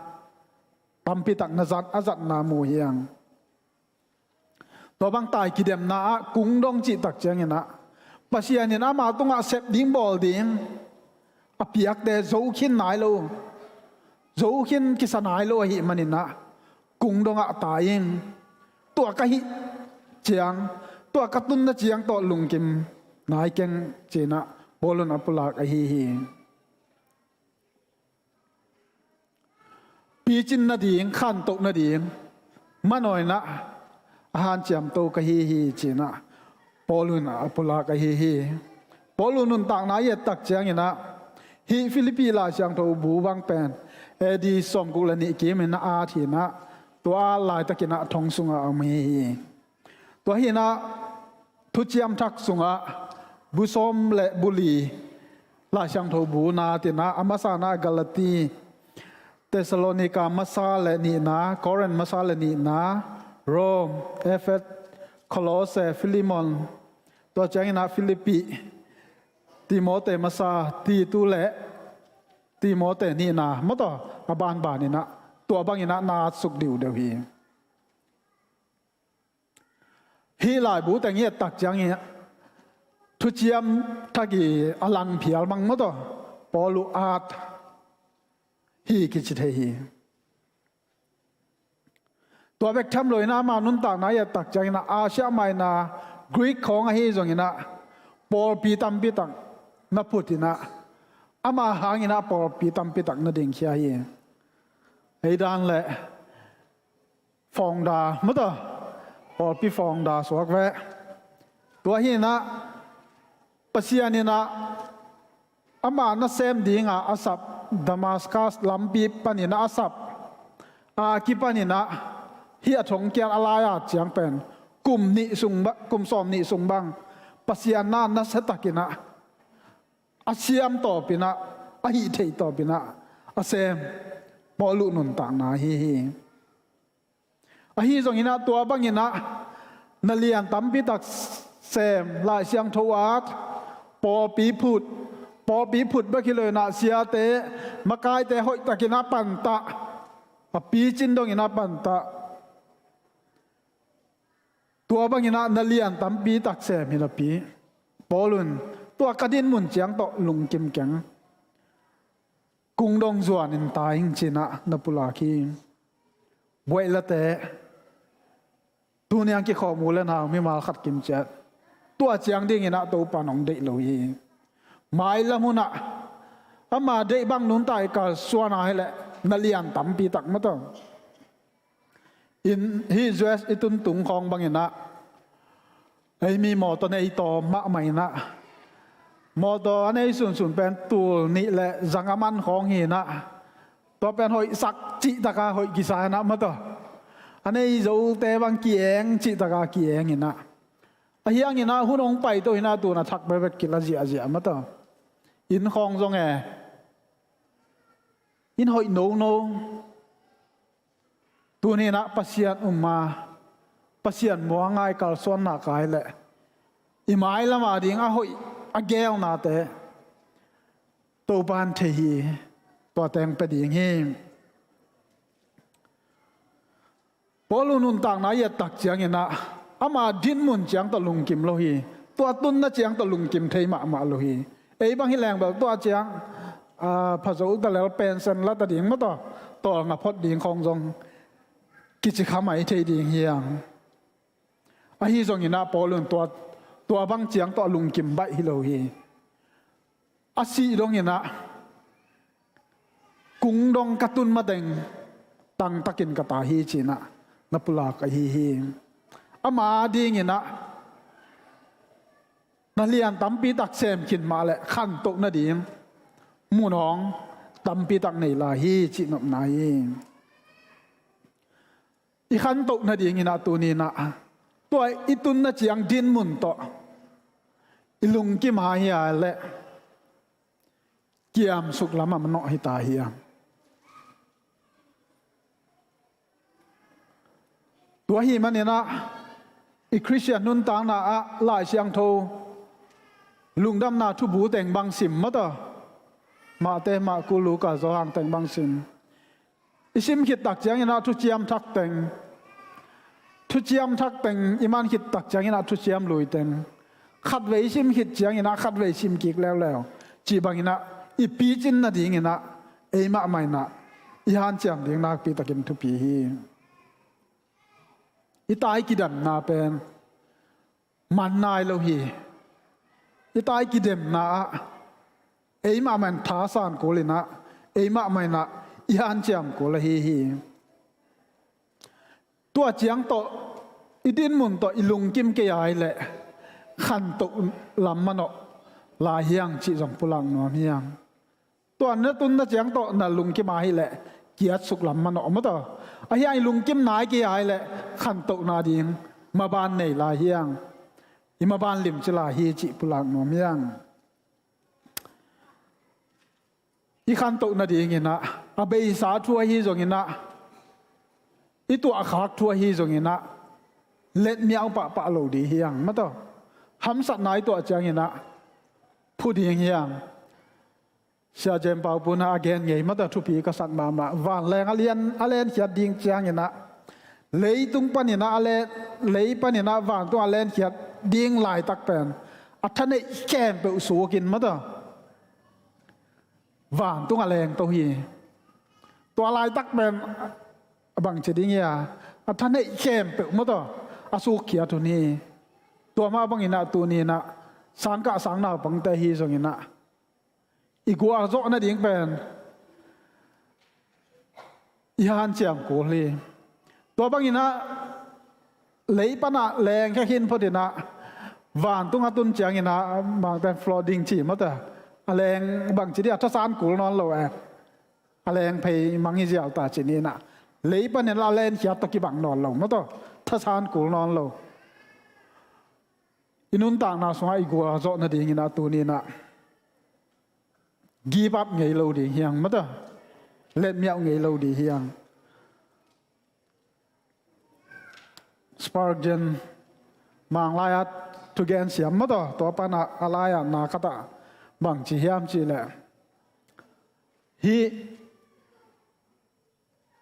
tampi tak na zat, a zatna mu hi hang. Tua bang tai kidemna ah kung dong cih tak ciangin ah Pasian in ama tungah sep ding bawl ding a piakte zo khin nai lo, zo khin kisa nai lo ahih manin ah kung dongah tai ing. Tua ka hih ciang, tua ka tunna ciang tawh lungkim nai keng, ci-in ah Paul un a pulak ahi hi. Picin nading, khantoh nading manawh in ah a hanciamto ka hi hi, ci-in ah Paul un a pulak ahi hi. Paul uh nuntakna i et tak ciangin ah hih Philippi Lai Siangtho bu bang pen A D sawmguk le nih kimin a at hi-in ah, tua at laitakin ah thong sungah a om hi hi. Tua hi-in ah Thuciam Thak sungah bu sawm le bu li Lai Siangtho bu na at in ah, a masa in ah Galati, Thessalonika masa le nihna, Korin masa le nihna, Rom, Efet, Kolose, Filemon, tua ciangin ah Filippi, Timote masa, Titu le Timote nihna, maw taw, a banbanin ah tua bangin ah na at suk diudeu hi. Hih laibu teng i et tak ciangin Thuciam Thak i a lang phial bang, maw taw, Paul uh at hi kici thei hi. Tua bek tham lo-in ah ama nuntakna i et tak ciangin ah Asia Minor, Greek khawng ahi zongin ah pawlpi tampi tak na phut in ah, ama hangin ah pawlpi tampi tak na dingkhia hi. Ei dan le founder, maw taw, pawlpi founder suak veh. Tua hi-in ah Pasian in ah ama nasem dinga a sap Damascus lampi panin ah a sap a kipanin ah hih a thongkiat a lai at ciang pen kum nih sung ba-, kum sawm nih sung bang Pasian na nasiatakin ah a siam tawpin ah, a hih theih tawpin ah a sem Paul uh nuntakna ahi hi. Ahi zongin ah tua bangin ah na lian tampi tak sem, Lai Siangtho at, pawlpi phut, pawlpi phut bek hi lo-in ah siate, makaite hoihtakin ah pantah, a picin dongin ah pantah. Tua bangin ah na lian tampi tak sem hi napi, Paul un, tua ka dinmun ciang tawh lungkim keng. Kung dong zuanin tai ing, ci-in ah na pulak hi. Buaihlate, tuni-a kikhawm u le nau mimal khat kim ciat, tua ciang dingin ah Topa in hong deih lo hi. Mailam hun ah ama deih bang nuntak i kalsuan a hi leh na lian tampi tak, maw taw. In hih U S i tuntung khawng bangin ah, ei mi mawtaw nei tawm mahmah in ah, mawtaw a nei sunsun pen tul nih le zanga man khawng hi-in ah, tua pen hoihsak cihtak a hoih kisa in ah, maw taw, a nei zote bang ki-eng cihtak a ki-eng in ah, ahi hangin ah hun hong paito hi-in ah, tu-in ah thak bekbek kila ziahziah, maw taw. Inn khawng zong e, inn hoih nono. Tuni-in ah Pasian um a, Pasian muang a i kalsuan nak a hi leh, i mailam a ding a hoih a geelnate Topa in thei hi. Tua teng pia ding hi. Paul in nuntakna i et tak ciangin ah, ama dinmun ciang tawh lungkim lo hi. Tua tunna ciang tawh lungkim thei mahmah lo hi. Ei bang hi leng bel tua ciang, ah, phazo ta lel pension la ta ding maw, tua tawlnga phot ding khawng zong kici kha mai thei ding hi hang. Ahi zongin ah Paul in tua, tua bang ciang tawh lungkim baih hi lo hi. A sih dongin ah, kung dong ka tun mateng tangtakin ka ta hi ci-in ah na pulak ahi hi. Ama dingin ah na lian tampi tak sem khin mah leh khantoh nading mun hong tampi tak nei lai hi cih nopna hi. I khantoh nadingin ah tuni-in ah, tua i tunna ciang dinmun tawh i lungkim a hi a leh kiamsuk lam a manawh hi ta hiam? Tua ahih manin ah, i Khristian nuntakna ah Lai Siangtho lungdamna thubu teng bang sim maw, tua Mate, Marku, Luka, Johan teng bang sim. I sim khit tak ciangin ah thuciam thak teng, thuciam thak teng i man khit tak ciangin ah thuciam lui teng, khatvei i sim khit ciangin ah khatvei sim kik leuleu cih bangin ah i picin nadingin ah ei mahmah in ah i hanciam ding nakpi takin thupi hi. I tai kidemna pen man nai lo hi. I tai kidemna ah ei mahmah in thasan kul in ah, ei mahmah in ah i hanciam kul ahi hi. Tua ciang tawh i dinmun tawh i lungkim kei a hi leh khantoh lam manawh lai hi hang cih zong pulak nuam hi hang. Tua na tunna ciang tawh na lungkim a hi leh kiatsuk lam manawh maw, tua ahi hang i lungkim nai kei a hi leh khantoh nading maban nei lai hi hang. I maban limci lai hi cih pulak nuam hi hang. I khantoh nadingin ah, a beisa thu ahi zongin ah, i tuahkhak thu ahi zongin ah, letmiau pahpah lo ding hi hang maw, tua hamsatna i tuah ciangin ah phu ding hi hang. Sia Jem Pau Pun a gen ngei maw, tua thupi ka sak mahmah. Vanleng a lian, a lenkhiat ding ciangin ah, leitung panin ah a len, lei panin ah vantung a lenkhiat ding laitak pen a thaneih khempeuh sukin maw, tua vantung a lengto hi. Tua laitak pen a bangci ding hi a, a thaneih khempeuh maw, tua a sukkhiat hun hi. Tua mah bangin ah tuni-in ah sangkah sangnaupangte ahi zongin ah i gualzawh nading pen i hanciam kul hi. Tua bangin ah lei pan ah lengkhia khin phot in ah, vantung a tun ciangin ah bangte floating ci maw, tua a leng bangci ding, a thasan kul nawn lo e. A leng phei mang hi ziau ta ci ni in ah, lei panin ah a lenkhiat tawh kibang nawn lo maw, tua thasan kul nawn lo. I nuntakna sungah i gualzawh nadingin ah tuni-in ah give up ngei lo ding hi hang maw, tua letmiau ngei lo ding hi hang. Spurgeon, Manglai-a thugen siam maw, tua, tua pan ah a lai-ah na khat ah bangci hiam cih leh, hih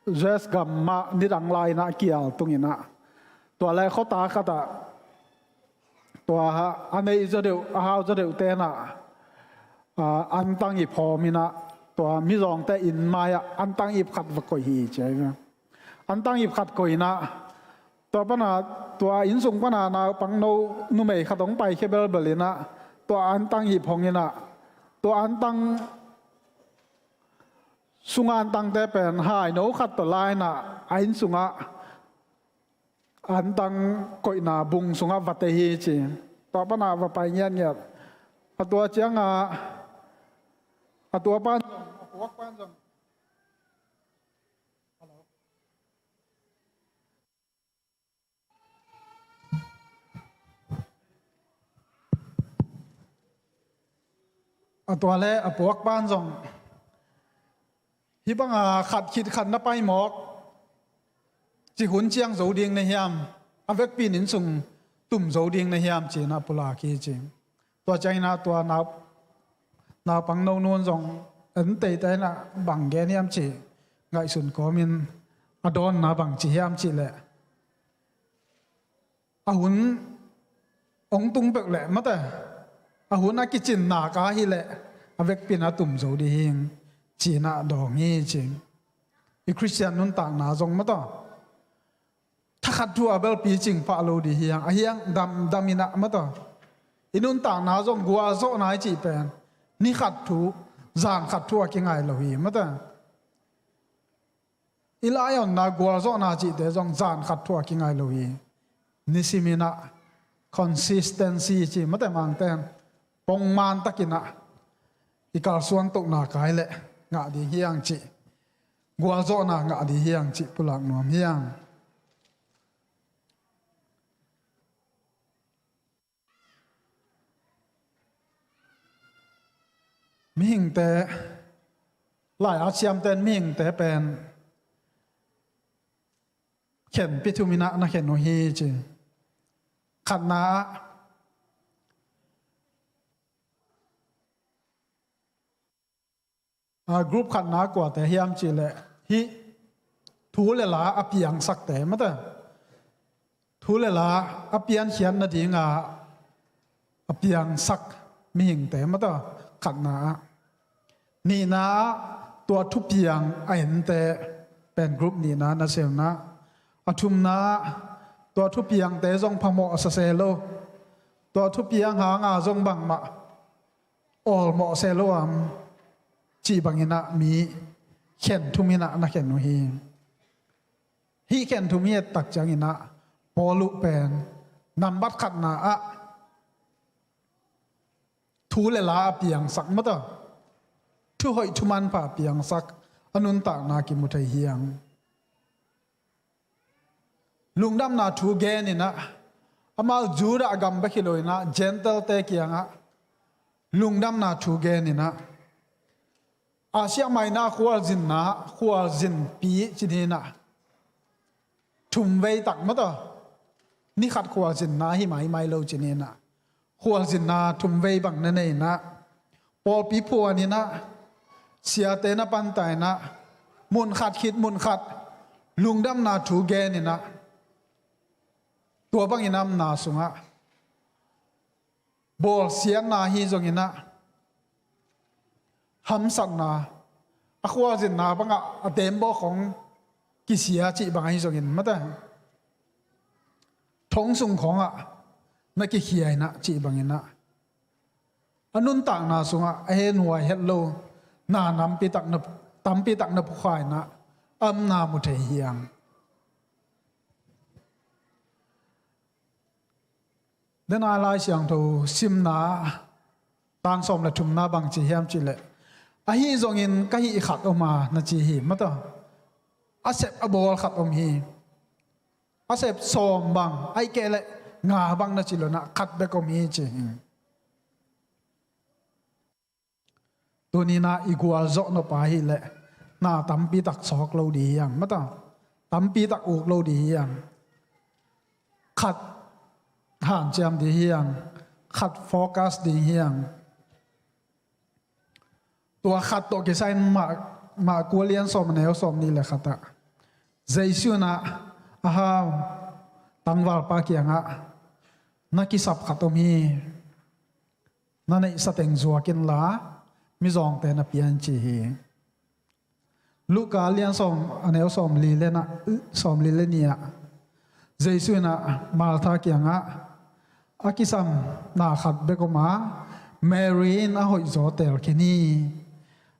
U S gam mah nidang lai-in ah kial tungin ah, tua leh khuata khat ah tua a neih zaw deuh, a hau zaw deuh ten ah, ah, antang ip hawm in ah, tua mizawngte inn mai-ah antang ip khat va koih hi ci hi. Antang ip khat koih in ah, tua pan ah, tua inn sung pan ah naupangno numei khat hong paikhia belbel in ah, tua antang ip hong in ah, tua antang sunga antangte pen haino khat tawh la in ah, a inn sungah antang koihna bung sungah va tei hi ci. Tua pan ah va pai ngiatngiat. A tua ciangah, a tua pan zong, a puak pan zong, a tua leh a puak pan zong, hih banga khat khit khat na pai mawk, cih hun ciang zo ding na hiam, a vekpi in inn sung tum zo ding na hiam ci-in ah pulak hi ci. Tua ciangin ah tua nau, naupangno nu in zong en teitei in ah bang gen hiam cih ngaihsun kawmin, a dawnna bangci hiam cih leh, a hun hong tung peuh leh mate, a hun a kicin nak a hi leh a vekpi in a tum zo ding hi ing ci-in a dawng hi ci. I Khristian nuntakna zong mate, thakhat thu a bel picing pah lo ding hi hang, a hi hang damdam in a mate, i nuntakna zong gualzawhna i cih pen ni khat thu, zan khat thu a kingai lo hi mate. I lai-onna gualzawhna cihte zong zan khat thu a kingai lo hi. Nisim in a consistency ci mate, Mangte in pongman takin a i kalsuan tohna kai leh ngah ding hi hang cih, gualzawhna ngah ding hi hang cih pulak nuam hi hang. Mihingte, lai-at siamte in mihingte pen khenpi thum in a na khen uh hi ci. Khatna ah, a, group khatna kuate hiam cih leh hih thu le la a piangsakte mate, thu le la a piankhiat nading a a piangsak mihingte mate, khatna ah. Nihna ah tua thupiang a ente pen group nihna na si uh a. A thumna ah tua thupiangte zong phamawh sa se lo, tua thupiang hanga zong bangmah awlmawh se lo a om cih bangin a mi khen thum in a na khen uh hi. Hih khen thum hi et tak ciangin a Paul uh pen nambat khatna ah thu le la a piangsak mate, thu hoih thu manpha a piangsak a nuntakna kimu thei hi hang. Lungdamna thu gen in a, amau Judah gam bek hi lo in a, Gentile-te kiangah lungdamna thu gen in a, Asia Minor khualzinna, khualzinpi ci ni in a, thumvei tak mate, ni khat khualzinna hi maimai lo ci ni in a, khualzinna thumvei bang na nei in a, pawlpi phuan in a, siate na panta in a, mun khat khit mun khat lungdamna thu gen in a, tua bangin a omna sungah bawlsiatna ahi zongin a, hamsatna, a khualzinna bangah a tembawk khong kisia cih bang ahi zongin mate, thong sung khongah na kikhia in a cih bangin a, a nuntakna sungah a henhuai het lo na nampi tak na, tampi tak na phukha in a, a omna mu thei hi hang. Denai Lai Siangtho simna tang sawm le thumna bang ci hiam cih leh, ahi zongin ka hih khat om a na ci hi mate. A sep a bawl khat om hi. A sep sawm bang, ahih kei leh nga bang na ci lo in a, khat bek om hi ci hi. Tuni in a i gualzawh nop ahih leh na tampi tak sawk lo ding hi hang mate, tampi tak uk lo ding hi hang. Khat hanciam ding hi hang, khat focus ding hi hang. Tua khat tawh kisai in Mark, Mark kua lian sawm a neu sawm nih le khat ah Jesu in a, a hau tangvalpa kiangah, na kisap khat om hi. Na neihsa teng zuak inla mizawngte na pia in ci hi. Luka lian sawm a neu sawm li le na, sawm li le nih ah Jesu in a Martha kiangah, a kisam na khat bek om a, Mary in a hoihzaw teel khin hi.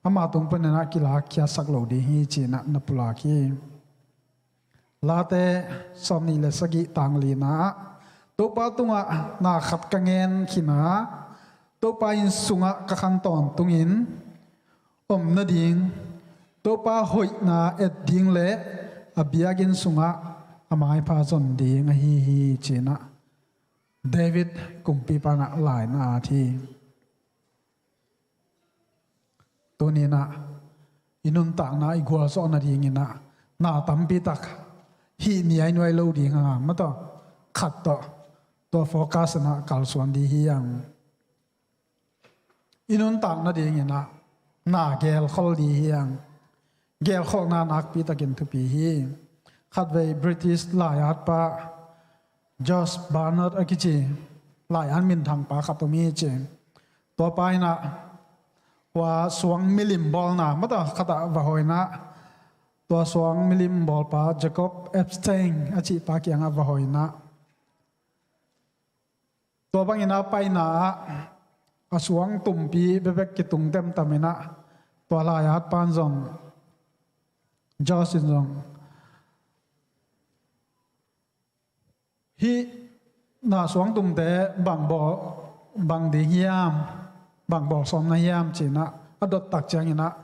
Ama tung panin a kilak khiatsak lo ding hi ci in a na pulak hi. Late sawm nih le sagih tang lina ah, Topa tungah na khat ka ngen khin a, Topa inn sungah ka khan tawntungin om nading, Topa hoihna et ding le a biakinn sungah a maipha zon ding ahi hi ci in a David kumpipa in a lai na at hi. Tuni in a i nuntakna i gualzawh nadingin a na tampi tak hih niainuai lo ding hang a, mate, khat tawh tua focus in a kalsuan ding hi hang. I nuntak nadingin a na gelkhol ding hi hang. Gelkholhna nakpi takin thupi hi. Khatvei British lai-atpa Josh Barnard a kici lai-at minthang pa khat om hi ci. Tua pa in ah tua suang milim bawlna mata khat ah va hawina, tua suang milim bawlpa Jacob Epstein a cihpa kiangah va hawina, tua bangin a paina ah a suang tumpi bekbek kitung temtamin ah tua lai-at pan zong, Josh in zong, hih na suangtumte bang bawl, bang ding hiam, bang bawl sawm na hiam ci-in ah a dot tak ciangin ah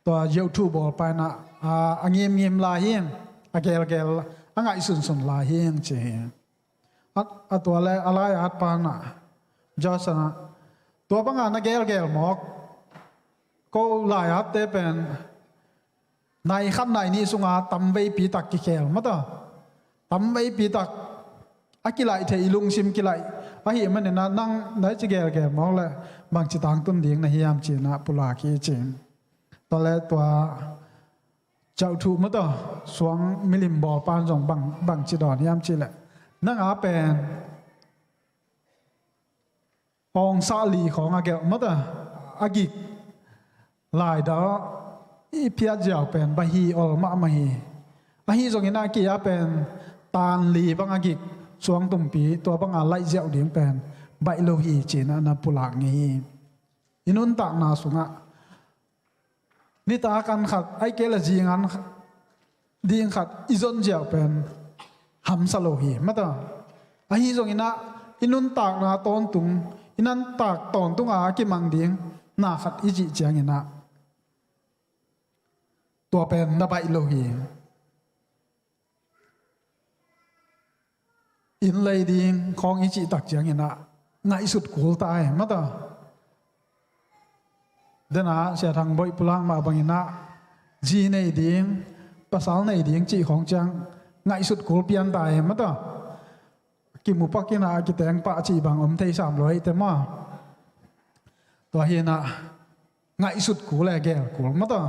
tua YouTube bawlpa in ah a, a ngimngim lai hi, a gelgel, a ngaihsunsun lai hi ci hi. A, a tua le a lai-at pa in ah, Josh in ah, tua banga na gelgel mawk, ko lai-atte pen nai khat nai nih sunga tamveipi tak kikhel mata, tamveipi tak a kilaih theih, i lungsim kilaih ahih manin ah nang nai ci gelgel mawk le bangci tangtun ding na hiam ci-in ah pulak hi ci. Tua le tua cauhthuh mata suang milim bawlpa in zong bang, bangci dawn hiam cih leh, nang a pen awngsah li khawng a gelh mata a gik laidal i phiat ziau pen bahi ol mahmah hi. Ahi zongin ah kei a pen tan li bang a gik suangtumpi tua banga laih ziau ding pen baih lo hi ci-in ah na pulak ngei hi. I nuntakna sungah nitak an khat, ahih kei leh zing an ding khat i zon ziau pen hamsa lo hi mata. Ahi zongin ah i nuntakna tawntung, i nuntak tawntunga a kimang ding na khat i cih ciangin ah tua pen na baih lo hi. Inn lei ding khawng i cih tak ciangin ah ngaihsut kul ta hi mata. Dena Sia Thang Bawi pulak mah bangin ah zi nei ding, pasal nei ding cih khawng ciang ngaihsut kul pian ta hi mata. Kimu pak in ah kiteng pah cih bang om thei sam lo hi te maw. Tua hi in ah ngaihsut kul le gel kul mata.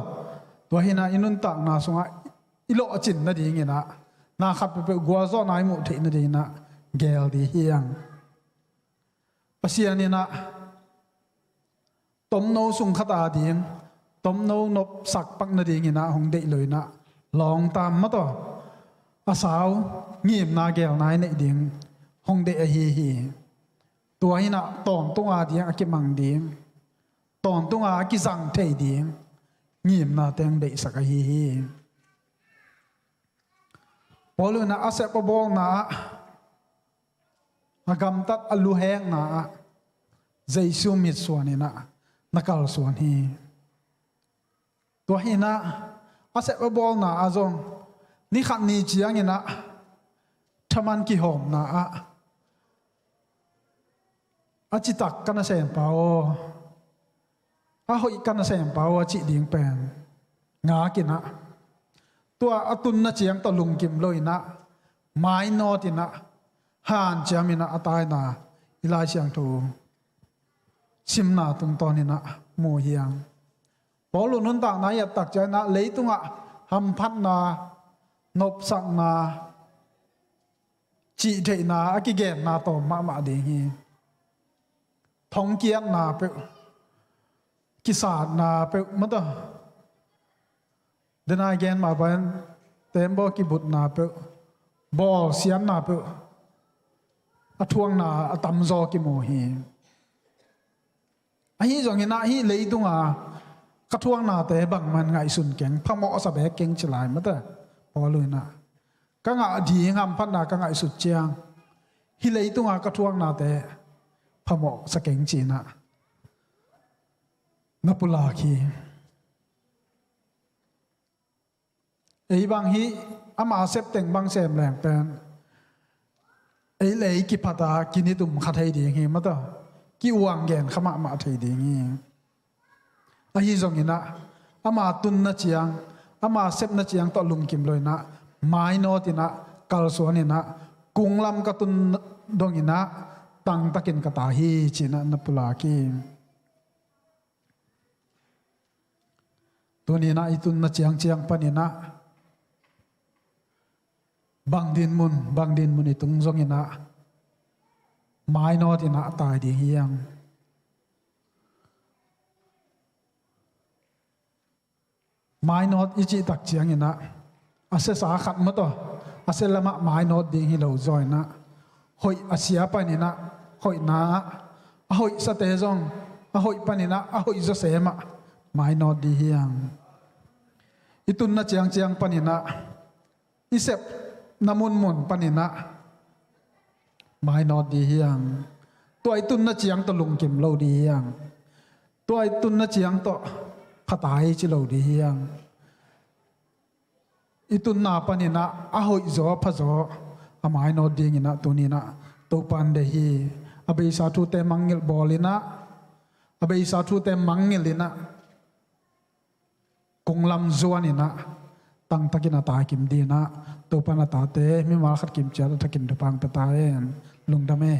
Tua hi in ah i nuntakna sungah i lawhcin nadingin ah na khat peuhpeuh gualzawhna i muh theih nadingin ah gel ding hi hang. Pasian in ah tomno sung khat a ding, tomno nopsak pak nadingin ah hong deih lo in ah lawngta mata, a sau ngimna gelna i neih ding hong deih ahi hi. Tua hi in ah tawntunga ding a kimang ding, tawntunga a kizang thei ding ngimna teng deihsak ahi hi. Paul in ah a sep a bawlna ah, a gamtat a luhekna ah Jesu mitsuan in ah na kalsuan hi. Tua hi in ah a sep a bawlna ah zong ni khat ni ciangin ah thaman kihawmna ah a citak ka nasempa aw, a hoih ka nasempa aw a cih ding pen ngak in ah, tua a tunna ciang tawh lungkim lo in ah mainawt in ah hanciam in ah a taina i Lai Siangtho simna tungtawn in ah mu hi hang. Paul nuntakna i et tak ciangin ah leitungah hamphatna, nopsakna, cihtheihna a kigenna tawm mahmah ding hi. Thongkiatna peuh, kisatna peuh mata, dena i gen mah bangin tembaw kibutna peuh, bawlsiatna peuh, a thuakna a tamzaw kimu hi. Ahi zongin ah hih leitunga ka thuaknate bangmah in ngaihsun keng, phamawhsa beek keng ci lai mata. Paul in ah ka ngah ding hamphatna ka ngaihsut ciang hih leitunga ka thuaknate phamawhsa keng ci-in ah na pulak hi. Ei bang hih ama sep teng bang sem leng pen ei le ei kiphata kinitum kha thei ding hi mata, ki-uang gen kha mahmah thei ding hi. Ahi zongin ah ama tunna ciang, ama sepna ciang tawh lungkim lo in ah mainawt in ah kalsuan in ah kunglam ka tun dongin ah tangtakin ka ta hi ci-in ah na pulak hi. Tuni-in ah i tunna ciangciang panin ah bang dinmun, bang dinmun i tung zongin ah mainawt in ah tai ding hi hang. Mainawt i cih tak ciangin ah a siasa khat mah tawh a sia lamah mainawt ding hi lo zaw in ah, hoih a sia panin ah hoihna ah, a hoihsate zong a hoih panin ah a hoih zawse mah mainawt ding hi hang. I tunna ciangciang panin ah, i sepna munmun panin ah mainawt ding hi hang. Tua i tunna ciang tawh lungkim lo ding hi hang. Tua i tunna ciang tawh phatai ci lo ding hi hang. I tunna panin ah a hoihzaw a phazaw a mainawt dingin ah tuni in ah Topa'n deih hi. A beisa thute mangngilh bawl in ah, a beisa thute mangngilh in ah, kunglam zuan in ah tangtakin a taikim dingin ah Topa'n a tate mimal khat kimciat a thakin thupha pia ta hen. Lungdam e.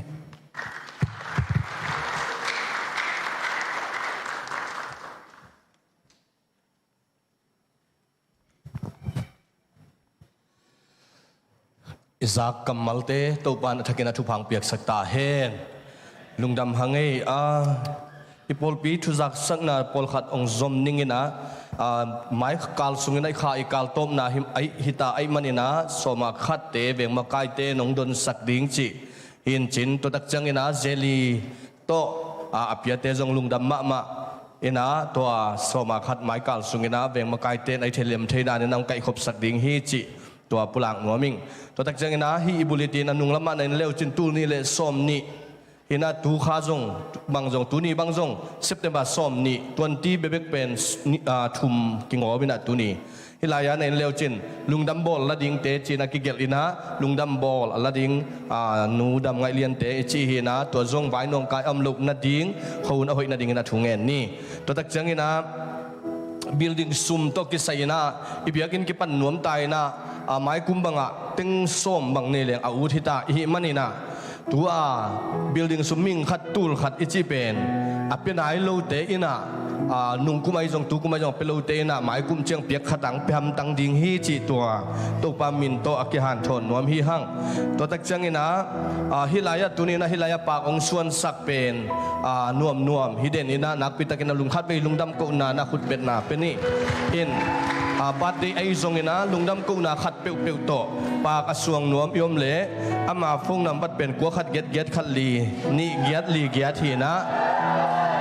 I zak kammalte Topa'n a thakin a thupha piaksak ta hen. Lungdam hang ei a, i pawlpi thuzaksakna pawlkhat hong zom ning in ah, a, mai kal sungin ah i kha i kal tawpna hi, a, hita ahih manin ah sawma khatte veng makaite nong donsak ding cih hi in cin, tua tak ciangin ah Zeli tawh, a, a piate zong lungdam mahmah in ah, tua sawma khat mai kal sungin ah veng makaite in a i thei liam thei dan in ah hong kaihkhopsak ding hi cih tua pulak nuam ing. Tua tak ciangin ah hih i bulletin a nung lamah na en leu cin tul nih le sawm nih hi in ah, tu kha zong bang zong, tuni bang zong September sawm nih, twenty bekbek pen ni, a, thum kingawm in ah tuni. Hih lai-ah na en leu cin lungdam bawl la dingte ci-in a kigelh in ah, lungdam bawl a la ding, a, Nu Dam Ngaih Liante i cih hi in ah, tua zong vai nawngkai a om loh nading, khuahun a hoih nadingin a thu ngen ni. Tua tak ciangin ah building sum tawh kisai in ah i biakinn kipan nuam ta in ah, a, mai kum bangah teng sawm bang nei leng a ut hi ta i hih manin ah, tua building sum ming khat tul khat i cih pen a pia nai lote in ah, a, nung kum ahi zong tu kum ahi zong a pia lote in ah mai kum ciang piak khat ang pia hamtang ding hi cih tua Topa min tawh a kihanthawn nuam hi hang. Tua tak ciangin ah, a, hih lai-ah tuni in ah hih lai-ah pak hong suansak pen, a, Nuam Nuam hi den in ah, nakpi takin a lungkhat vei lungdam kohna na khutbetna pia ni. In, a, birthday ahi zongin ah lungdam kohna khat peuhpeuh tawh pak a suang nuam i om leh, ama phone number pen kua khat giat giat khat li nih giat li giat hi in ah,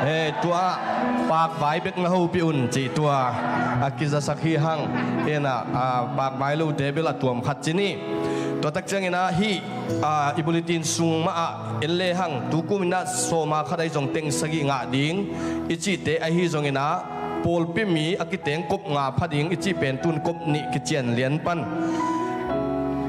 he, tua ah pak vai bek na hopih un cih tua a kizasak hi hang. Hi in ah, a, pak vai lote bel a tuam khat ci ni. Tua tak ciangin ah hih, a, i bulletin sung mah ah en lehang tu kum in ah sawma khat ahi zong teng sagih ngah ding i cihte ahi zongin ah, pawlpi mi a kiteng kop nga pha ding i cih pen tun kop nih kician lian pan.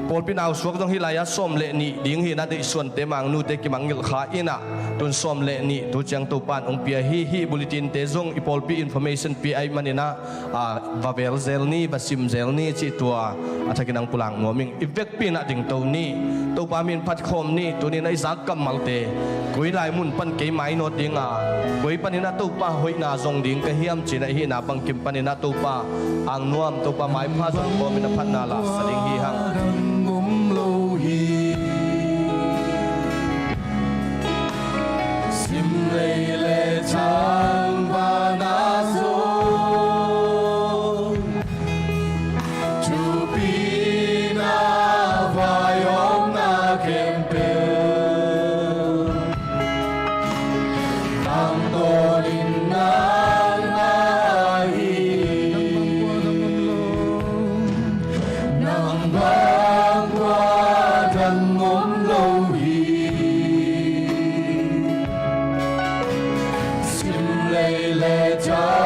Pawlpi nausuak zong hih lai-ah sawm le nih ding hi in ah, deihsuante mangnute kimangngilh kha in ah, tun sawm le nih tu ciang Topa'n hong pia hi. Hih bulletinte zong i pawlpi information pi ahih manin ah, a, va vel zel ni, va sim zel ni cih tua a thakin ang pulak nuam ing. I vekpi in ah dingto ni. Topa min phat khawm ni. Tuni in ah i zak kammalte, koi lai mun pan kei mainawt ding a, koi panin ah Topa hoihna zong ding ka hiam ci-in ah i hihna bangkim panin ah Topa ang nuam, Topa maipha zong kawmin a phatna lasa ding hi hang. Sim lei le thang vana zong, thupi na vai om na khempeuh, tangtawn in nang ahi. Nang bang kua dang om lo hi. Sim lei le thang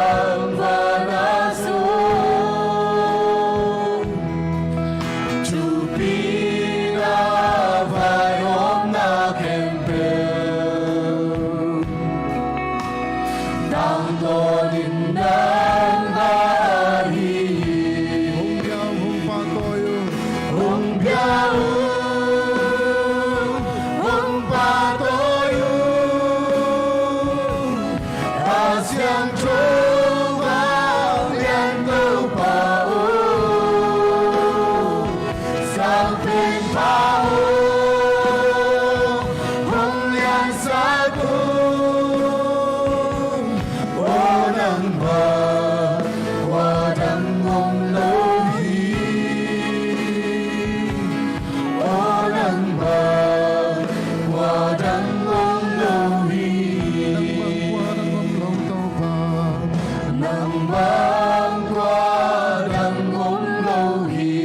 Bang kua dang om lo hi.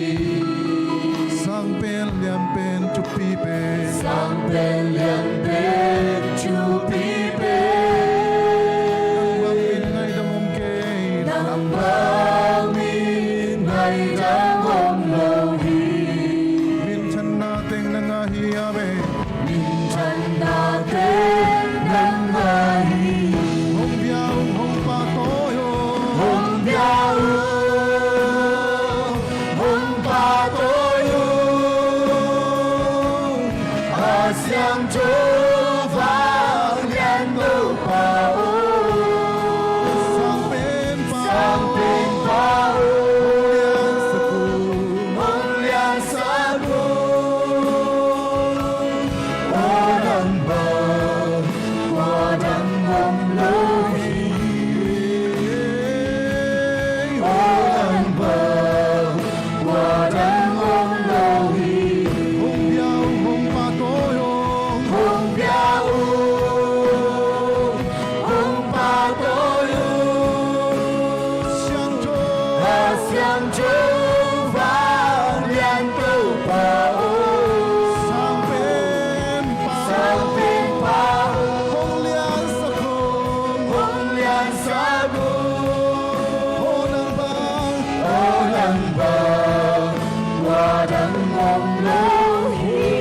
Sang pen lian pen thupi pen. Sang pen lian pen thupi pen. Nang bang min ngaidam om kei. Nang bang min ngaidam om lo hi. Minthanna teng nang a hi a ve. Minthanna teng nang a hi. Hong bia ung, hong pahtawi ung. Hong bia ung, hong pahtawi ung. A Siangtho Vanglian Topa aw. Sang pen Pa, sang pen Pa aw. Hong liansak ung, hong liansak ung. Aw nang bang kua dang om lo hi. Aw nang bang kua dang om lo hi. Hong bia ung, hong pahtawi ung. Hong bia ung, hong pahtawi ung. Siangtho, a Siangtho Vanglian Topa aw. Sang pen Pa, sang pen Pa aw. Hong liansak ung, hong liansak ung. Aw nang bang, aw nang bang kua dang om lo hi.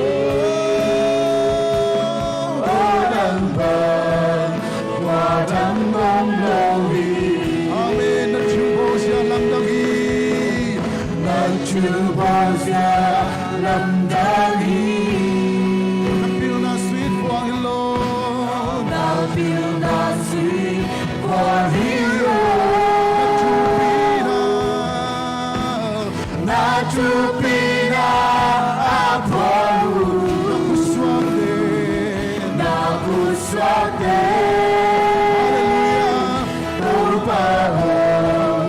Aw nang bang kua dang om lo hi. Amen. Na thupha zia lamdang hi. Na thupha zia lamdang hi. Na pilna sui khuang hi lo. Na pilna sui khuang hi lo. Na thupina, na thupina a phuang uh. Na khutsuakte, na khutsuakte. Halleluiah. Topa aw,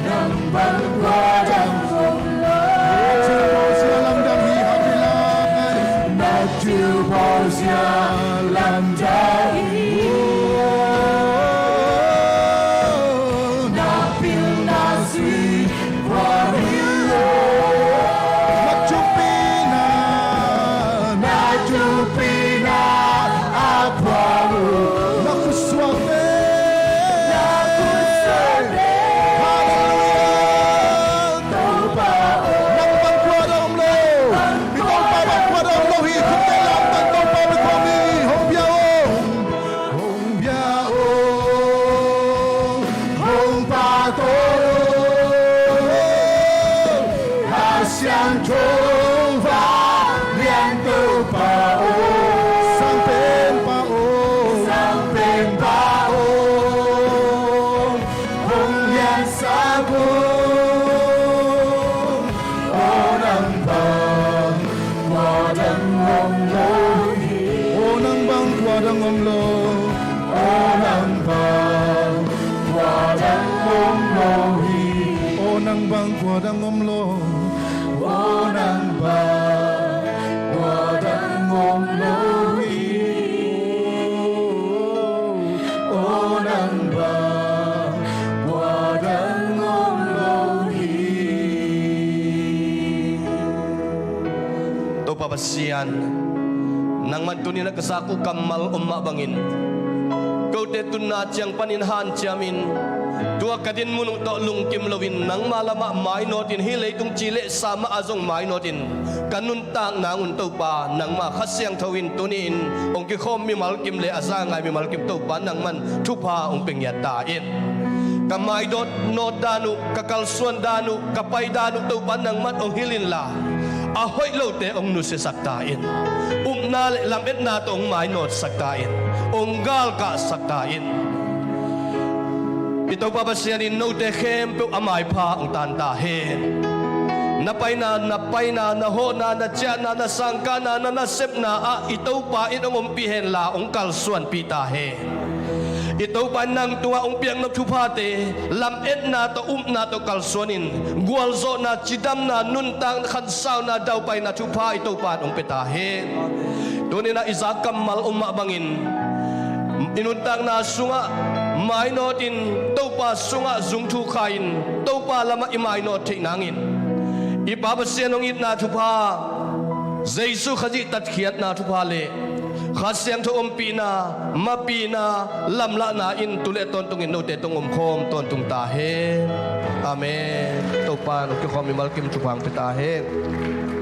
nang bang kua dang om lo. Na thupha zia lamdang hi, happy life. Na thupha zia lamdang hi. Na pilna sui khuang hi lo. Na thupina, na thupina a phuang uh. Na khutsuakte, na khutsuakte. Halleluiah. Topa aw, nang bang kua dang om lo. I Topa bang kua dang om lo hi. Khut teh lam tang, Topa bang kua mi. Hong bia ung, hong bia ung, hong pahtawi ung. A Siangtho Vanglian Topa aw. Sang pen Pa aw. Sang pen Pa aw. Hong liansak ung. Aw nang bang kua dang om lo hi. Aw nang bang kua dang om lo. Aw nang bang kua dang om lo hi. Aw nang bang kua dang om lo. Aw nang bang kua dang om lo hi. Aw nang bang kua dang om lo hi. Topa Pasian, nangman tuni-in a ka zak uh kammal om mah bangin, kote tunna ciang panin hanciamin, tua ka dinmun uh tawh lungkim loin nangma lamah mainawtin, hih leitung ci le sa mah ah zong mainawtin, ka nuntak nang un Topa, nangma Kha Siangtho in tuni-in hong kikhawm mimal kim le a za ngai mimal kim Topa nangman thupha hong pia ngiat ta in. Ka maidawt nawt dan uh, ka kalsuan dan uh, ka pai dan uh Topa nangman hong hilh inla, a hoih lote hong nusiasak ta in. Upna le lametna tawh hong mainawtsak ta in. Hong galkahsak ta in. I Topa Pasian in note khempeuh a maipha hong tan ta hen. Na paina, na paina, na hawhna, na ciahna, na sangkahna, na nasepna ah i Topa in hong ompih henla hong kalsuanpih ta hen. I Topa in nang tungah hong piaknop thuphate lametna tawh, upna tawh kalsuanin, gualzawhna, cidamna, nuntakna, khansauna, daupaina thupha i Topa in hong pia ta hen. Tuni-in ah i zak kammal om mah bangin, i nuntakna sungah mainawt in Topa sungah zungthu kha-in Topa lamah i mainawt theih nangin i Pa Pasian hong itna thupha, Jesu Khazih tatkhiatna thupha le Kha Siangtho ompihna, mapihna, lamlahna in tu le tawntungin note tawh omkhawm tawntung ta hen. Amen. Topa in hong kikhawm mimal kim thupha hong pia ta hen.